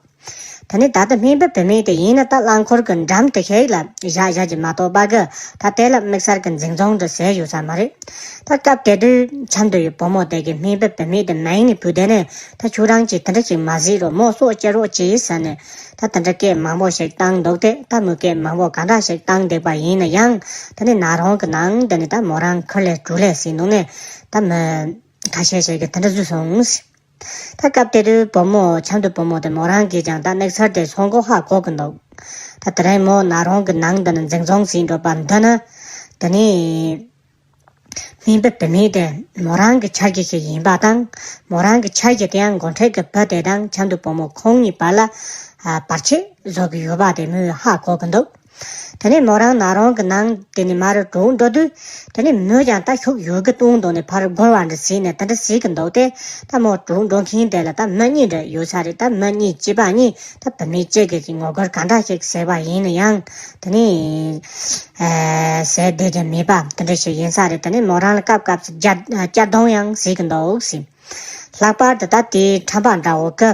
ད་ནི་ད་ལྟ་སྨན་པ་བུད་མེད་དེ་ཡིན་ན་ད་རླངས་འཁོར་གྱི་འགྲམ་དེ་ཞིག་ལ་བཞག་བཞག་གི་མ་གཏོགས་པ་གི་ད་དེ་ལ་དམིགས་བསལ་གྱི་འཛིན་བཟུང་འདྲ་ཟེར་ཡོད་ས་མ་རེད། ད་སྐབས་དེ་དུས་འཆམ་དུ་ཡི་བུ་མོ་དེ་གིས་སྨན་པ་བུད་མེད་དེ་མིང་ནས་བུད་དེ་ནས། ད་ཁྱོད་རང་གིས་དེ་འདྲ་ཞིག་མ་ཟེར་རོགས། མོ་སྲོག་སྐྱོབ་རོགས་གྱིས་ཟེར་ནས། ད་དེ་འདྲ་སྐད་མང་པོ་ཞིག་བཏང་འདུག་སྟེ། ད་མོས་སྐད་མང་པོ་ག་འདྲ་ཞིག་བཏང་བསྡད་པ་ཡིན་ན་ཡང་། དེ་ནི་ན་རོང་གི་ནང་དེ་ནི་ད་མོ་རང་ཁུར་ལས་གྲུ་ལས་ཟིན་འདུག་ནས། ད་མི་ཁ་ཤས་ཤིག་གིས་དེ་འདྲ་བཟོས་སོང་། ད་སྐབས་དེ་དུས་བུ་མོ་འཆམ་དུ་བུ་མོ་དེ་མོ་རང་གིས་ཀྱང་ད་གནས་ཚུལ་དེ་སོང་གོ་ཧ་གོ་གི་འདུག་ད་དེ་རིང་མོ་ན་རོང་གི་ནང་དུ་ནི་འཛིན་བཟུང་ཟིན་འགྲོ་བ་འདི་ནི། དེ་ནི་སྨན་པ་བུད་མེད་དེ་མོ་རང་གི་ཆ་རྒྱུས་ཤིག་ཡིན་པ་དང་། མོ་རང་གི་ཆ་རྒྱུས་དེ་ཡང་འགོ་ཁྲིད་ཀྱི་བུ་དེ་དང་འཆམ་དུ་བུ་མོ་ཁོང་གཉིས་བར་ལ་ཨ་བར་ཆད་བཟོ་གི་ཡོད་པ་དེ་མོས་ཧ་གོ་གི་འདུག་དེ་ནས་མོ་རང་ན་རོང་གི་ནང་དེ་ནས་མར་གྲོངས་འགྲོ་དུས། དེ་ནས་མོས་ཀྱང་ད་ཤུགས་ཡོད་རྒུ་བཏང་འདུག་ནས་ཕར་སྒོར་བ་འདྲ་ཟིན་ནས་དེ་འདྲ་ཟེར་གི་འདུག་སྟེ། ད་མོ་གྲོངས་འགྲོ་མཁན་དེ་ལ་ད་མི་གཉིས་འདྲ་ཡོད་ས་རེད། ད་མི་གཉིས་གཅིག་པ་གཉིས་ད་བུད་མེད་གཅིག་གིས་ངོ་རྒོལ་ག་འདྲ་ཞིག་བྱས་པ་ཡིན་ན་ཡང་། དེ་ནས་ཨ་ཟེར་བསྡད་ཀྱི་མེད་པ་དེ་འདྲ་ཞིག་ཡིན་ས་རེད། དེ་ནས་མོ་རང་ལ་སྐབས་སྐབས་སུ་སྐྱ་སྐྱ་གདོང་ཡང་ཟེར་གི་འདུག་ཟེར། ལྷག་པར་དུ་ད་དེའི་ཁྲམ་པ་འདྲ་བོ་གི་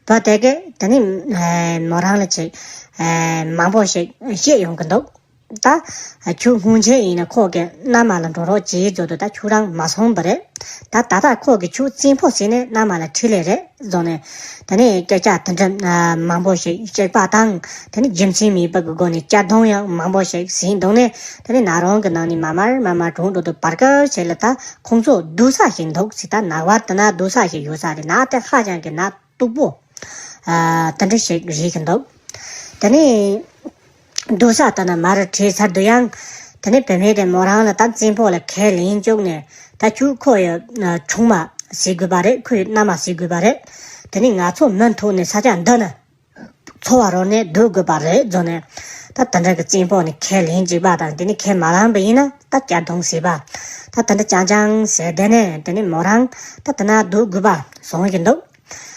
བུ་དེ་གིས་དེ་ནི་ཨ་མོ་རང་ལ་ཅིག་ཨ་མང་པོ་ཞིག་བཤད་ཡོང་གི་འདུག་ད་ཁྱོད་སྔོན་ཆད་ཡིན་ན་ཁོ་གི་མནའ་མ་ལ་འགྲོ་རོགས་བྱེད་བཟོ་དུས་ད་ཁྱོད་རང་མ་སོང་བ་རེད། ད་ད་ལྟ་ཁོ་གིས་ཁྱོད་བཙན་པོ་བྱས་ནས་མནའ་མ་ལ་ཁྲིད་ལེ་རེད་བཟོ་ནས། དེ་ནས་སྐད་ཆ་དེ་འདྲ་ཨ་མང་པོ་ཞིག་བཤད་པ་དང་། དེ་ནས་རྒྱུ་མཚན་མེད་པ་གི་སྒོ་ནས་སྐྱ་གདོང་ཡང་མང་པོ་ཞིག་ཟིན་འདུག་ནས། དེ་ནས་ན་རོང་གི་ནང་ནས་མར་མར་མར་གྲོངས་འགྲོ་དུས་བར་སྐབས་ཤིག་ལ་ད་ཁོང་ཚོ་སྡོད་ས་ཞིག་འདུག་ཟེར། ད་ནགས་བར་དེ་ན་སྡོད་ས་ཞིག་ཡོད་ས་རེད། ནགས་དེ་ཧ་ཅང་གི་ནགས་སྟུག་པོ་ཨ་དེ་འདྲ་ཞིག་རེད་ཀྱི་འདུག་དེ་ནས་སྡོད་ས་དེ་ན་མར་ཁྲིད་ཚར་དུས་ཡང་། དེ་ནས་བུད་མེད་དེ་མོ་རང་ལ་ད་བཙན་པོ་ལ་ཁས་ལེན་བཅུག་ནས། ད་ཁྱོད་ཁོ་ཡི་ཨ་ཆུང་མ་བྱེད་དགོས་པ་རེད། ཁོ་ཡི་མནའ་མ་བྱེད་དགོས་པ་རེད། དེ་ནས་ང་ཚོ་མུ་མཐུད་ནས་ས་ཆ་འདི་ན་འཚོ་བ་རོལ་ནས་སྡོད་དགོས་པ་རེད་བཟོ་ནས། ད་དེ་འདྲ་གི་བཙན་པོ་ནས་ཁས་ལེན་བཅུག་པ་དང་། དེ་ནས་ཁས་མ་བླངས་པ་ཡིན་ན་ད་སྐྱ་གདོང་ཟེར་བ། ད་དེ་འདྲ་རྐྱང་རྐྱང་ཟེར། དེ་ནས་དེ་ནས་མོ་རང་ད་དེ་ན་སྡོད་དགོས་པ་བཟོ་གི་འདུག་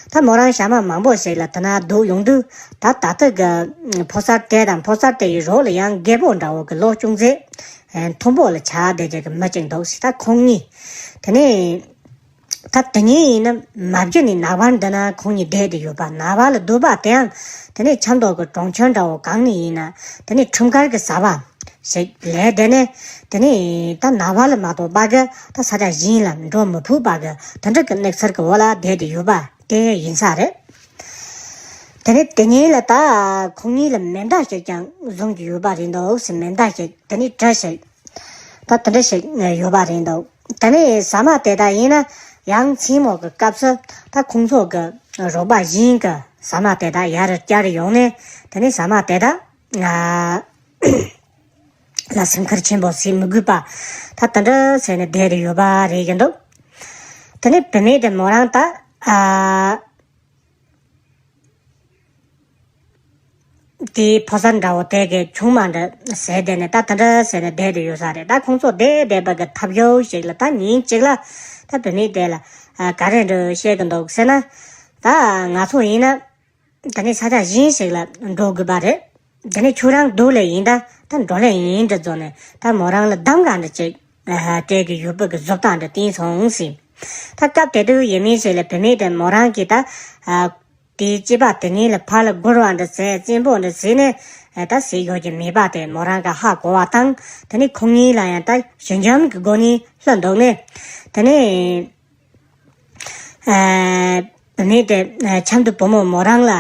ད་མོ་རང་ཞག་མ་མང་པོ་ཞིག་ལ་དེ་ན་སྡོད་ཡོང་དུས། ད་ད་ལྟ་གི་ཕོ་གསར་དེ་དང་ཕོ་གསར་དེ་ཡི་རོགས་ལ་ཡང་རྒད་པོ་འདྲ་བོ་གི་ལོ་ཅུང་ཟད་མཐོན་པོ་ལ་ཆགས་བསྡད་ཀྱི་གི་མི་གཅིག་འདུག་ཟེར། ད་ཁོང་གཉིས་དེ་ནས། ད་དེ་ཉིན་ཡིན་ན་མ་བརྒྱུད་ནས་ནགས་བར་འདི་ན་ཁོང་གཉིས་བསྡད་དེ་ཡོད་པ། ནགས་བར་ལ་སྡོད་པ་དེའང་དེ་ནས་ཆབ་མདོ་གི་གྲོང་ཁྱེར་འདྲ་བོ་གང་ནས་ཡིན་ན་དེ་ནས་ཁྲིམས་འགལ་གྱི་བྱ་བ་ཞིག་ལས། དེ་ནས་དེ་ནས་ད་ནགས་བར་ལ་མ་གཏོགས་པ་གི་ད་ས་ཆ་གཞན་ལ་འགྲོ་མི་ཕོད་པ་གི་དེ་འདྲ་གི་གནས་ཚུལ་གི་འོག་ལ་བསྡད་དེ་ཡོད་པ་དེ་ཡིན་ས་རེད། དེ་ནས་དེ་ཉིན་ལ་ད་ཁོང་གཉིས་ལ་མེ་མདའ་ཞིག་ཀྱང་བཟུང་གི་ཡོད་པ་རེད་འདུག་ཟེར། མེ་མདའ་ཞིག་དེ་ནས་གྲི་ཞིག་ད་དེ་འདྲ་ཞིག་ཡོད་པ་རེད་འདུག་དེ་ནས་ཟ་མ་དེ་དག་ཡིན་ན་ཡང་མཚན་མོ་གི་སྐབས་སུ་ད་ཁོང་ཚོ་གི་རོགས་པ་གཞན་གྱིས་ཟ་མ་དེ་དག་ཡར་བསྐྱར་ཡོང་ནས། དེ་ནས་ཟ་མ་དེ་དག་ཨ་ལ་སེམས་ཁུར་ཆེན་པོ་བྱེད་མི་དགོས་པ་ད་དེ་འདྲ་བྱས་ནས་བསྡད་དེ་ཡོད་པ་རེད་ཀྱི་འདུག་དེ་ནས་བུད་མེད་དེ་མོ་རང་ད་ཨ། དེའི་ཕོ་གསར་འདྲ་བོ་དེ་གའི་ཆུང་མ་འདྲ་ཟེར་བསྡད་ནས། ད་དེ་འདྲ་ཟེར་ནས་བསྡད་དེ་ཡོད་ས་རེད། ད་ཁོང་ཚོ་བསྡད་བསྡད་པ་གི་ཐབས་ཤེས་ཤིག་ལ་ད་ཉིན་གཅིག་ལ་ད་བུད་མེད་དེ་ལ་ཨ་ག་རེ་འདྲ་བཤད་གི་འདུག་ཟེར་ན། ད་ང་ཚོ་ཡིན་ན་ད་ནི་ས་ཆ་གཞན་ཞིག་ལ་འགྲོ་དགོས་པ་རེད། དེ་ནས་ཁྱོད་རང་སྡོད་ལེ་ཡིན། ད་ད་འགྲོ་ལེ་ཡིན་འདྲ་བཟོ་ནས་ད་མོ་རང་ལ་གདམ་ག་འདྲ་ཅིག་ཨ་སྤྲད་གི་ཡོད་པ་གི་བཟོ་ལྟ་འདྲ་བསྟན་སོང་ཟེར། ད་སྐབས་དེ་དུས་ཡིན་མིན་ཞིག་ལ་བུད་མེད་དེ་མོ་རང་གིས་ད་ཨ། དེའི་སྐྱེས་པ་དེ་གཉིས་ལ་ཕར་ལ་སྒོར་བ་འདྲ་ཟེར། བཙན་པོ་འདྲ་ཟེར་ནས་ད་ཟེར་ཡོད་ཀྱི་མེད་པ་དེ་མོ་རང་གིས་ཧ་གོ་བ་དང་། དེ་ནས་ཁོང་གཉིས་ལ་ཡང་ད་ཞི་འཇམ་གྱི་སྒོ་ནས་ལྷོད་འདུག་ནས། དེ་ནས་ཨ་བུད་མེད་དེ་ཨ་ཆབ་མདོ་བུ་མོ་མོ་རང་ལ་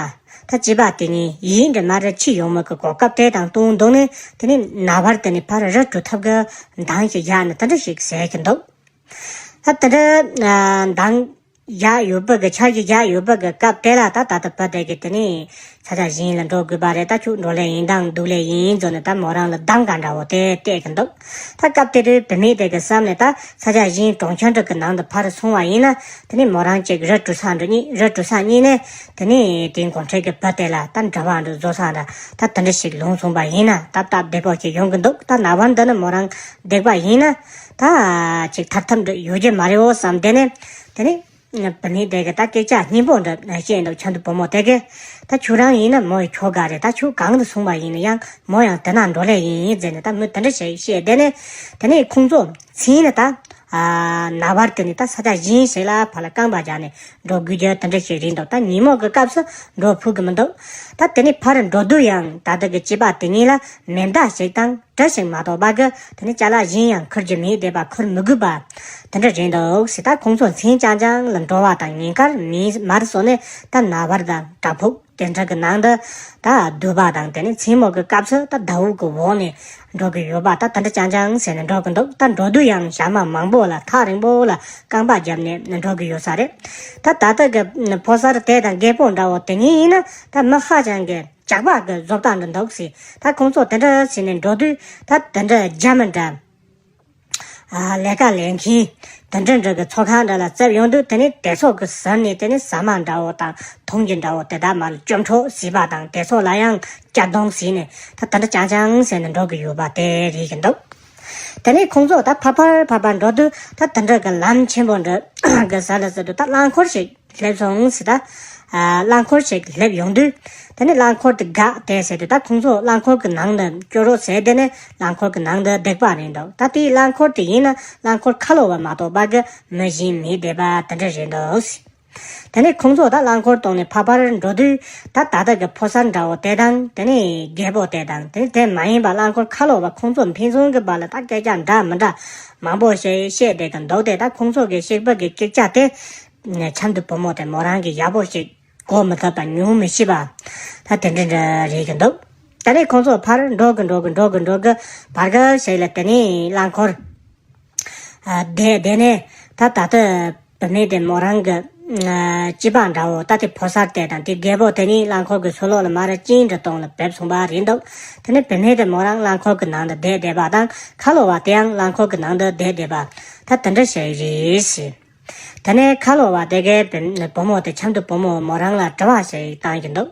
ད་སྐྱེས་པ་དེ་གཉིས་ཡིད་འདྲ་མ་འདྲ་ཆི་ཡོང་མོད་ཀྱི་གོ་སྐབས་དེ་དང་བསྟུན་འདུག་ནས། དེ་ནས་ནགས་བར་དེ་ནས་ཕར་རི་གྲོ་ཐབ་ཀྱི་འདང་ཞིག་བཞག་ནས་དེ་འདྲ་ཞིག་ཟེར་གྱི་འདུག་ད་དེ་འདྲ་ཨ་འདང་། བཞག་ཡོད་པ་གི་འཆར་གཞི་བཞག་ཡོད་པ་གི་སྐབས་དེ་ལ་ད་ད་ལྟ་བུ་དེ་གི་དེ་ནས་ས་ཆ་གཞན་ལ་འགྲོ་དགོས་པ་རེད། ད་ཁྱོད་འགྲོ་ལེ་ཡིན་དང་འདུག་ལེ་ཡིན་ཟེར་ནས་ད་མོ་རང་ལ་གདམ་ག་འདྲ་བོ་དེ་སྤྲད་གི་འདུག་ད་སྐབས་དེ་དུས་བུད་མེད་དེ་གི་བསམ་ནས་ད་ས་ཆ་གཞན་གྲོང་ཁྱེར་འདྲ་གི་ནང་དུ་ཕར་སོང་བ་ཡིན་ན་དེ་ནས་མོ་རང་གཅིག་རི་གྲུ་ས་འདྲ་གཉིས་རི་གྲུ་ས་གཉིས་ནས་དེ་ནས་དེ་འགོ་ཁྲིད་ཀྱི་བུ་དེ་ལ་ད་འདྲ་བ་འདྲ་བཟོ་ས་འདྲ་ད་དེ་འདྲ་ཞིག་ལོང་སོང་པ་ཡིན་ན་ད་སྟབས་བདེ་པོ་ཞིག་ཡོང་གི་འདུག་ད་ནངས་པ་འདི་ནས་མོ་རང་བསྡད་པ་ཡིན་ན་ད་ཅིག་ཐར་ཐབས་འདྲ་ཡོད་ཀྱི་མ་རེད་འོ་བསམ་དེ་ནས་དེ་ནས། བུད་མེད་དེ་གི་ད་སྐད་ཆ་སྙན་པོ་འདྲ་བཤད་འདུག་ཆབ་མདོ་བུ་མོ་དེ་གི། ད་ཁྱོད་རང་ཡིན་ན་མོ་ཡི་ཁྱོ་ག་རེད། ད་ཁྱོད་གང་དུ་སོང་བ་ཡིན་ན་ཡང་མོ་ཡང་དེ་ན་འགྲོ་ལེ་ཡིན་ཟེར་ནས་ད་མོས་དེ་འདྲ་ཞིག་བཤད་དེ་ནས་དེ་ནས་ཁོང་ཚོ་མཚན་ནི་ད་ནངས་པར་དེ་ནས་ད་ས་ཆ་གཞན་ཞིག་ལ་ཕར་ལ་རྐང་པ་བརྒྱབ་ནས་འགྲོ་དགོས་རྒྱུ་དེ་འདྲ་ཞིག་རེད་འདུག་ད་ཉིན་མོ་གི་སྐབས་སུ་འགྲོ་ཕོད་གི་མི་འདུག་ད་དེ་ནས་ཕར་འགྲོ་དུས་ཡང་ད་ལྟ་གི་སྐྱེས་པ་དེ་གཉིས་ལ་མེ་མདའ་ཞིག་དང་གྲི་ཞིག་མ་གཏོགས་པ་གི་དེ་ནི་ཅ་ལག་གཞན་ཡང་འཁུར་རྒྱུ་མེད་བསྡད་པ་འཁུར་མི་དགོས་པ་དེ་འདྲ་རེད་འདུག་ཟེར། ད་ཁོང་ཚོ་མཚན་རྐྱང་རྐྱང་ལ་འགྲོ་བ་དང་ཉིན་དཀར་མིན་མར་སོང་ནས་ད་ནངས་པར་དང་བྲག་ཕུག་དེ་འདྲ་གི་ནང་དུ་ད་སྡོད་པ་དང་དེ་ནི་མཚན་མོ་གི་སྐབས་སུ་ད་ཟླ་འོད་ཀྱི་འོག་ནས་འགྲོ་གི་ཡོད་པ་ད་དེ་འདྲ་རྐྱང་རྐྱང་ཟེར་ནས་འགྲོ་གི་འདུག་ད་འགྲོ་དུས་ཡང་ཞག་མ་མང་པོ་ལ་ཐག་རིང་པོ་ལ་རྐང་པ་བརྒྱབ་ནས་འགྲོ་གི་ཡོད་ས་རེད། ད་ད་ལྟ་གི་ཕོ་གསར་དེ་དང་རྒད་པོ་འདྲ་བོ་དེ་གཉིས་ཡིན་ན་ད་མི་ཧ་ཅང་གི་ཇག་པ་གི་བཟོ་ལྟ་འདྲ་འདུག་ཟེར། ད་ཁོང་ཚོ་དེ་འདྲ་བྱས་ནས་འགྲོ་དུས་ད་དེ་འདྲ་རྒྱ་མི་འདྲ། ཨ་ལས་ཀ་ལས་མཁན་དེ་འདྲ་འདྲ་གི་ཚོགས་ཁང་འདྲ་ལ་བཙལ་ཡོང་དུས་དེ་ནས་དེ་ཚོ་གི་ཟུར་ནས་དེ་ནས་ཟ་མ་འདྲ་བོ་དང་འཐུང་རྒྱུ་འདྲ་བོ་དེ་དག་མར་བཅོམ་འཕྲོག་བྱས་པ་དང་དེ་ཚོ་ལ་ཡང་སྐྱག་རྡུང་བྱས་ནས་ད་དེ་འདྲ་རྐྱང་རྐྱང་བྱས་ནས་འགྲོ་གི་ཡོད་པ་དེ་རེད་ཀྱི་འདུག་དེ་ནས་ཁོང་ཚོ་ད་ཕར་ཕར་ཕར་ཕར་འགྲོ་དུས་ད་དེ་འདྲ་གི་ལམ་ཆེན་པོ་འདྲ་གི་ས་ལ་ཟེར་དུས་ད་རླངས་འཁོར་ཞིག་སླེབས་སོང་ཟེར་ད། ཨ་རླངས་འཁོར་ཞིག་སླེབས་ཡོང་དུས། དེ་ནས་རླངས་འཁོར་དེ་འགག་བསྡད་ཟེར་དུས་ད་ཁོང་ཚོ་རླངས་འཁོར་གྱི་ནང་དུ་སྐྱོད་རོགས་ཟེར་དེ་ནས་རླངས་འཁོར་གྱི་ནང་དུ་བསྡད་པ་རེད་འདུག་ད་དེའི་རླངས་འཁོར་དེ་ཡིན་ན་རླངས་འཁོར་ཁ་ལོ་བ་མ་གཏོགས་པ་གི་མི་གཞན་མེད་བསྡད་པ་དེ་འདྲ་རེད་འདུག་དེ་ནས་ཁོང་ཚོ་ད་རླངས་འཁོར་གཏོང་ནས་ཕར་ཕར་འགྲོ་དུས་ད་ད་ལྟ་གི་ཕོ་གསར་འདྲ་བོ་དེ་དང་དེ་ནས་རྒད་པོ་དེ་དང་དེ་ནས་དེ་མ་ཡིན་པ་རླངས་འཁོར་ཁ་ལོ་བ་ཁོང་ཚོ་ཕན་ཚུན་གྱི་བར་ལ་ད་སྐད་ཆ་འདྲ་མི་འདྲ་མང་པོ་ཞིག་བཤད་བསྡད་ཀྱི་འདུག་དེ་ད་ཁོང་ཚོ་གི་བཤད་པ་གི་སྐད་ཆ་དེ། ཆབ་མདོ་བུ་མོ་དེ་མོ་རང་གིས་ཡག་པོ་ཞིག་གོ་མི་ཐུབ་པ་ཉོན་མི་ཤེས་པ་ད་དེ་འདྲ་འདྲ་རེད་ཀྱི་འདུག་ད་རེས་ཁོང་ཚོ་ཕར་འགྲོ་གི་འགྲོ་གི་འགྲོ་གི་འགྲོ་གི་བར་སྐབས་ཤིག་ལ་དེ་ནས་རླངས་འཁོར་ཨ་བསྡད་བསྡད་ནས་ད་ད་ལྟ་བུད་མེད་དེ་མོ་རང་གི་ཨ་སྐྱེས་པ་འདྲ་བོ་ད་དེ་ཕོ་གསར་དེ་དང་དེ་རྒད་པོ་དེ་གཉིས་རླངས་འཁོར་གྱི་ཟུར་ལོགས་ལ་མར་ཅིང་འདྲ་གཏོང་ལ་བབས་སོང་པ་རེད་འདུག་དེ་ནས་བུད་མེད་དེ་མོ་རང་རླངས་འཁོར་གྱི་ནང་དུ་བསྡད་བསྡད་པ་དང་ཁ་ལོ་བ་དེ་ཡང་རླངས་འཁོར་གྱི་ནང་དུ་བསྡད་བསྡད་པ་ད་དེ་འདྲ་ཞིག་རེད་ཟེར། དེ་ནས་ཁ་ལོ་བ་དེ་གའི་བུ་བུ་མོ་དེ་ཆབ་མདོ་བུ་མོ་མོ་རང་ལ་དྲི་བ་ཞིག་བཏང་གི་འདུག་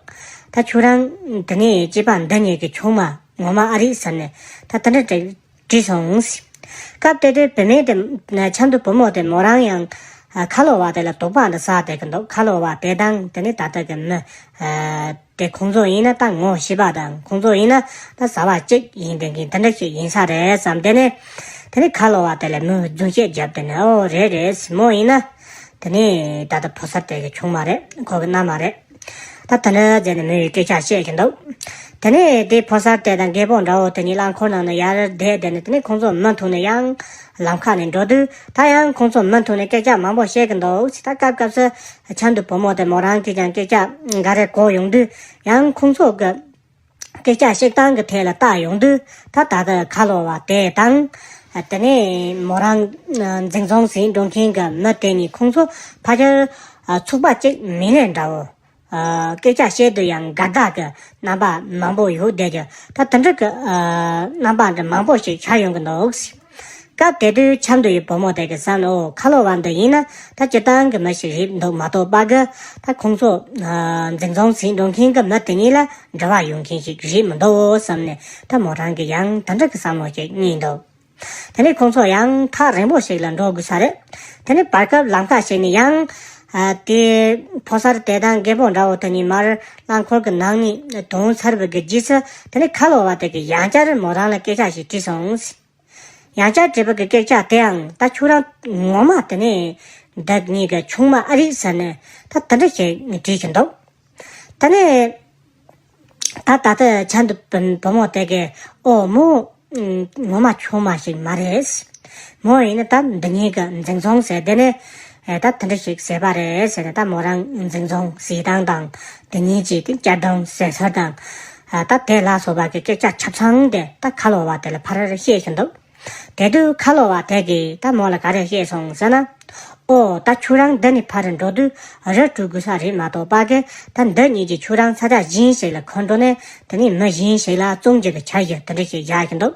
ད་ཁྱོད་རང་འདི་ནས་སྐྱེས་པ་འདི་གཉིས་ཀྱི་ཆུང་མ་ངོ་མ་ཨ་རིག་ཟེར་ནས་ད་དེ་འདྲ་དྲིས་དྲིས་སོང་། སྐབས་དེ་དུས་བུད་མེད་དེ་ཆབ་མདོ་བུ་མོ་དེ་མོ་རང་ཡང་ཁ་ལོ་བ་དེ་ལ་དོགས་པ་འདྲ་ཟ་བསྡད་ཀྱི་འདུག་ཁ་ལོ་བ་དེ་དང་དེ་ནས་ད་ལྟ་གི་མི། དེ་ཁོང་ཚོ་ཡིན་ན་ད་ངོ་ཤེས་པ་དང་ཁོང་ཚོ་ཡིན་ན་ད་བཟའ་བ་གཅིག་ཡིན་དེ་གིན་དེ་འདྲ་ཞིག་ཡིན་ས་རེད་བསམ་དེ་ནས་དེ་ནས་ཁ་ལོ་བ་དེ་ལ་མོས་རྫུན་བཤད་བརྒྱབ་དེ་ནས་ཨོ་རེད་རེད་ཟེར་མོ་ཡིན་ན་དེ་ནས་ད་ལྟ་ཕོ་གསར་དེ་གི་ཆུང་མ་རེད་ཁོ་གི་མནའ་མ་རེད། ད་དེ་འདྲ་བྱས་ནས་མོས་སྐད་ཆ་བཤད་ཀྱི་འདུག་དེ་ནས་དེ་ཕོ་གསར་དེ་དང་རྒད་པོ་འདྲ་བོ་དེ་གཉིས་རླངས་འཁོར་ནང་ནས་ཡར་བསྡད་དེ་ནས་དེ་ནས་ཁོང་ཚོ་མུ་མཐུད་ནས་ཡང་ལམ་ཁ་ནས་འགྲོ་དུས་ད་ཡང་ཁོང་ཚོ་མུ་མཐུད་ནས་སྐད་ཆ་མང་པོ་བཤད་ཀྱི་འདུག་ད་སྐབས་སྐབས་སུ། ཆབ་མདོ་བུ་མོ་དེ་མོ་རང་གིས་ཀྱང་སྐད་ཆ་འགའ་རེ་གོ་ཡོང་དུས་ཡང་ཁོང་ཚོ་གི་སྐད་ཆ་བཤད་སྟངས་ཀྱི་ཐད་ལ་བལྟ་ཡོང་དུས་ད་ད་ལྟ་ཁ་ལོ་བ་དེ་དང་དེ་ནས་མོ་རང་འཛིན་བཟུང་ཟིན་འགྲོ་མཁན་གྱི་མི་དེ་གཉིས་ཁོང་ཚོ་ཕལ་ཆེར་ཚོགས་པ་གཅིག་མིན་ལས་འདྲ་བོ་སྐད་ཆ་བཤད་དུས་ཡང་དགའ་དགའ་གི་རྣམ་པ་མང་པོ་ཡོད་བསྡད་ཀྱི་ད་དེ་འདྲ་གི་རྣམ་པ་འདྲ་མང་པོ་ཞིག་ཤར་ཡོང་གི་འདུག་སྐབས་དེ་དུས་ཆབ་མདོ་ཡི་བུ་མོ་དེ་གི་བསམ་ནོ་ཁ་ལོ་བ་འདི་ཡིན་ན་ད་སྤྱིར་བཏང་གི་མི་ཞིག་རེད་འདུག་མ་གཏོགས་པ་གི་ད་ཁོང་ཚོ་འཛིན་བཟུང་ཟིན་འགྲོ་མཁན་གི་མི་དེ་གཉིས་ལ་འབྲེལ་བ་ཡོད་མཁན་ཞིག་རེད་མི་འདུག་བསམ་ནས་ད་མོ་རང་གི་ཡང་ད་འདྲ་གི་བསམ་བློ་ཞིག་རྙེད་འདུག་དེ་ནས་ཁོང་ཚོ་ཡང་ཐག་རིང་པོ་ཞིག་ལ་འགྲོ་དགོས་ས་རེད། དེ་ནས་བར་སྐབས་ལམ་ཁ་ཞིག་ནས་ཡང་དེ་ཕོ་གསར་དེ་དང་རྒད་པོ་འདྲ་བོ་དེ་གཉིས་མར་རླངས་འཁོར་གི་ནང་ནས་དོན་ཚར་བའི་གི་རྗེས་སུ་དེ་ནས་ཁ་ལོ་བ་དེ་གི་ཡང་བསྐྱར་མོ་རང་ལ་སྐད་ཆ་ཞིག་དྲིས་སོང་། ཡང་བསྐྱར་དྲིས་པ་གི་སྐད་ཆ་དེའང་ད་ཁྱོད་རང་ངོ་མ་དེ་ནས་བདག་ཉིད་ཀྱི་ཆུང་མ་ཨ་རིག་ཟེར་ནས་ད་དེ་འདྲ་ཞིག་དྲིས་ཀྱི་འདུག་ད་ནས་ད་ད་ལྟ་ཆ་འདི་བུ་བུ་མོ་དེ་གས་ཨོ་མོ་ངོ་མ་ཆུང་མ་ཞིག་མ་རེད། མོ་ཡིན་ན་ད་འདི་ཉིད་ཀྱི་འཛིན་བཟུང་ཟེར་དེ་ནས་ད་དེ་འདྲ་ཞིག་ཟེར་བ་རེད་ཟེར་ནས་ད་མོ་རང་འཛིན་བཟུང་ཟེར་སྟངས་དང་འདི་ཉིད་ཀྱི་དེ་བསྐྱར་སྒྲོམ་ཟེར་ཚུལ་དང་ད་དེ་ལ་སོགས་པ་གི་སྐད་ཆ་ཆ་ཚང་དེ་ད་ཁ་ལོ་བ་དེ་ལ་ཕར་བཤད་བཞིན་འདུག་དེ་དུས་ཁ་ལོ་བ་དེ་གིས་ད་མོ་ལ་ག་རེ་བཤད་སོང་ཟེར་ན། ཨོ་ད་ཁྱོད་རང་འདི་ནས་ཕར་འགྲོ་དུས་རི་བྲོས་དགོས་ས་རེད་མ་གཏོགས་པ་གི། ད་འདི་གཉིས་ཀྱི་ཁྱོད་རང་ས་ཆ་གཞན་ཞིག་ལ་འཁོར་འགྲོ་ནས་དེ་ནས་མི་གཞན་ཞིག་ལ་བཙོང་རྒྱུ་གི་འཆར་གཞི་དེ་འདྲ་ཞིག་བཞག་གི་འདུག་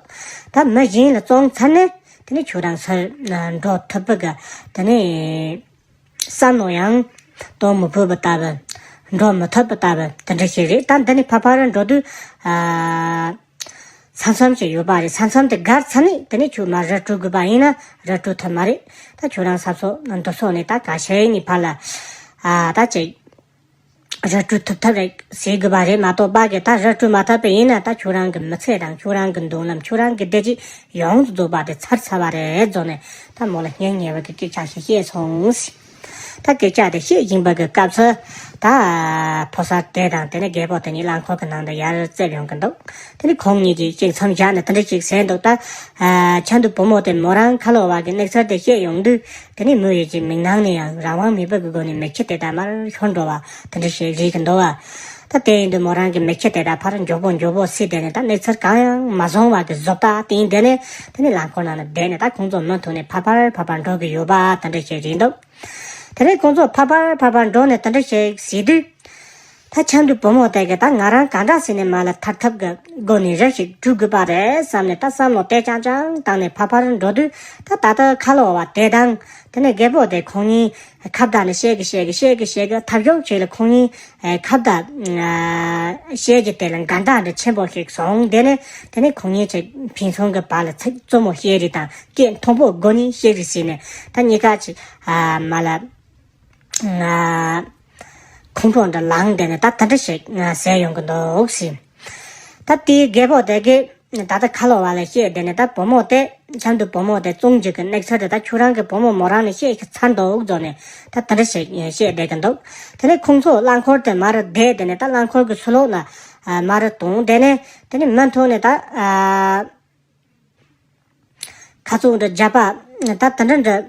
ད་མི་གཞན་ལ་བཙོང་ཚར་ནས་དེ་ནས་ཁྱོད་རང་ཚུར་འགྲོ་ཐུབ་པ་གི་དེ་ནས། བསམ་བློ་ཡང་གཏོང་མི་ཕོད་པ་ལྟ་བུ། འགྲོ་མི་ཐུབ་པ་ལྟ་བུ་དེ་འདྲ་ཞིག་རེད། ད་འདི་ནས་ཕར་ཕར་འགྲོ་དུས། ཨ། ས་མཚམས་ཤིག་ཡོད་པ་རེད། ས་མཚམས་དེ་བརྒལ་ཚར་ནས་དེ་ནས་ཁྱོད་མར་རི་བྲོས་དགོས་པ་ཡིན་ན་རི་བྲོས་ཐུབ་མ་རེད། ད་ཁྱོད་རང་ས་སོ་འདི་སོ་ནས་ད་ག་ཤེད་ནས་ཕར་ལ། ཨ། ད་ཅིག་རི་བྲོས་ཐུབ་ཐབས་རེད་ཟེར་དགོས་པ་རེད་མ་གཏོགས་པ་གི། ད་རི་བྲོས་མ་ཐུབ་པ་ཡིན་ན་ད་ཁྱོད་རང་གི་མི་ཚེ་དང་ཁྱོད་རང་གི་མདུན་ལམ་ཁྱོད་རང་གི་བདེ་སྐྱིད་ཡོངས་སུ་རྫོགས་པ་དེ་ཚར་ཚར་བ་རེད་བཟོ་ནས། ད་མོ་ལ་སྙིང་ཉེ་བ་གི་སྐད་ཆ་ཞིག་བཤད་སོང་། ད་སྐད་ཆ་དེ་བཤད་བཞིན་པ་གི་སྐབས་སུ། ད་ཕོ་གསར་དེ་དང་དེ་ནས་རྒད་པོ་དེ་གཉིས་རླངས་འཁོར་གྱི་ནང་དུ་ཡར་རྩེབ་ཡོང་གི་འདུག་དེ་ནས་ཁོང་གཉིས་ཀྱིས་གཅིག་མཚམས་བཞག་ནས་དེ་འདྲ་ཞིག་ཟེར་འདུག་ད་ཆབ་མདོ་བུ་མོ་དེ་མོ་རང་ཁ་ལོ་བ་གི་གནས་ཚུལ་དེ་བཤད་ཡོང་དུས། དེ་ནས་མོ་ཡི་གི་མིག་ནང་ནས་ཡང་རང་དབང་མེད་པ་གི་སྒོ་ནས་མིག་ཆུ་དེ་དག་མར་ཤོར་འགྲོ་བ་དེ་འདྲ་ཞིག་རེད་གི་འདུག་བ། ད་དེ་ཡིན་དུས་མོ་རང་གི་མིག་ཆུ་དེ་དག་ཕར་མགྱོགས་པོ་མགྱོགས་པོ་བསྲིས་དེ་ནས། ད་གནས་ཚུལ་གང་ཡང་མ་བྱུང་བ་གི་བཟོ་ལྟ་དེ་ཡིན་དེ་ནས། དེ་ནས་རླངས་འཁོར་ནང་ལ་བསྡད་ནས་ད་ཁོང་ཚོ་མུ་མཐུད་ནས་ཕར་ཕར་ཕར་ཕར་འགྲོ་གི་ཡོད་པ་དེ་འདྲ་ཞིག་རེད་འདུག་དེ་ནས་ཁོང་ཚོ་ཕར་ཕར་ཕར་ཕར་འགྲོ་ནས་དེ་འདྲ་ཞིག་ཟེར་དུས། ད་ཆབ་མདོ་བུ་མོ་དེ་གིས་ད་ང་རང་གང་འདྲ་ཟེར་ནས་མར་ལ་ཐར་ཐབས་ཀྱི་སྒོ་ནས་རི་ཞིག་བྲོས་དགོས་པ་རེད་བསམ་ནས། ད་བསམ་བློ་དེ་རྐྱང་རྐྱང་བཏང་ནས་ཕར་ཕར་འགྲོ་དུས། ད་ད་ལྟ་ཁ་ལོ་བ་དེ་དང་དེ་ནས་རྒད་པོ་དེ་ཁོང་གཉིས་ཁ་བརྡ་ནས་བཤད་གི་བཤད་གི་བཤད་གི་བཤད་གི་ཐབས་སྐྱོ་ཞིག་ལ་ཁོང་གཉིས་ཁ་བརྡ་བཤད་ཀྱི་དེ་ལ་འགལ་ཟླ་འདྲ་ཆེན་པོ་ཞིག་བྱུང་། དེ་ནས་དེ་ནས་ཁོང་གཉིས་ཀྱི་ཕན་ཚུན་གྱི་བར་ལ་ཚིག་རྩུབ་མོ་བཤད་རེས་དང་སྐད་མཐོན་པོ་སྒོ་ནས་བཤད་རེས་བྱས་ནས། ད་གཉིས་ཀ་ཅིག་མར་ལ། ཁོང་ཁྲོ་འདྲ་ལངས་བསྡད་ནས་ད་དེ་འདྲ་ཞིག་ཟེར་ཡོང་གི་འདུག་ཟེར། ད་དེའི་རྒད་པོ་དེ་གིས་ད་ལྟ་ཁ་ལོ་བ་ལ་བཤད་བསྡད་ནས། ད་བུ་མོ་དེ་ཆབ་མདོ་བུ་མོ་དེ་བཙོང་རྒྱུ་གི་གནས་ཚུལ་དེ་ད་ཁྱོད་རང་གི་བུ་མོ་མོ་རང་ནས་བཤད་ཚར་འདུག་བཟོ་ནས་ད་དེ་འདྲ་ཞིག་བཤད་བསྡད་ཀྱི་འདུག་དེ་ནས་ཁོང་ཚོ་རླངས་འཁོར་དེ་མར་བསྡད་བསྡད་ནས། ད་རླངས་འཁོར་གྱི་ཚུར་ལོགས་ལ་མར་དོང་བསྡད་ནས། དེ་ནས་མུ་མཐུད་ནས་ད། ཁ་ཚུགས་འདྲ་རྒྱབ་པ། ད་དེ་འདྲ་འདྲ་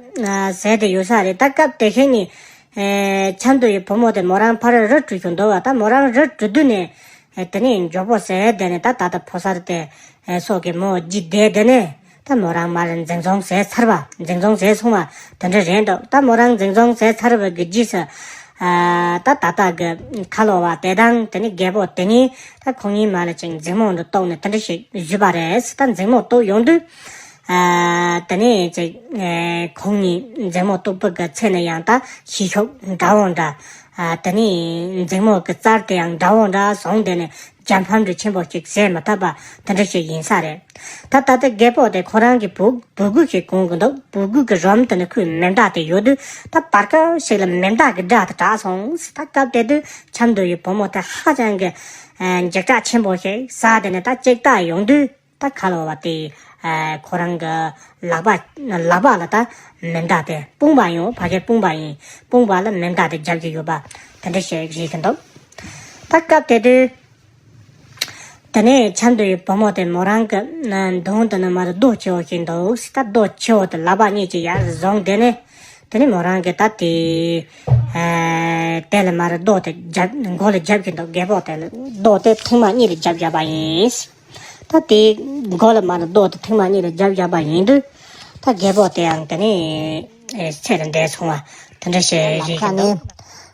ཟེར་དེ་ཡོད་ས་རེད། ད་སྐབས་དེ་ཤེད་ནས་ཆབ་མདོ་ཡི་བུ་མོ་དེ་མོ་རང་ཕར་རི་བྲོས་བྱུང་འདུག་བ། ད་མོ་རང་རི་བྲོས་དུས་ནས་དེ་ནས་མགྱོགས་པོ་ཟེར་དེ་ནས། ད་ད་ལྟ་ཕོ་གསར་དེ་སོགས་ཀྱིས་མོ་བརྗེད་བསྡད་དེ་ནས། ད་མོ་རང་མར་འཛིན་བཟུང་ཟེར་ཚར་བ། འཛིན་བཟུང་ཟེར་སོང་བ་དེ་འདྲ་རེད་འདུག་ད་མོ་རང་འཛིན་བཟུང་ཟེར་ཚར་བ་གི་རྗེས་སུ། ད་ད་ལྟ་གི་ཁ་ལོ་བ་དེ་དང་དེ་ནས་རྒད་པོ་དེ་གཉིས་ད་ཁོང་གཉིས་མར་ལ་ཅིག་འཛིང་མོ་འདྲ་གཏུགས་ནས་དེ་འདྲ་ཞིག་བཞུགས་པ་རེད། ད་འཛིང་མོ་གཏུགས་ཡོང་དུས། དེ་ནས་ཅིག་ཁོང་གཉིས་འཛིང་མོ་གཏུགས་པ་གི་ཚེ་ནས་ཡང་ད་ཤི་ཤོག་འདྲ་བོ་འདྲ། དེ་ནས་འཛིང་མོ་གི་རྩར་དེ་ཡང་འདྲ་བོ་འདྲ་བཟུང་བསྡད་ནས། རྒྱལ་ཕམ་འདྲ་ཆེན་པོ་ཞིག་བཟོས་མ་ཐུབ་པ་དེ་འདྲ་ཞིག་ཡིན་ས་རེད། ད་ད་ལྟ་རྒད་པོ་དེ་ཁོ་རང་གི་སྦུག་སྦུ་གུ་ཞིག་གོན་གི་འདུག་སྦུ་གུ་གི་རུམ་དེ་ནི་ཁོའི་མེ་མདའ་དེ་ཡོད་དུས། ད་བར་སྐབས་ཤིག་ལ་མེ་མདའ་གི་སྒྲ་དེ་གྲགས་སོང་། ད་སྐབས་དེ་དུས་ཆབ་མདོ་ཡི་བུ་མོ་དེ་ཧ་ཅང་གི་འཇིགས་སྐྲག་ཆེན་པོ་ཞིག་ཟ། དེ་ནས་ད་ཅིག་ལྟ་ཡོང་དུས། ད་ཁ་ལོ་བ་དེ་ཁོ་རང་གི་ལག་པ་ལག་པ་ལ་ད་མེ་མདའ་དེ་སྤུངས་པ་ཡིན། ཕ་གིར་སྤུངས་པ་ཡིན། སྤུངས་པ་ལ་མེ་མདའ་དེ་རྒྱབ་ཀྱི་ཡོད་པ་དེ་འདྲ་ཞིག་རེད་ཀྱི་འདུག་ད་སྐབས་དེ་དུས། དེ་ནས་ཆབ་མདོ་ཡི་བུ་མོ་དེ་མོ་རང་གི་གདོང་དེ་ནས་མར་རྡོ་ཆེ་བོ་ཞིག་འདུག་ད་རྡོ་ཆེ་བོ་དེ་ལག་པ་གཉིས་ཀྱིས་ཡར་བཟུང་བསྡད་ནས། དེ་ནས་མོ་རང་གིས་ད་དེ་དེ་ལ་མར་རྡོ་དེ་རྒྱབ། མགོ་ལ་རྒྱབ་ཀྱི་འདུག་རྒད་པོ་དེ་ལ་རྡོ་དེ་ཐེངས་མ་གཉིས་ལ་རྒྱབ་བཞག་པ་ཡིན། ད་དེ་མགོ་ལ་མར་རྡོ་དེ་ཐེངས་མ་གཉིས་ལ་རྒྱབ་བཞག་པ་ཡིན་དུས། ད་རྒད་པོ་དེ་ཡང་དེ་ནས་ཚེ་རུ་འདས་སོང་བ་དེ་འདྲ་ཞིག་རེད་ཀྱི་འདུག་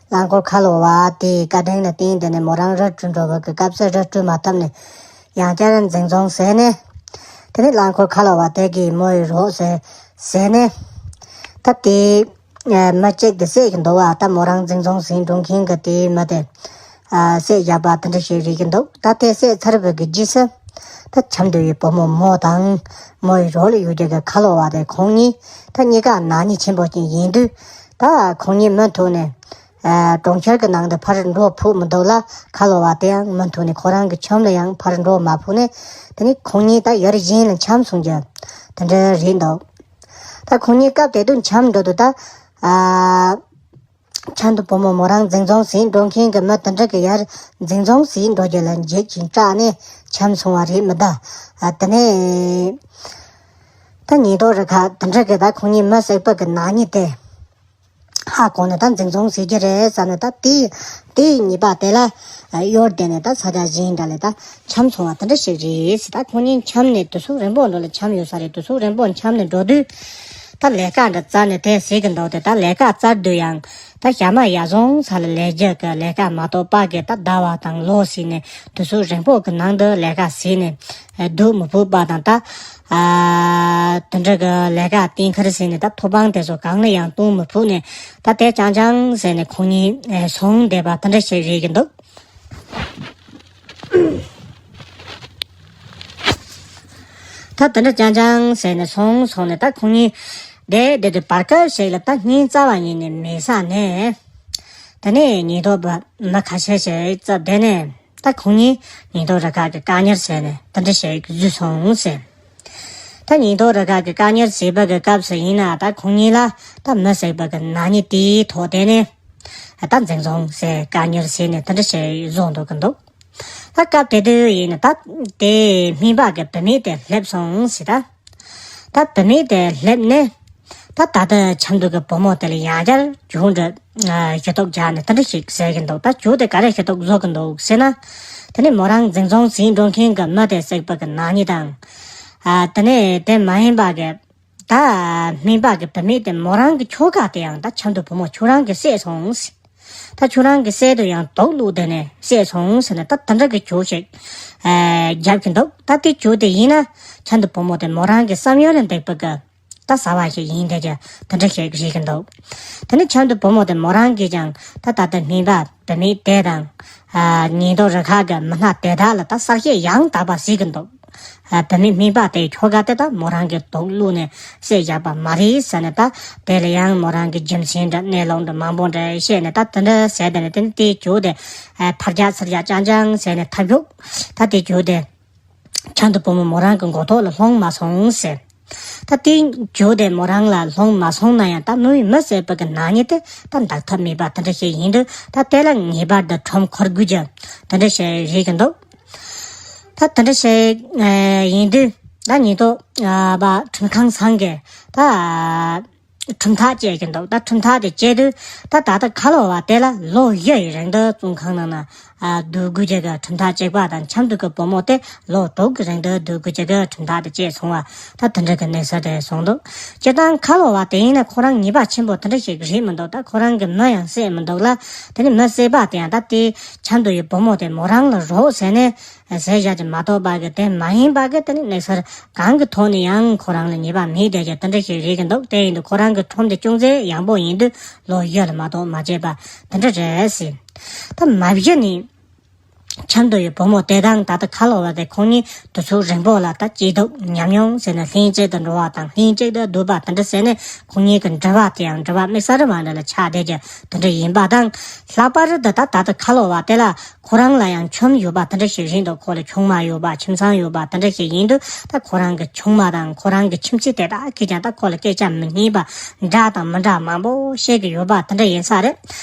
རླངས་འཁོར་ཁ་ལོ་བ་དེའི་བཀའ་དྲིན་ལ་བརྟེན་དེ་ནས་མོ་རང་རི་བྲོས་འགྲོ་བ་གི་སྐབས་སུ་རི་བྲོས་མ་ཐུབ་ནས་ཡང་བསྐྱར་འཛིན་བཟུང་བཟས་ནས། དེ་ནས་རླངས་འཁོར་ཁ་ལོ་བ་དེ་གིས་མོ་ཡི་རོགས་བཟས་བཟས་ནས། ད་དེ་མི་གཅིག་དེ་བསད་ཀྱི་འདུག་བ། ད་མོ་རང་འཛིན་བཟུང་ཟིན་འགྲོ་མཁན་གྱི་དེའི་མི་དེ་བསད་བཞག་པ་དེ་འདྲ་ཞིག་རེད་ཀྱི་འདུག་ད་དེ་བསད་ཚར་བའི་གི་རྗེས་སུ། ད་ཆབ་མདོ་ཡི་བུ་མོ་མོ་དང་མོ་ཡི་རོགས་ལ་ཡོད་རྒྱུ་གི་ཁ་ལོ་བ་དེ་ཁོང་གཉིས་ད་གཉིས་ཀ་ནག་ཉེས་ཆེན་པོ་ཅིག་ཡིན་དུས། ད་ཁོང་གཉིས་མུ་མཐུད་ནས་གྲོང་ཁྱེར་གྱི་ནང་དུ་ཕར་འགྲོ་ཕོད་མི་འདུག་ལ། ཁ་ལོ་བ་དེ་ཡང་མུ་མཐུད་ནས་ཁོ་རང་གི་ཁྱིམ་ལ་ཡང་ཕར་འགྲོ་མ་ཕོད་ནས། དེ་ནས་ཁོང་གཉིས་ད་ཡུལ་གཞན་ལ་འཁྱམས་སོང་རྒྱུ་དེ་འདྲ་རེད་འདུག་ད་ཁོང་གཉིས་སྐབས་དེ་དུས་འཁྱམས་འགྲོ་དུས་ད། ཨ། ཆབ་མདོ་བུ་མོ་མོ་རང་འཛིན་བཟུང་ཟིན་འགྲོ་མཁན་གྱི་མི་དེ་འདྲ་གི་ཡར་འཛིན་བཟུང་ཟིན་འགྲོ་རྒྱུ་ལ་འཇིགས་ཤིང་སྐྲག་ནས་འཁྱམས་སོང་བ་རེད་མི་གདའ། ཨ། དེ་ནས་ད་ཉེན་རྟོག་རུ་ཁག་དེ་འདྲ་གི་ད་ཁོང་གཉིས་མི་བསད་པ་གི་ནག་ཉེས་དེ་ཧ་གོ་ནས། ད་འཛིན་བཟུང་ཟེར་གྱི་རེད་བསམ་ནས། ད་དེ་དེའི་ཉེས་པ་དེ་ལ་གཡོལ་བསྡད་ནས་ད་ས་ཆ་གཞན་འདྲ་ལ་ད་འཁྱམས་སོང་བ་དེ་འདྲ་ཞིག་རེད་ཟེར། ད་ཁོང་གཉིས་འཁྱམས་ནས་དུས་ཚོད་རིང་པོ་འགྲོ་ལ་འཁྱམས་ཡོད་ས་རེད། དུས་ཚོད་རིང་པོ་འཁྱམས་ནས་འགྲོ་དུས། ད་ལས་ཀ་འདྲ་བཙལ་ནས་དེ་ཟེར་གི་འདུག་སྟེ། ད་ལས་ཀ་བཙལ་དུས་ཡང་ད་ཞག་མ་ཡར་སོང་ས་ལ་ལས་རྒྱུ་གི་ལས་ཀ་མ་གཏོགས་པ་གི་ད་ཟླ་བ་དང་ལོ་ཟིན་ནས་དུས་ཚོད་རིང་པོ་གི་ནང་དུ་ལས་ཀ་ཟིན་ནས་སྡོད་མི་ཕོད་པ་དང་། ད་ཨ་དེ་འདྲ་གི་ལས་ཀ་གཏན་འཁེལ་ཟིན་ནས་ད་ཐོབ་དབང་དེ་ཚོ་གང་ལ་ཡང་གཏོང་མི་ཕོད་ནས། ད་དེ་རྐྱང་རྐྱང་ཟེར་ནས་ཁོང་གཉིས་སོང་བསྡད་པ་དེ་འདྲ་ཞིག་རེད་གི་འདུག་ད་དེ་འདྲ་རྐྱང་རྐྱང་ཟེར་ནས་སོང་སོང་ནས། ད་ཁོང་གཉིས་བསྡད་བསྡད་དུས་བར་སྐབས་ཤིག་ལ་ད་ཉིན་རྩ་བ་ཉིད་ནས་མེད་ས་ནས། དེ་ནས་ཉེན་རྟོག་པ་མི་ཁ་ཤས་ཤིག་བཙལ་བསྡད་ནས། ད་ཁོང་གཉིས་ཉེན་རྟོག་རུ་ཁག་གི་བཀག་ཉར་བྱས་ནས་དེ་འདྲ་ཞིག་བཟོས་སོང་ཟེར། ད་ཉེན་རྟོག་རུ་ཁག་གི་བཀག་ཉར་བྱས་པ་གི་སྐབས་སུ་ཡིན་ན། ད་ཁོང་གཉིས་ལ་ད་མི་བསད་པ་གི་ནག་ཉེས་དེའི་ཐོག་དེ་ནས་ད་འཛིན་བཟུང་ཟེར་བཀག་ཉར་བྱས་ནས་དེ་འདྲ་ཞིག་བཟོ་འདུག་གི་འདུག་ད་སྐབས་དེ་དུས་ཡིན་ན་ད་དེ་སྨན་པ་གི་བུད་མེད་དེ་སླེབས་སོང་ཟེར། ད་ད་བུད་མེད་དེ་སླེབས་ནས། ད་ད་ལྟ་ཆབ་མདོ་གི་བུ་མོ་དེ་ལ་ཡང་བསྐྱར་རྒྱུགས་འདྲ་ཨ་ཞུ་གཏུག་རྒྱག་ནས་དེ་འདྲ་ཞིག་ཟེར་གི་འདུག་ད་རྒྱུགས་དེ་ག་རེ་ཞུ་གཏུག་བཟོ་གི་འདུག་ཟེར་ན། དེ་ནས་མོ་རང་འཛིན་བཟུང་བྱས་འགྲོ་མཁན་གི་མི་དེ་བསད་པ་གི་ནག་ཉེས་དང་། ཨ་དེ་ནས་དེ་མ་ཡིན་པ་གི་ད་སྨན་པ་གི་བུད་མེད་དེ་མོ་རང་གི་ཁྱོ་ག་དེ་ཡང་ད་ཆབ་མདོ་བུ་མོ་ཁྱོད་རང་གིས་བསད་སོང་། ད་ཁྱོད་རང་གིས་བསད་དུས་ཡང་དུག་བླུགས་དེ་ནས་བསད་སོང་ཟེར་ནས། ད་དེ་འདྲ་གི་རྒྱུགས་ཤིག་ཨ་རྒྱབ་ཀྱི་འདུག་ད་དེ་རྒྱུགས་དེ་ཡིན་ན་ཆབ་མདོ་བུ་མོ་དེ་མོ་རང་གི་བསམ་ཡུལ་ལ་འདེགས་པ་གི་ད་བྱ་བ་ཞིག་ཡིན་དེ་ཀྱང་དེ་འདྲ་ཞིག་རེད་ཀྱི་འདུག་དེ་ནས་ཆབ་མདོ་བུ་མོ་དེ་མོ་རང་གིས་ཀྱང་ད་ད་ལྟ་སྨན་པ་བུད་མེད་དེ་དང་། ཨ་ཉེན་རྟོག་རུ་ཁག་གི་མི་སྣ་དེ་དག་ལ་ད་གསལ་བཤད་ཡང་དག་པ་བྱེད་ཀྱི་འདུག་ཨ་བུད་མེད་སྨན་པ་དེའི་ཁྱོ་ག་དེ་ད་མོ་རང་གིས་དུག་བླུགས་ནས་བསད་བཞག་པ་མ་རེད་ཟེར་ནས། ད་དེ་ལ་ཡང་མོ་རང་གི་རྒྱུ་མཚན་འདྲ་གནས་ལུགས་འདྲ་མང་པོ་འདྲ་བཤད་ནས། ད་དེ་འདྲ་ཟེར་དེ་ནས་དེ་ནས་དེ་རྒྱུགས་དེ་ཨ་ཕར་རྒྱག་ཚུར་རྒྱག་རྐྱང་རྐྱང་ཟེར་ནས་ཐབས་ཞུགས། ད་དེ་རྒྱུགས་དེ་ཆབ་མདོ་བུ་མོ་མོ་རང་གི་མགོ་ཐོག་ལ་ལྷུང་མ་སོང་ཟེར། ད་དེ་རྒྱུགས་དེ་མོ་རང་ལ་ལྷུང་མ་སོང་ན་ཡང་། ད་མི་མི་བསད་པ་གི་ནག་ཉེས་དེ་ད་འདག་ཐབས་མེད་པ་དེ་འདྲ་ཞིག་ཡིན་དུས། ད་དེ་ལ་ངེས་པར་དུ་ཁྲིམས་འཁུར་དགོས་རྒྱུ་དེ་འདྲ་ཞིག་རེད་ཀྱི་འདུག་ད་དེ་འདྲ་ཞིག་ཨ་ཡིན་དུས། ད་ཉེན་རྟོག་ཨ་པ་ཁྲིམས་ཁང་ཚང་གིས་ད་ཁྲིམས་ཐག་བཅད་ཀྱི་འདུག་ད་ཁྲིམས་ཐག་དེ་བཅད་དུས། ད་ད་ལྟ་ཁ་ལོ་བ་དེ་ལ་ལོ་བཞི་ཡི་རིང་དུ་བཙོན་ཁང་ནང་ན་ཨ་སྡོད་དགོས་རྒྱུ་གི་ཁྲིམས་ཐག་བཅད་པ་དང་། ཆབ་མདོ་གི་བུ་མོ་དེ་ལོ་དྲུག་གི་རིང་དུ་སྡོད་དགོས་རྒྱུ་གི་ཁྲིམས་ཐག་དེ་བཅད་སོང་བ། ད་དེ་འདྲ་གི་གནས་ཚུལ་དེ་སོང་འདུག་སྤྱིར་བཏང་ཁ་ལོ་བ་དེ་ཡིན་ན་ཁོ་རང་ཉེས་པ་ཆེན་པོ་དེ་འདྲ་ཞིག་རེད་མི་འདུག་ད་ཁོ་རང་གིས་མི་ཡང་བསད་མི་འདུག་ལ། དེ་ནས་མི་བསད་པ་དེ་ཡང་ད་དེ་ཆབ་མདོ་ཡི་བུ་མོ་དེ་མོ་རང་ལ་རོགས་ཟེར་ནས་ཟེར་བཞག་གི་མ་གཏོགས་པ་གི་དེ་མ་ཡིན་པ་གི་དེ་ནི་གནས་ཚུལ་གང་གི་ཐོག་ནས་ཡང་ཁོ་རང་ལ་ཉེས་པ་མེད་བསྡད་ཀྱི་དེ་འདྲ་ཞིག་རེད་ཀྱི་འདུག་དེ་ཡིན་དུས་ཁོ་རང་གི་ཁྲིམས་དེ་ཅུང་ཟད་ཡང་པོ་ཡིན་དུས་ལོ་བཞི་ལ་མ་གཏོགས་མ་བཅད་པ་དེ་འདྲ་རེད་ཟེར། ད་མ་གཞི་ནས་ཆབ་མདོ་ཡི་བུ་མོ་དེ་དང་ད་ལྟ་ཁ་ལོ་བ་དེ་ཁོང་གཉིས་དུས་ཚོད་རིང་པོ་ལ་ད་སྐྱིད་སྡུག་མཉམ་མྱོང་ཟེར་ནས་ལྷན་ཅིག་ཏུ་འགྲོ་བ་དང་ལྷན་ཅིག་ཏུ་སྡོད་པ་དེ་འདྲ་ཟེར་ནས། ཁོང་གཉིས་ཀྱི་འབྲེལ་བ་དེ་ཡང་འབྲེལ་བ་དམིགས་བསལ་མ་འདྲ་ལ་ཆགས་བསྡད་ཀྱི་དེ་འདྲ་ཡིན་པ་དང་། ལྷག་པར་དུ་ད་ད་ལྟ་ཁ་ལོ་བ་དེ་ལ་ཁོ་རང་ལ་ཡང་ཁྱིམ་ཡོད་པ་དེ་འདྲ་ཞིག་རེད་འདུག་ཁོ་ལ་ཆུང་མ་ཡོད་པ་ཁྱིམ་ཚང་ཡོད་པ་དེ་འདྲ་ཞིག་ཡིན་དུས། ད་ཁོ་རང་གི་ཆུང་མ་དང་ཁོ་རང་གི་ཁྱིམ་མཚེས་དེ་དག་གིས་ཀྱང་ད་ཁོ་ལ་སྐད་ཆ་མི་སྙན་པ་འདྲ་དང་མི་འདྲ་མང་པོ་བཤད་ཀྱི་ཡོད་པ་དེ་འདྲ་ཡིན་ས་རེད།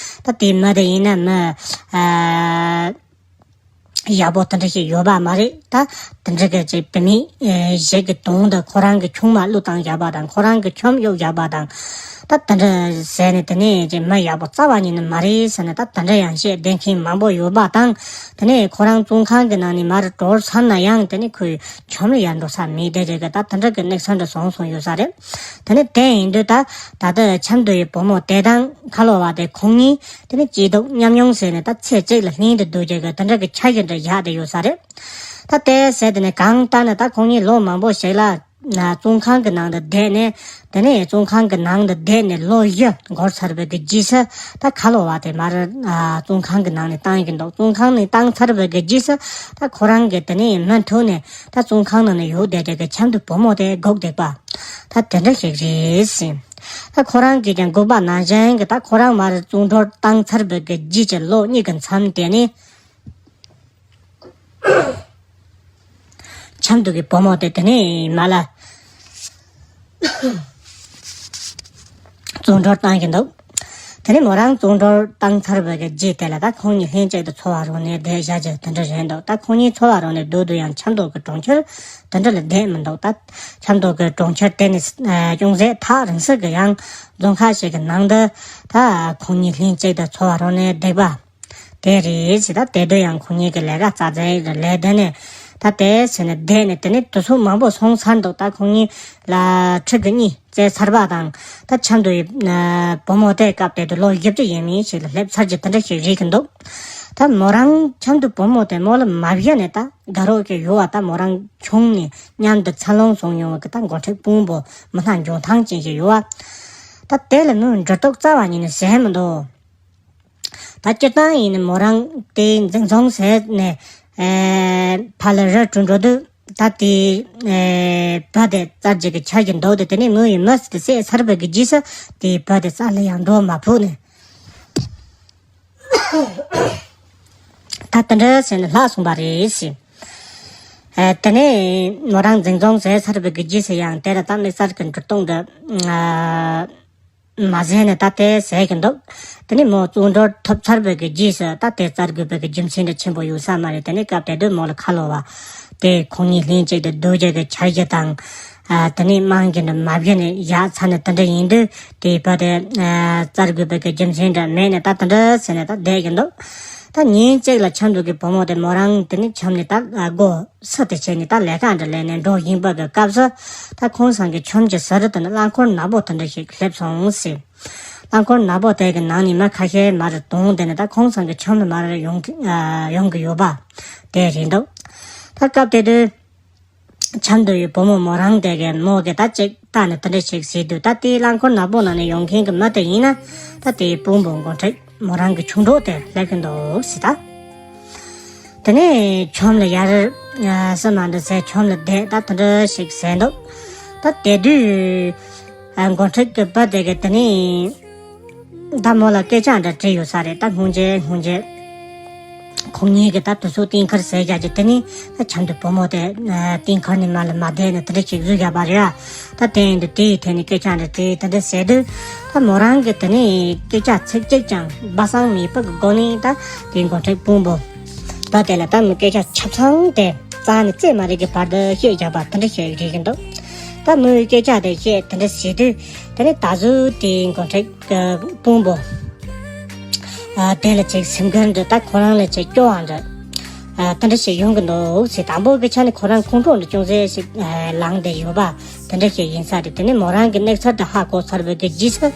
ད་དེ་མི་དེ་ཡིན་ན་མི་ཨ་ཡག་པོ་དེ་འདྲ་ཞིག་ཡོད་པ་མ་རེད། ད་དེ་འདྲ་གི་ཅིག་བུད་མེད་ཨེ་ཞིག་གི་དོན་དུ་ཁོ་རང་གི་ཆུང་མ་བློས་བཏང་བཞག་པ་དང་། ཁོ་རང་གི་ཁྱིམ་གཡུགས་བཞག་པ་དང་། ད་དེ་འདྲ་ཟེར་ནས་དེ་ནས་ཅིག་མི་ཡག་པོ་རྩ་བ་ཉིད་ནས་མ་རེད་ཟེར་ནས་ད་དེ་འདྲ་ཡང་བཤད་བསྡད་མཁན་མང་པོ་ཡོད་པ་དང་། དེ་ནས་ཁོ་རང་བཙོན་ཁང་གི་ནང་ནས་མར་གྲོལ་ཚར་ན་ཡང་དེ་ནས་ཁོའི་ཁྱིམ་ལ་ཡར་འགྲོ་ས་མེད་དེ་རེད་གི། ད་དེ་འདྲ་གི་གནས་ཚུལ་འདྲ་བྱུང་སོང་ཡོད་ས་རེད། དེ་ནས་དེ་ཡིན་དུས་ད་ད་ལྟ་ཆབ་མདོ་ཡི་བུ་མོ་དེ་དང་ཁ་ལོ་བ་དེ་ཁོང་གཉིས་དེ་ནས་སྐྱིད་སྡུག་མཉམ་མྱོང་ཟེར་ནས་ད་ཚེ་གཅིག་ལ་ལྷན་དུ་སྡོད་རྒྱུ་གི་དེ་འདྲ་གི་འཆར་གཞི་འདྲ་བཞག་བསྡད་ཡོད་ས་རེད། ད་དེ་ཟེར་དེ་ནས་གང་ལྟར་ན་ད་ཁོང་གཉིས་ལོ་མང་པོ་ཞིག་ལ་བཙོན་ཁང་གི་ནང་དུ་བསྡད་ནས། དེ་ནས་བཙོན་ཁང་གི་ནང་དུ་བསྡད་ནས་ལོ་བཞི་འགོར་ཚར་བའི་གི་རྗེས་སུ་ད་ཁ་ལོ་བ་དེ་མར་བཙོན་ཁང་གི་ནང་ནས་བཏང་གི་འདུག་བཙོན་ཁང་ནས་བཏང་ཚར་བའི་གི་རྗེས་སུ་ད་ཁོ་རང་གིས་དེ་ནས་མུ་མཐུད་ནས་ད་བཙོན་ཁང་ནང་ནས་ཡོད་བསྡད་རྒྱུ་གི་ཆབ་མདོ་བུ་མོ་དེ་སྒུག་བསྡད་པ་ད་དེ་འདྲ་ཞིག་རེད་ཟེར། ད་ཁོ་རང་གིས་ཀྱང་སྒུག་པ་ནང་བཞིན་གྱི་ད་ཁོ་རང་མར་བཙོན་གྲོལ་བཏང་ཚར་བའི་གི་རྗེས་ཀྱི་ལོ་གཉིས་ཀྱི་མཚམས་དེ་ནས། ཆབ་མདོ་གི་བུ་མོ་དེ་དེ་ནས་མར་ལ་བཙོན་གྲོལ་བཏང་གི་འདུག་དེ་ནས་མོ་རང་བཙོན་གྲོལ་བཏང་ཚར་བའི་གི་རྗེས་དེ་ལ་ད་ཁོང་གཉིས་ལྷན་ཅིག་ཏུ་འཚོ་བ་རོལ་ནས་བསྡད་བཞག་རྒྱུ་དེ་འདྲ་རེད་འདུག་ད་ཁོང་གཉིས་འཚོ་བ་རོལ་ནས་སྡོད་དུས་ཡང་ཆབ་མདོ་གི་གྲོང་ཁྱེར་དེ་འདྲ་ལ་བསྡད་མི་འདུག་ད་ཆབ་མདོ་གི་གྲོང་ཁྱེར་དེ་ནི་ཅུང་ཟད་ཐག་རིང་ས་གི་ཡང་རྫོང་ཁག་ཞིག་གི་ནང་དུ་ད་ཁོང་གཉིས་ལྷན་ཅིག་ཏུ་འཚོ་བ་རོལ་ནས་བསྡད་པ། དེ་རེད་ཟེར། ད་དེ་དུས་ཡང་ཁོང་གཉིས་ཀྱི་ལས་ཀ་རྩ་རྩེ་རེ་ལས་དེ་ནས། ད་དེ་ཟེར་ནས་བསྡད་ནས། དེ་ནས་དུས་ཚོད་མང་པོ་སོང་ཚར་འདུག་ད་ཁོང་གཉིས་ལ་ཁྲི་གི་གཉིད་བཙལ་ཚར་བ་དང་། ད་ཆབ་མདོ་ཡི་བུ་མོ་དེ་སྐབས་དེ་དུས་ལོ་བཞི་བཅུ་ཡས་མས་ཞིག་ལ་སླེབས་ཚར་གྱི་དེ་འདྲ་ཞིག་རེད་ཀྱི་འདུག་ད་མོ་རང་ཆབ་མདོ་བུ་མོ་དེ་མོ་ལ་མ་བཞག་ནས་ད་དགའ་རོགས་ཀྱི་ཡོད་པ། ད་མོ་རང་ཆུང་ནས་མཉམ་དུ་འཚར་ལོངས་སོང་མྱོང་བའི་གི་ད་མགོ་ཁྲིད་དཔོན་པོ་མི་སྣ་འཇོན་ཐང་ཅན་ཞིག་ཡོད་པ། ད་དེ་ལ་མོས་འགྱུར་ལྡོག་རྩ་བ་ཉིད་ནས་བཟོས་མི་འདུག་ད་སྤྱིར་བཏང་ཡིན་ན་མོ་རང་དེ་འཛིན་བཟུང་བྱས་ནས། ཨེ། ཕར་ལ་ར་བྲོས་འགྲོ་དུས། ད་དེ་ཨེ་བུ་དེ་བཙལ་རྒྱུ་གི་འཆར་གཞི་འདུག་སྟེ། དེ་ནས་མོ་ཡི་མི་དེ་བསད་ཚར་བའི་གི་རྗེས་སུ་དེ་བུ་དེ་རྩ་ལ་ཡང་འགྲོ་མ་ཕོད་ནས། ད་དེ་འདྲ་བྱས་ནས་ལྷག་སོང་བ་རེད་ཟེར། ཨེ། དེ་ནས་མོ་རང་འཛིན་བཟུང་བྱས་ཚར་བའི་གི་རྗེས་སུ་ཡང་དེ་ལ་ད་དམིགས་བསལ་གྱི་འགྱུར་ལྡོག་འདི། ཨ། མ་ཟད་ནས་ད་དེ་ཟེར་གྱི་འདུག་དེ་ནས་མོ་བཙོན་གྲོལ་ཐོབ་ཚར་བའི་གི་རྗེས་སུ་ད་དེ་བཙལ་དགོས་པའི་གི་རྒྱུ་མཚན་འདྲ་ཆེན་པོ་ཡོད་ས་མ་རེད། དེ་ནས་སྐབས་དེ་དུས་མོ་ལ་ཁ་ལོ་བ་དེ་ཁོང་གཉིས་ལྷན་ཅིག་ཏུ་སྡོད་རྒྱུ་གི་འཆར་གཞི་དང་། ཨ། དེ་ནས་དམངས་ཀྱི་འདྲ་མ་བཞག་ནས་བཞག་ཚར་ནས་དེ་འདྲ་ཡིན་དུས། དེ་བུ་དེ་ཨ་བཙལ་དགོས་པའི་གི་རྒྱུ་མཚན་འདྲ་མེད་ནས། ད་དེ་འདྲ་ཟེར་ནས་ད་བསྡད་ཀྱི་འདུག་ད་ཉིན་གཅིག་ལ་ཆབ་མདོ་གི་བུ་མོ་དེ་མོ་རང་དེ་ནས་ཆབ་ནས་ད་སྒོ་སུ་དེ་བྱས་ནས་ད་ལས་ཀ་འདྲ་ལས་ནས་འགྲོ་བཞིན་པ་གི་སྐབས་སུ། ད་ཁོང་ཚང་གི་ཆུང་ཆུང་ཟུར་དུ་ནས་རླངས་འཁོར་ནག་པོ་དེ་འདྲ་ཞིག་སླེབས་སོང་ཟེར། རླངས་འཁོར་ནག་པོ་དེ་གི་ནང་ནས་མི་ཁ་ཤས་མར་དོང་དེ་ནས་ད་ཁོང་ཚང་གི་ཆུང་ནས་མར་ཡོང་གི་ཨ་ཡོང་གི་ཡོད་པ་དེ་རེད་འདུག་ད་སྐབས་དེ་དུས་ཆབ་མདོ་ཡི་བུ་མོ་མོ་རང་དེ་གི་མོ་གི་ད་ཅིག་ལྟ་ནས་དེ་འདྲ་ཞིག་ཟེར་དུས། ད་དེ་རླངས་འཁོར་ནག་པོ་ནང་ནས་ཡོང་མཁན་གི་མི་དེ་ཡིན་ན། ད་དེའི་དཔོན་པོ་མགོ་ཁྲིད་མོ་རང་གི་ཆུང་གྲོགས་དེ་སླེབས་ཀྱི་འདུག་ཟེར་ད། དེ་ནས་ཆུང་ལ་ཡར་ཨ་སེམས་མ་འདུག་ཟེར་ཆུང་ལ་བསྡད། ད་དེ་འདྲ་ཞིག་ཟེར་འདུག་ད་དེ་དུས་ཨ་མགོ་ཁྲིད་ཀྱི་བུ་དེ་གི་དེ་ནས་ད་མོ་ལ་སྐད་ཆ་འདྲ་དྲིས་ཡོད་ས་རེད། ད་སྔོན་ཆད་སྔོན་ཆད་ཁོང་གཉིས་ཀྱི་ད་དུས་ཚོད་གཏན་འཁེལ་ཟེར་རྒྱག་གི། དེ་ནས་ད་ཆབ་མདོ་བུ་མོ་དེ་ཨ་གཏན་འཁེལ་ནས་མ་ལ་མ་བསྡད་ནས་དེ་འདྲ་ཞིག་བཟོས་བཞག་པ་རེད་ཨ། ད་དེ་ཡིན་དུས་དེའི་ཐད་ནས་སྐད་ཆ་འདྲ་དྲིས། དེ་འདྲ་ཟེར་དུས་ད་མོ་རང་གིས་དེ་ནས་སྐད་ཆ་ཚིག་གཅིག་ཀྱང་སྦ་གསང་མེད་པ་གི་སྒོ་ནས། ད་དེ་མགོ་ཁྲིད་དཔོན་པོ་ད་དེ་ལ་ད་མོའི་སྐད་ཆ་ཆ་ཚང་དེ་རྩ་ནས་རྩེ་མ་རིག་གི་བར་དུ་བཤད་བཞག་པ་དེ་འདྲ་ཞིག་རེད་ཀྱི་འདུག་ད་མོའི་སྐད་ཆ་དེ་བཤད་དེ་འདྲ་ཟེར་དུས། དེ་ནས་ད་གཟོད་དེ་མགོ་ཁྲིད་དཔོན་པོ་ཨ་དེ་ལ་ཅིག་སེམས་ཁུར་འདྲ། ད་ཁོ་རང་ལ་ཅིག་སྐྱོ་བ་འདྲ་ཨ་དེ་འདྲ་ཞིག་ཡོང་གི་འདུག་ཟེར། དང་པོ་གི་ཆ་ནས་ཁོ་རང་ཁོང་ཁྲོ་འདྲ་ཅུང་ཟད་ཞིག་ཨ་ལངས་བསྡད་ཡོད་པ་དེ་འདྲ་ཞིག་ཡིན་ས་རེད། དེ་ནས་མོ་རང་གི་གནས་ཚུལ་དེ་ཧ་གོ་ཚར་བའི་གི་རྗེས་སུ་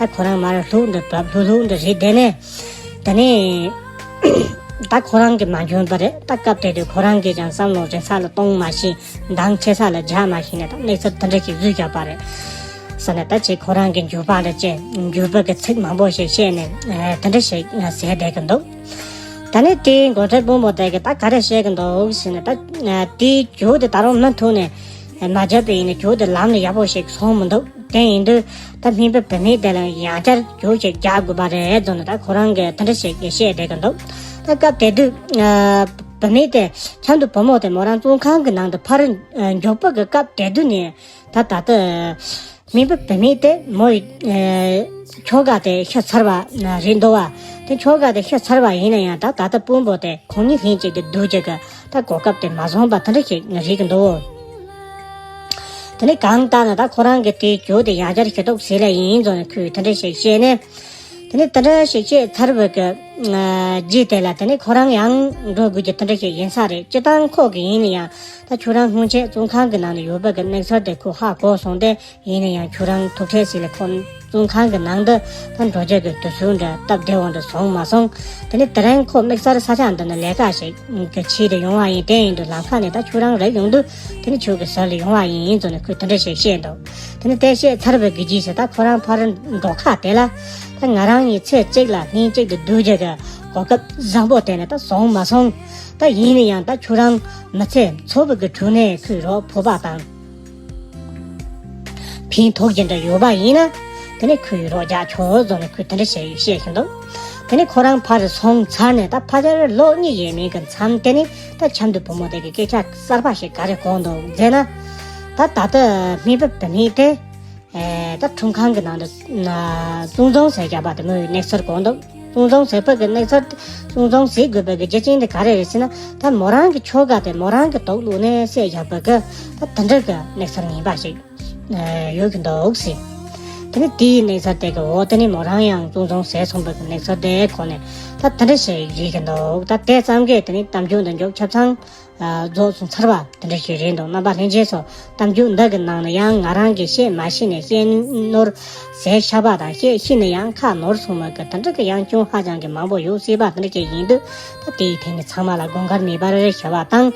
ཨ་ཁོ་རང་མར་ལྷུག་འདྲ་བབས། ལྷུག་ལྷུག་འདྲ་རེད། དེ་ནས་དེ་ནས་ད་ཁོ་རང་གིས་མ་འཇོན་པ་རེད། ད་སྐབས་དེ་དུས་ཁོ་རང་གིས་ཀྱང་བསམ་བློ་རེ་ས་ལ་གཏོང་མ་ཤེས། འདང་ཆེ་ས་ལ་རྒྱག་མ་ཤེས་ནས་ད་གནས་ཚུལ་དེ་འདྲ་ཞིག་བཟོས་བཞག་པ་རེད། ཟེར་ནས་ད་ཅིག་ཁོ་རང་གི་འགྱོད་པ་འདྲ་བྱས། འགྱོད་པ་གི་ཚིག་མང་པོ་ཞིག་བཤད་ནས་ཨ་དེ་འདྲ་ཞིག་ཟེར་བསྡད་ཀྱི་འདུག་ད་ནི་དེའི་མགོ་ཁྲིད་དཔོན་པོ་དེ་གིས་ད་ག་རེ་བཤད་ཀྱི་འདུག་ཟེར་ནས། ད་ཨ་དེའི་གྱོད་དེ་ད་རུང་མུ་མཐུད་ནས་མ་བརྒྱབ་པ་ཡིན་ན་གྱོད་དེ་ལམ་ལ་ཡག་པོ་ཞིག་སོང་མི་འདུག་དེ་ཡིན་དུས་ད་སྨན་པ་བུད་མེད་དེ་ལ་ཡང་བསྐྱར་གྱོད་ཅིག་རྒྱག་དགོས་པ་རེད་ཟེར་ནས། ད་ཁོ་རང་གིས་དེ་འདྲ་ཞིག་བཤད་བསྡད་ཀྱི་འདུག་ད་སྐབས་དེ་དུས་ཨ་བུད་མེད་དེ་ཆབ་མདོ་བུ་མོ་དེ་མོ་རང་བཙོན་ཁང་གི་ནང་དུ་ཕར་ཨ་འཇུག་པ་གི་སྐབས་དེ་དུས་ནས། ད་ད་ལྟ་སྨན་པ་བུད་མེད་དེ་མོ་ཡི་ཨེ་ཁྱོ་ག་དེ་ཤི་ཚར་བ་རེད་འདུག་བ། དེ་ཁྱོ་ག་དེ་ཤི་ཚར་བ་ཡིན་ན་ཡང་། ད་ད་ལྟ་དཔོན་པོ་དེ་ཁོང་གཉིས་ལྷན་ཅིག་ཏུ་སྡོད་རྒྱུ་གི་ད་གོ་སྐབས་དེ་མ་བཟུང་བ་དེ་འདྲ་ཞིག་རེད་ཀྱི་འདུག་དེ་ནས་གང་ལྟར་ན་ད་ཁོ་རང་གིས་དེའི་གྱོད་དེ་ཡང་བསྐྱར་ཞུ་གཏུག་བྱེད་ལེ་ཡིན་ཟེར་ནས་ཁོས་དེ་འདྲ་ཞིག་བཤད་ནས། དེ་ནས་དེ་འདྲ་ཞིག་བཤད་ཚར་བའི་གི་ཨ་རྗེས་དེ་ལ་དེ་ནས་ཁོ་རང་ཡང་འགྲོ་དགོས་རྒྱུ་དེ་འདྲ་ཞིག་ཡིན་ས་རེད། སྤྱིར་བཏང་ཁོ་གི་ཡིན་ན་ཡང་ད་ཁྱོད་རང་སྔོན་ཆད་བཙོན་ཁང་གི་ནང་ནས་ཡོད་པ་གི་གནས་ཚུལ་དེ་ཁོས་ཧ་གོ་སོང་སྟེ། ཡིན་ན་ཡང་ཁྱོད་རང་ཐུག་འཕྲད་ཟིག་ལ་ཁོ་བཙོན་ཁང་གི་ནང་དུ་ད་འགྲོ་རྒྱུ་གི་དུས་ཚོད་འདྲ་སྟབས་བདེ་བོ་འདྲ་སོང་མ་སོང་། དེ་ནས་དེ་རིང་ཁོ་དམིགས་བསལ་ས་ཆ་འདི་ནས་ལས་ཀ་ཞིག་གི་ཆེད་དུ་ཡོང་བ་ཡིན། དེ་ཡིན་དུས་ལམ་ཁ་ནས་ད་ཁྱོད་རང་རེག་ཡོང་དུས་དེ་ནས་ཁྱོད་ཀྱི་ཟུར་ལ་ཡོང་བ་ཡིན་ཟེར་ནས་ཁོས་དེ་འདྲ་ཞིག་བཤད་འདུག་དེ་ནས་དེ་བཤད་ཚར་བའི་གི་རྗེས་སུ་ད་ཁོ་རང་ཕར་འགྲོ་ཁ་དེ་ལ། ད་ང་རང་གཉིས་ཚེ་གཅིག་ལ་ལྷན་གཅིག་ཏུ་སྡོད་རྒྱུ་གི་གོ་སྐབས་བཟང་པོ་དེ་ནི་ད་སོང་མ་སོང་། ད་ཡིན་ན་ཡང་ད་ཁྱོད་རང་མི་ཚེ་འཚོ་བའི་གི་དྲུང་ནས་ཁོའི་རོགས་ཕོད་པ་དང་ཕན་ཐོགས་ཀྱི་འདྲ་ཡོད་པ་ཡིན་ན། དེ་ནི་ཁོའི་རོགས་རྒྱག་ཆོག་ཟེར་ནས་ཁོས་དེ་འདྲ་བཤད་བཤད་བཞིན་འདུག་དེ་ནི་ཁོ་རང་ཕར་སོང་ཚར་ནས་ད་ཕལ་ཆེར་ལོ་གཉིས་ཡས་མས་གི་མཚམས་དེ་ནི་ད་ཆབ་མདོ་བུ་མོ་དེ་གི་སྐད་ཆ་གསར་པ་ཞིག་ག་རེ་གོ་འདུག་ཟེར་ན། ད་ད་ལྟ་སྨན་པ་བུད་མེད་དེ། ཨེ། ད་ཁྲིམས་ཁང་གི་ནང་དུ་ན་བཙོན་བཟུང་བྱས་བཞག་པ་དེ་མོའི་གནས་ཚུལ་གོ་འདུག་བཙོན་བཟུང་བྱས་པ་གི་གནས་ཚུལ། བཙོན་བཟུང་བྱེད་དགོས་པའི་གི་རྒྱུ་རྐྱེན་དེ་ག་རེ་རེད་ཟེར་ན། ད་མོ་རང་གི་ཁྱོ་ག་དེ་མོ་རང་གི་དུག་བླུགས་ནས་བསད་བཞག་པའི་གི་ད་དེ་འདྲ་གི་གནས་ཚུལ་ངན་པ་ཞིག་ཨེ་ཡོད་ཀྱི་འདུག་ཟེར། དེ་ནི་དེའི་གནས་ཚུལ་དེ་གི་འོག་དེ་ནི་མོ་རང་ཡང་བཙོན་བཟུང་བྱས་སོང་བའི་གི་གནས་ཚུལ་དེ་གོ་ནས་ད་དེ་འདྲ་ཞིག་རེད་ཀྱི་འདུག་ད་དེ་ཙམ་གྱིས་དེ་ནི་གཏམ་རྒྱུད་འདི་མཇུག་ཆ་ཚང་། རྫོགས་སོང་ཚར་བ་དེ་འདྲ་ཞིག་རེད་འདུག་རྣམ་པ་ལྷན་རྒྱས་ཚོ། གཏམ་རྒྱུད་འདི་གི་ནང་ནས་ཡང་ང་རང་གིས་བཤད་མ་ཤེས་ནས་བཤད་ནོར་ཟས་ཤ་པ་དང་བཤད་ཤེས་ནས་ཡང་ཁ་ནོར་སོང་མ་གི་དེ་འདྲ་གི་ཡང་སྐྱོན་ཧ་ཅང་གི་མང་པོ་ཡོད་སྲིད་པ་དེ་འདྲ་ཞིག་ཡིན་དུས། ད་དེའི་ཐད་ནས་ཚང་མ་ལ་དགོངས་འགལ་མེད་པར་ཞུ་བ་དང་།